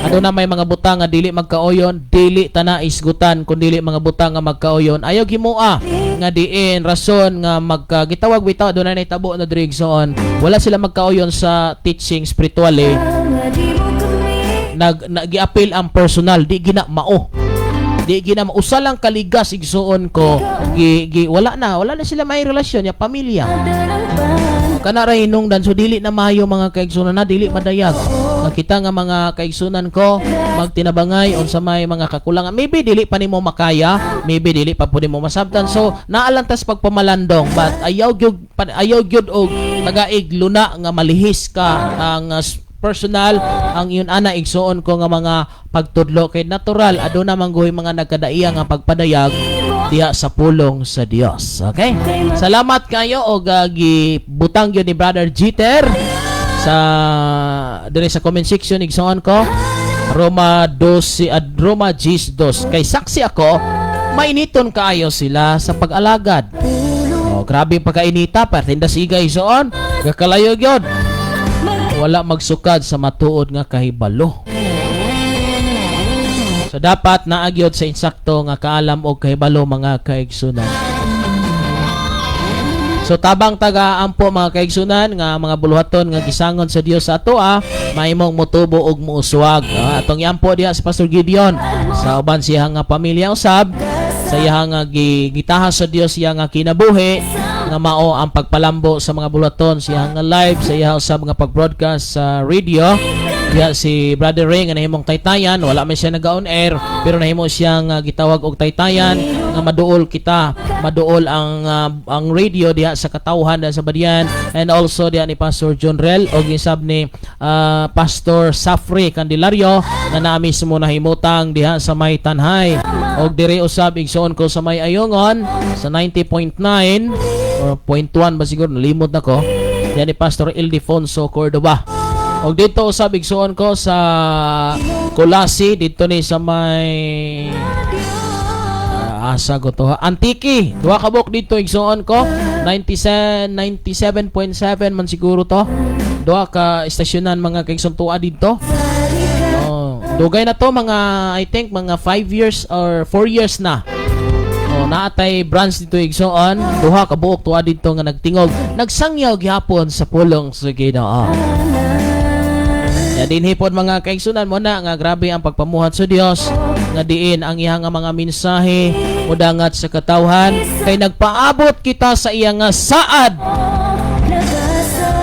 Aduna may mga butang nga dili magkaoyon, dili tana isgutan. Kung dili mga butang nga magkaoyon, ayaw himoa nga diin rason nga magka gitawag bitaw aduna nay tabo na diri, igsoon. Wala sila magkaoyon sa teaching spiritually. Nga di mo kami Nag nagiapil ang personal, di gina mao. Di gina usa lang kaligas, igsuon ko, gi, gi, wala na sila may relasyon ya pamilya. Dalang pa Kana ra hinungdan. So dili na maayo, mga kaigsunan, na dili madayag nga kita nga mga kaigsunan ko magtinabangay unsa may mga kakulangan. Maybe dili pa nimo makaya, maybe dili pa pud nimo masabtan, so naalantas pagpamalandong, but ayaw gyud og tagaig luna nga malihis ka ang personal ang iyon ana, igsuon ko, nga mga pagtudlo, kay natural aduna man guhoy mga nagkadaiya nga pagpadayag diha sa pulong sa Dios. Okay, salamat kayo og gibutang gyud ni Brother Jeter sa dire sa comment section, igsoon ko, Roma 12 at Roma 10:2, kay saksi ako mainiton kaayo sila sa pag-alagad. Oh, grabe ang pagkainita, pertinda siga, igsoon, kakalayo gyud, wala magsukad sa matuod nga kahibalo. So dapat naagyod sa insakto nga kaalam og kahibalo, mga kaigsunan. So tabang taga ampo, mga kaigsunan, nga mga buluhaton nga gisangon sa Dios sa atoa, mahimong motubo og muuswag. Atong iampo diha si Pastor Gideon sa uban siya nga pamilya usab sa iya nga gitahas sa Dios siya nga kinabuhi nga mao ang pagpalambo sa mga buluhaton siya nga live sa iya usab nga pag-broadcast sa radio. Diha si Brother Ray nga nahimong taytayan, wala man siya naga-on air, pero nahimo siyang gitawag og taytayan nga maduol kita, maduol ang radio diha sa katawhan diha sa Badian, and also diha ni Pastor John Rel og isab ni Pastor Safri Candelario nga naa mismo nahimutang diha sa may Tanhay. Og diri usab, igsuon ko, sa may Ayungon sa 90.9 or 0.1 ba siguro, nalimot na ko, diha ni Pastor Ildefonso Cordoba. Og dito usab, igsuon ko, sa Kulasi dito ni sa may asa ko to ha? Antique. Duha ka buok dito, igsuon ko, 97 97.7 man siguro to. Duha ka estasyonan, mga kaigsoon, tua dito. Oh, dugay na to, mga I think mga 5 years or 4 years na. Oh, naatay branch dito, igsoon. Duha ka buok tuwa dito nga nagtingog, nagsangyaw gihapon sa pulong sa Ginoo. Ya dinhi pod, mga kaigsunan mo na nga grabe ang pagpamuhat sa Dios nga diin ang iya nga mga mensahe mudangat sa katawhan, kay nagpaabot kita sa iya nga saad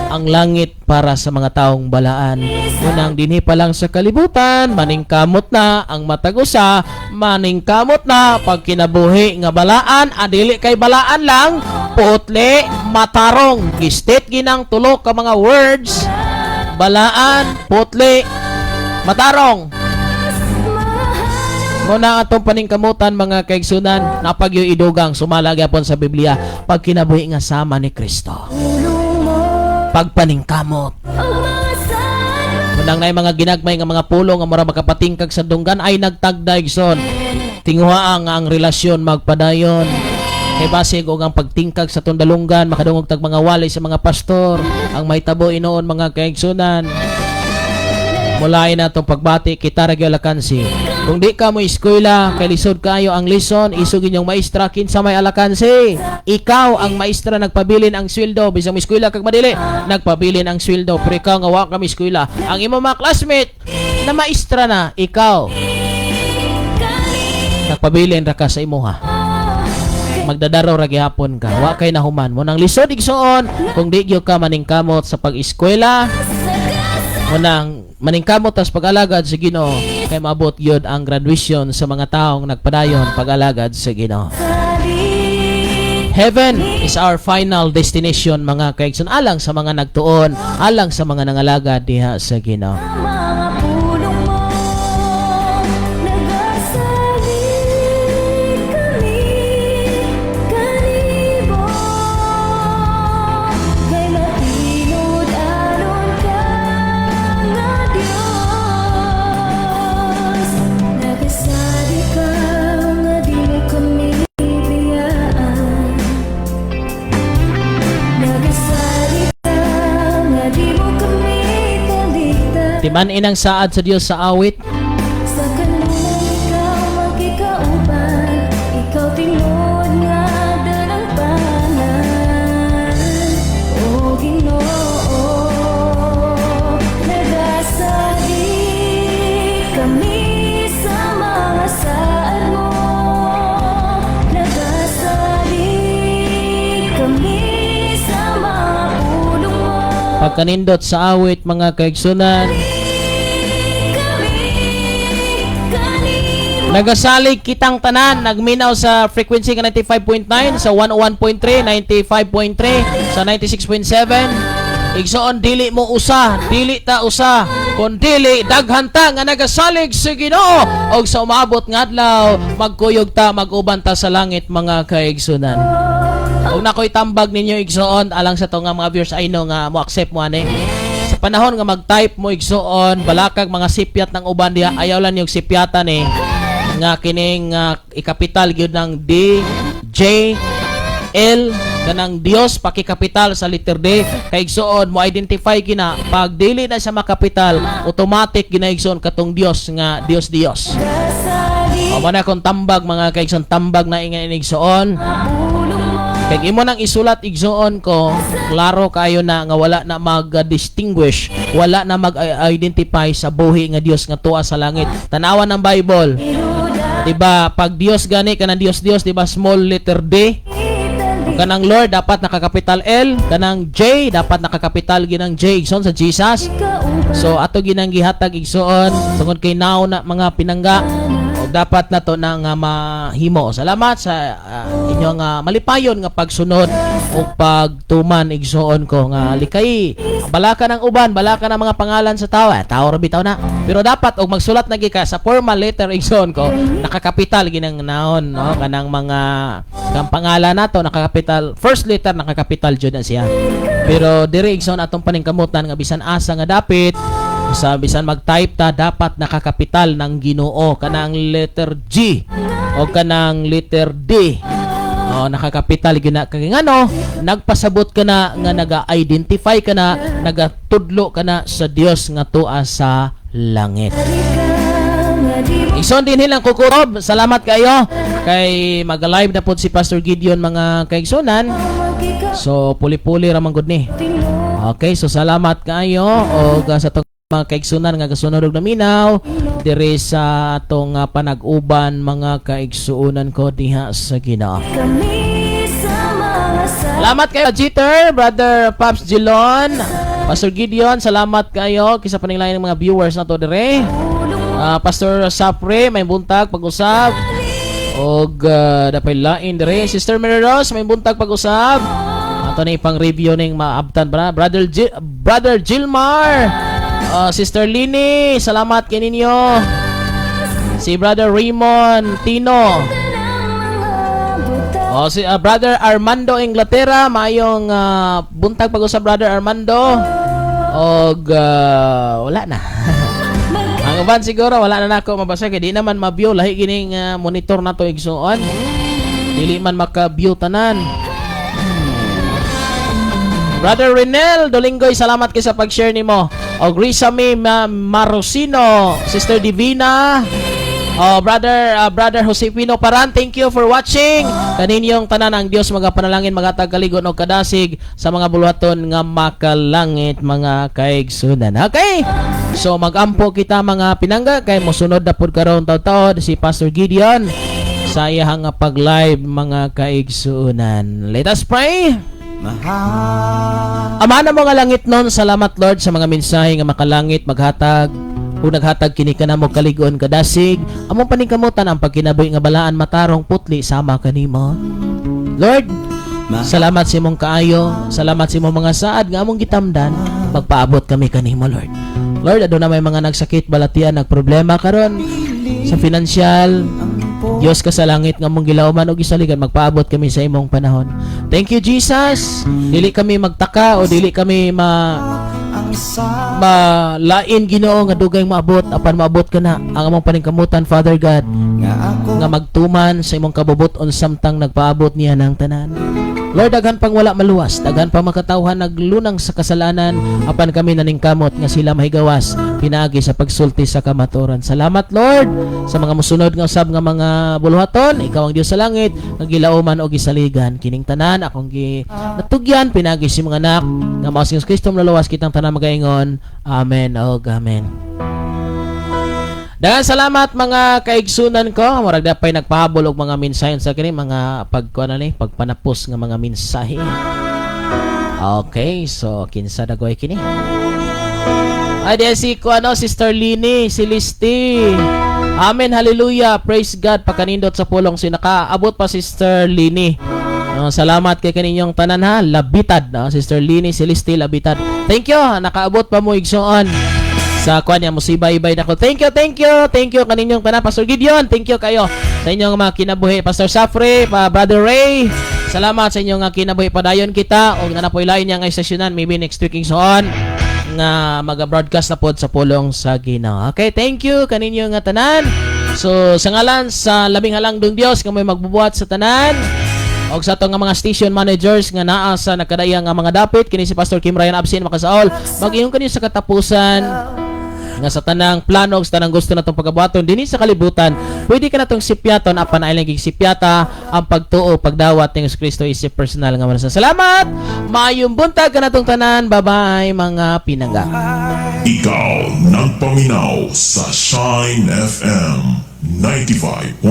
ang langit para sa mga taong balaan. Unang dinhi pa lang sa kalibutan, maningkamot na ang matag usa, maningkamot na pag kinabuhi nga balaan, adili kay balaan lang, putli, matarong. Gistit ginang tulo ka mga words, balaan, putli, matarong. Muna atong paningkamutan, mga kaigsunan, napagyo idugang sumala gyapon sa Biblia, pag kinabuhi nga sama ni Kristo. Pagpaningkamot. Unang na mga ginagmay nga mga pulong nga mura makapatingkag sa dunggan ay nagtagda, igsoon. Tinguha ang relasyon magpadayon. Kay basig og ang pagtingkag sa tundalunggan makadungog tag mga wali sa mga pastor ang mahitabo inoon, mga kaigsunan. Mulain na itong pagbati, kita ra gyud alakansi. Kung di ka mo eskwela, kay lisod kayo ang lesson, isog inyong maestra kinsa may alakansi. Ikaw ang maestra, nagpabilin ang sweldo, bisag mo eskwela kag madili, nagpabilin ang sweldo. Pero ikaw nga wa ka mo eskwela, ang imong mga classmate na maestra na, ikaw nagpabilin ra ka sa imuha. Magdadaraw ra gihapon ka, wa kay nahuman mo nang lisod, igsuon, kung di gyud ka maningkamot sa pag-eskwela mo nang maningkamot tas pag-alagad sa Ginoo kay maabot gyud ang graduation sa mga taong nagpadayon pag-alagad sa Ginoo. Heaven is our final destination, mga kaigsoon, alang sa mga nagtuon, alang sa mga nangalagad diha sa Ginoo. Mga pulong mo, nagasalig kami kanimo, kay matinud-anon ka nga Dios. Nagasalig ka nga di mo kami biyaan. Nagasalig ka nga di mo kami kaligtan. Timan-in ang saad sa Dios sa awit. Sa kanunay ikaw magkikauban. Ikaw tinuod nga dalangpanan, O Ginoo. Nagasalig kami sa mga saad mo. Nagasalig kami sa mga pulong mo. Pagkanindot sa awit, mga kaigsunan. Kami kanimo. Nagasalig kitang tanan nagminaw sa frequency nga 95.9, sa 101.3, 95.3, sa 96.7. Igsoon, dili mo usa, dili ta usa, kun dili daghan ta nga nagasalig sa Ginoo og sa umabot nga adlaw magkuyog ta, mag-uban ta sa langit, mga kaigsunan. Og nakoy tambag ninyo, igsoon, alang sa to nga mga viewers, I know nga mo accept mo ani. Sa panahon nga mag-type mo, igsoon, balakag mga sipyat ng uban diha, ayaw lang yung sipyatan eh nga kining ikapital gyud ng D, J, L, kanang Dios pakikapital sa letter D kay, igsoon, mo identify gina pag dili na siya makapital, automatic gina, igsoon, katong Dios nga Dios Dios. O mo na kung tambag, mga kaigsoon, tambag na inga igsoon. Kay imo nang isulat, igsoon ko, klaro kayo na nga wala na mag-distinguish, wala na mag-identify sa buhi nga Dios nga tuwa sa langit. Tanawan ng Bible. 'Di ba? Pag Dios gani, kanang Dios Dios, 'di ba small letter D? Kanang Lord dapat nakakapital L, kanang J dapat nakakapital ginang J, igsoon, sa Jesus. So ato ginang gihatag, igsoon, tungod kay now na mga pinangga o dapat na to na nga mahimo. Salamat sa inyong malipayon nga pagsunod o pagtuman, igsoon ko, nga likay. Balaka ng uban, balaka ng mga pangalan sa tao. Eh, tao ra bitaw na. Pero dapat og magsulat na ka sa formal letter, igsoon ko, nakakapital ginang naon, no, kanang mga kang pangalan nato nakakapital, first letter nakakapital jud na siya. Pero diri, igsoon, atong paningkamutan nga bisan asa nga dapit sa bisan mag-type ta, dapat nakakapital ng Ginoo kanang letter G o kanang letter D. Oh, nakakapital gyud na kay ngano nagpasabot ka na nga naga-identify ka na, nagatudlo ka na sa Dios nga tua sa langit. Igsoon, dinhi lang kukurob. Salamat kayo kay mag-live na po si Pastor Gideon, mga kaigsunan. So puli-puli ra man gud ni. Okay, so salamat kayo og sa atong mga kaigsunan nga gasunod og naminaw diri sa atong panag-uban, mga kaigsuonan ko diha sa Ginoo. Kami sa mga sa Salamat kayo, Jeter, Brother Pops Gilon, Pastor Gideon, salamat kayo kisa paninglain ng mga viewers na to dire. Pastor Sapre, may buntag pag-usab. Og dapay lain dire. Sister Mary Rose, may buntag pag-usab. Ato na ipang review ning maabtan ba? Brother Gilmar, Sister Lini, salamat kay ninyo. Si Brother Raymond Tino. Oh, si Brother Armando Inglaterra, mayong buntag pag-usab, Brother Armando. Og wala na. Ang uban siguro wala na nako mabasa kay di naman ma-view, lahi gining monitor na to, igsuon. Dili man maka-view tanan. Brother Renel Dolinggoy, salamat kay sa pag-share nimo. Og Risa May Marosino, Sister Divina. Oh, brother Josefino Paran, thank you for watching. Kaninyong tanan, ang Dios magapanalangin, magatag kaligon og kadasig sa mga buluhaton nga makalangit, mga kaigsunan. Okay. So magampo kita, mga pinangga, kay mosunod na pud karon taud-taod si Pastor Gideon sa iyang nga pag-live, mga kaigsunan. Let us pray. Ama na mga langit nun, salamat, Lord, sa mga mensahe nga makalangit maghatag ug naghatag kini kanamo kaligon, kadasig. Among paningkamutan ang pagkinabuhi nga balaan, matarong, putli sama kanimo. Lord, salamat sa imong kaayo, salamat sa imong mga saad nga among gitamdan magpaabot kami kanimo, Lord. Lord, aduna may mga nagsakit, balatian, nagproblema karon sa financial. Dios ka sa langit nga among gilauman og gisaligan, magpaabot kami sa imong panahon. Thank you, Jesus. Dili kami magtaka o dili kami ma malain, Ginoo, nga dugay maabot, apan maabot ka na. Ang among paningkamutan, Father God, nga magtuman sa imong kabubut-on samtang nagpaabot niya ng tanan. Lord, daghan pang wala maluwas, daghan pang makatawhan naglunang sa kasalanan, apan kami naningkamot nga sila mahigawas pinaagi sa pagsulti sa kamatuoran. Salamat, Lord, sa mga musunod nga usab nga mga buluhaton. Ikaw ang Dios sa langit nga gilauman og gisaligan. Kining tanan akong gi natugyan pinaagi sa mga anak nga mao si Jesus Kristo maluwas, kitang tanan magaingon, Amen og amen. Daghang salamat, mga kaigsunan ko. Murag dapay nagpahabol og mga mensahe sa kini mga pagkuan ni pagpanapos nga mga mensahe. Okay, so kinsa dagoy kini? Ay, di si ko ano, Sister Lini, si Listi. Amen, hallelujah. Praise God, pakanindot sa pulong si nakaabot pa, Sister Lini. No, salamat kay kaninyong tanan ha, Labitad, no? Sister Lini, si Listi, Labitad. Thank you, nakaabot pa mo, igsoon, sa kuan niya musibay-ibay nako. Thank you, thank you, thank you kaninyong tanan. Pastor Gideon, thank you kayo sa inyong mga kinabuhi. Pastor Safre, pa Brother Ray, salamat sa inyong mga kinabuhi. Padayon kita og naa poy lain niya nga sessionan maybe next week, igsoon, nga maga-broadcast na pod sa pulong sa Ginoo. Okay, thank you kaninyo nga tanan. So sa ngalan sa labing halangdong Dios nga may magbubuhat sa tanan og sa atong nga mga station managers nga naa sa nakadaya nga mga dapit, kini si Pastor Kim Ryan Absin makasaol mag-ingon kaniyo sa katapusan nga sa tanang plano ug sa tanang gusto natong pagabuhaton dinhi sa kalibutan, pwede ka natong sipyaton, apan ailang sipyata ang pagtuo, pagdawat ni Jesus Kristo isip personal nga manasa. Salamat, maayong buntag kanatong tanan. Bye bye, mga pinangga. Ikaw nagpaminaw sa Shine FM 95.9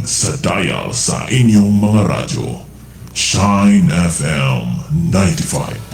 sa dial sa inyong mga radyo. Shine FM 95.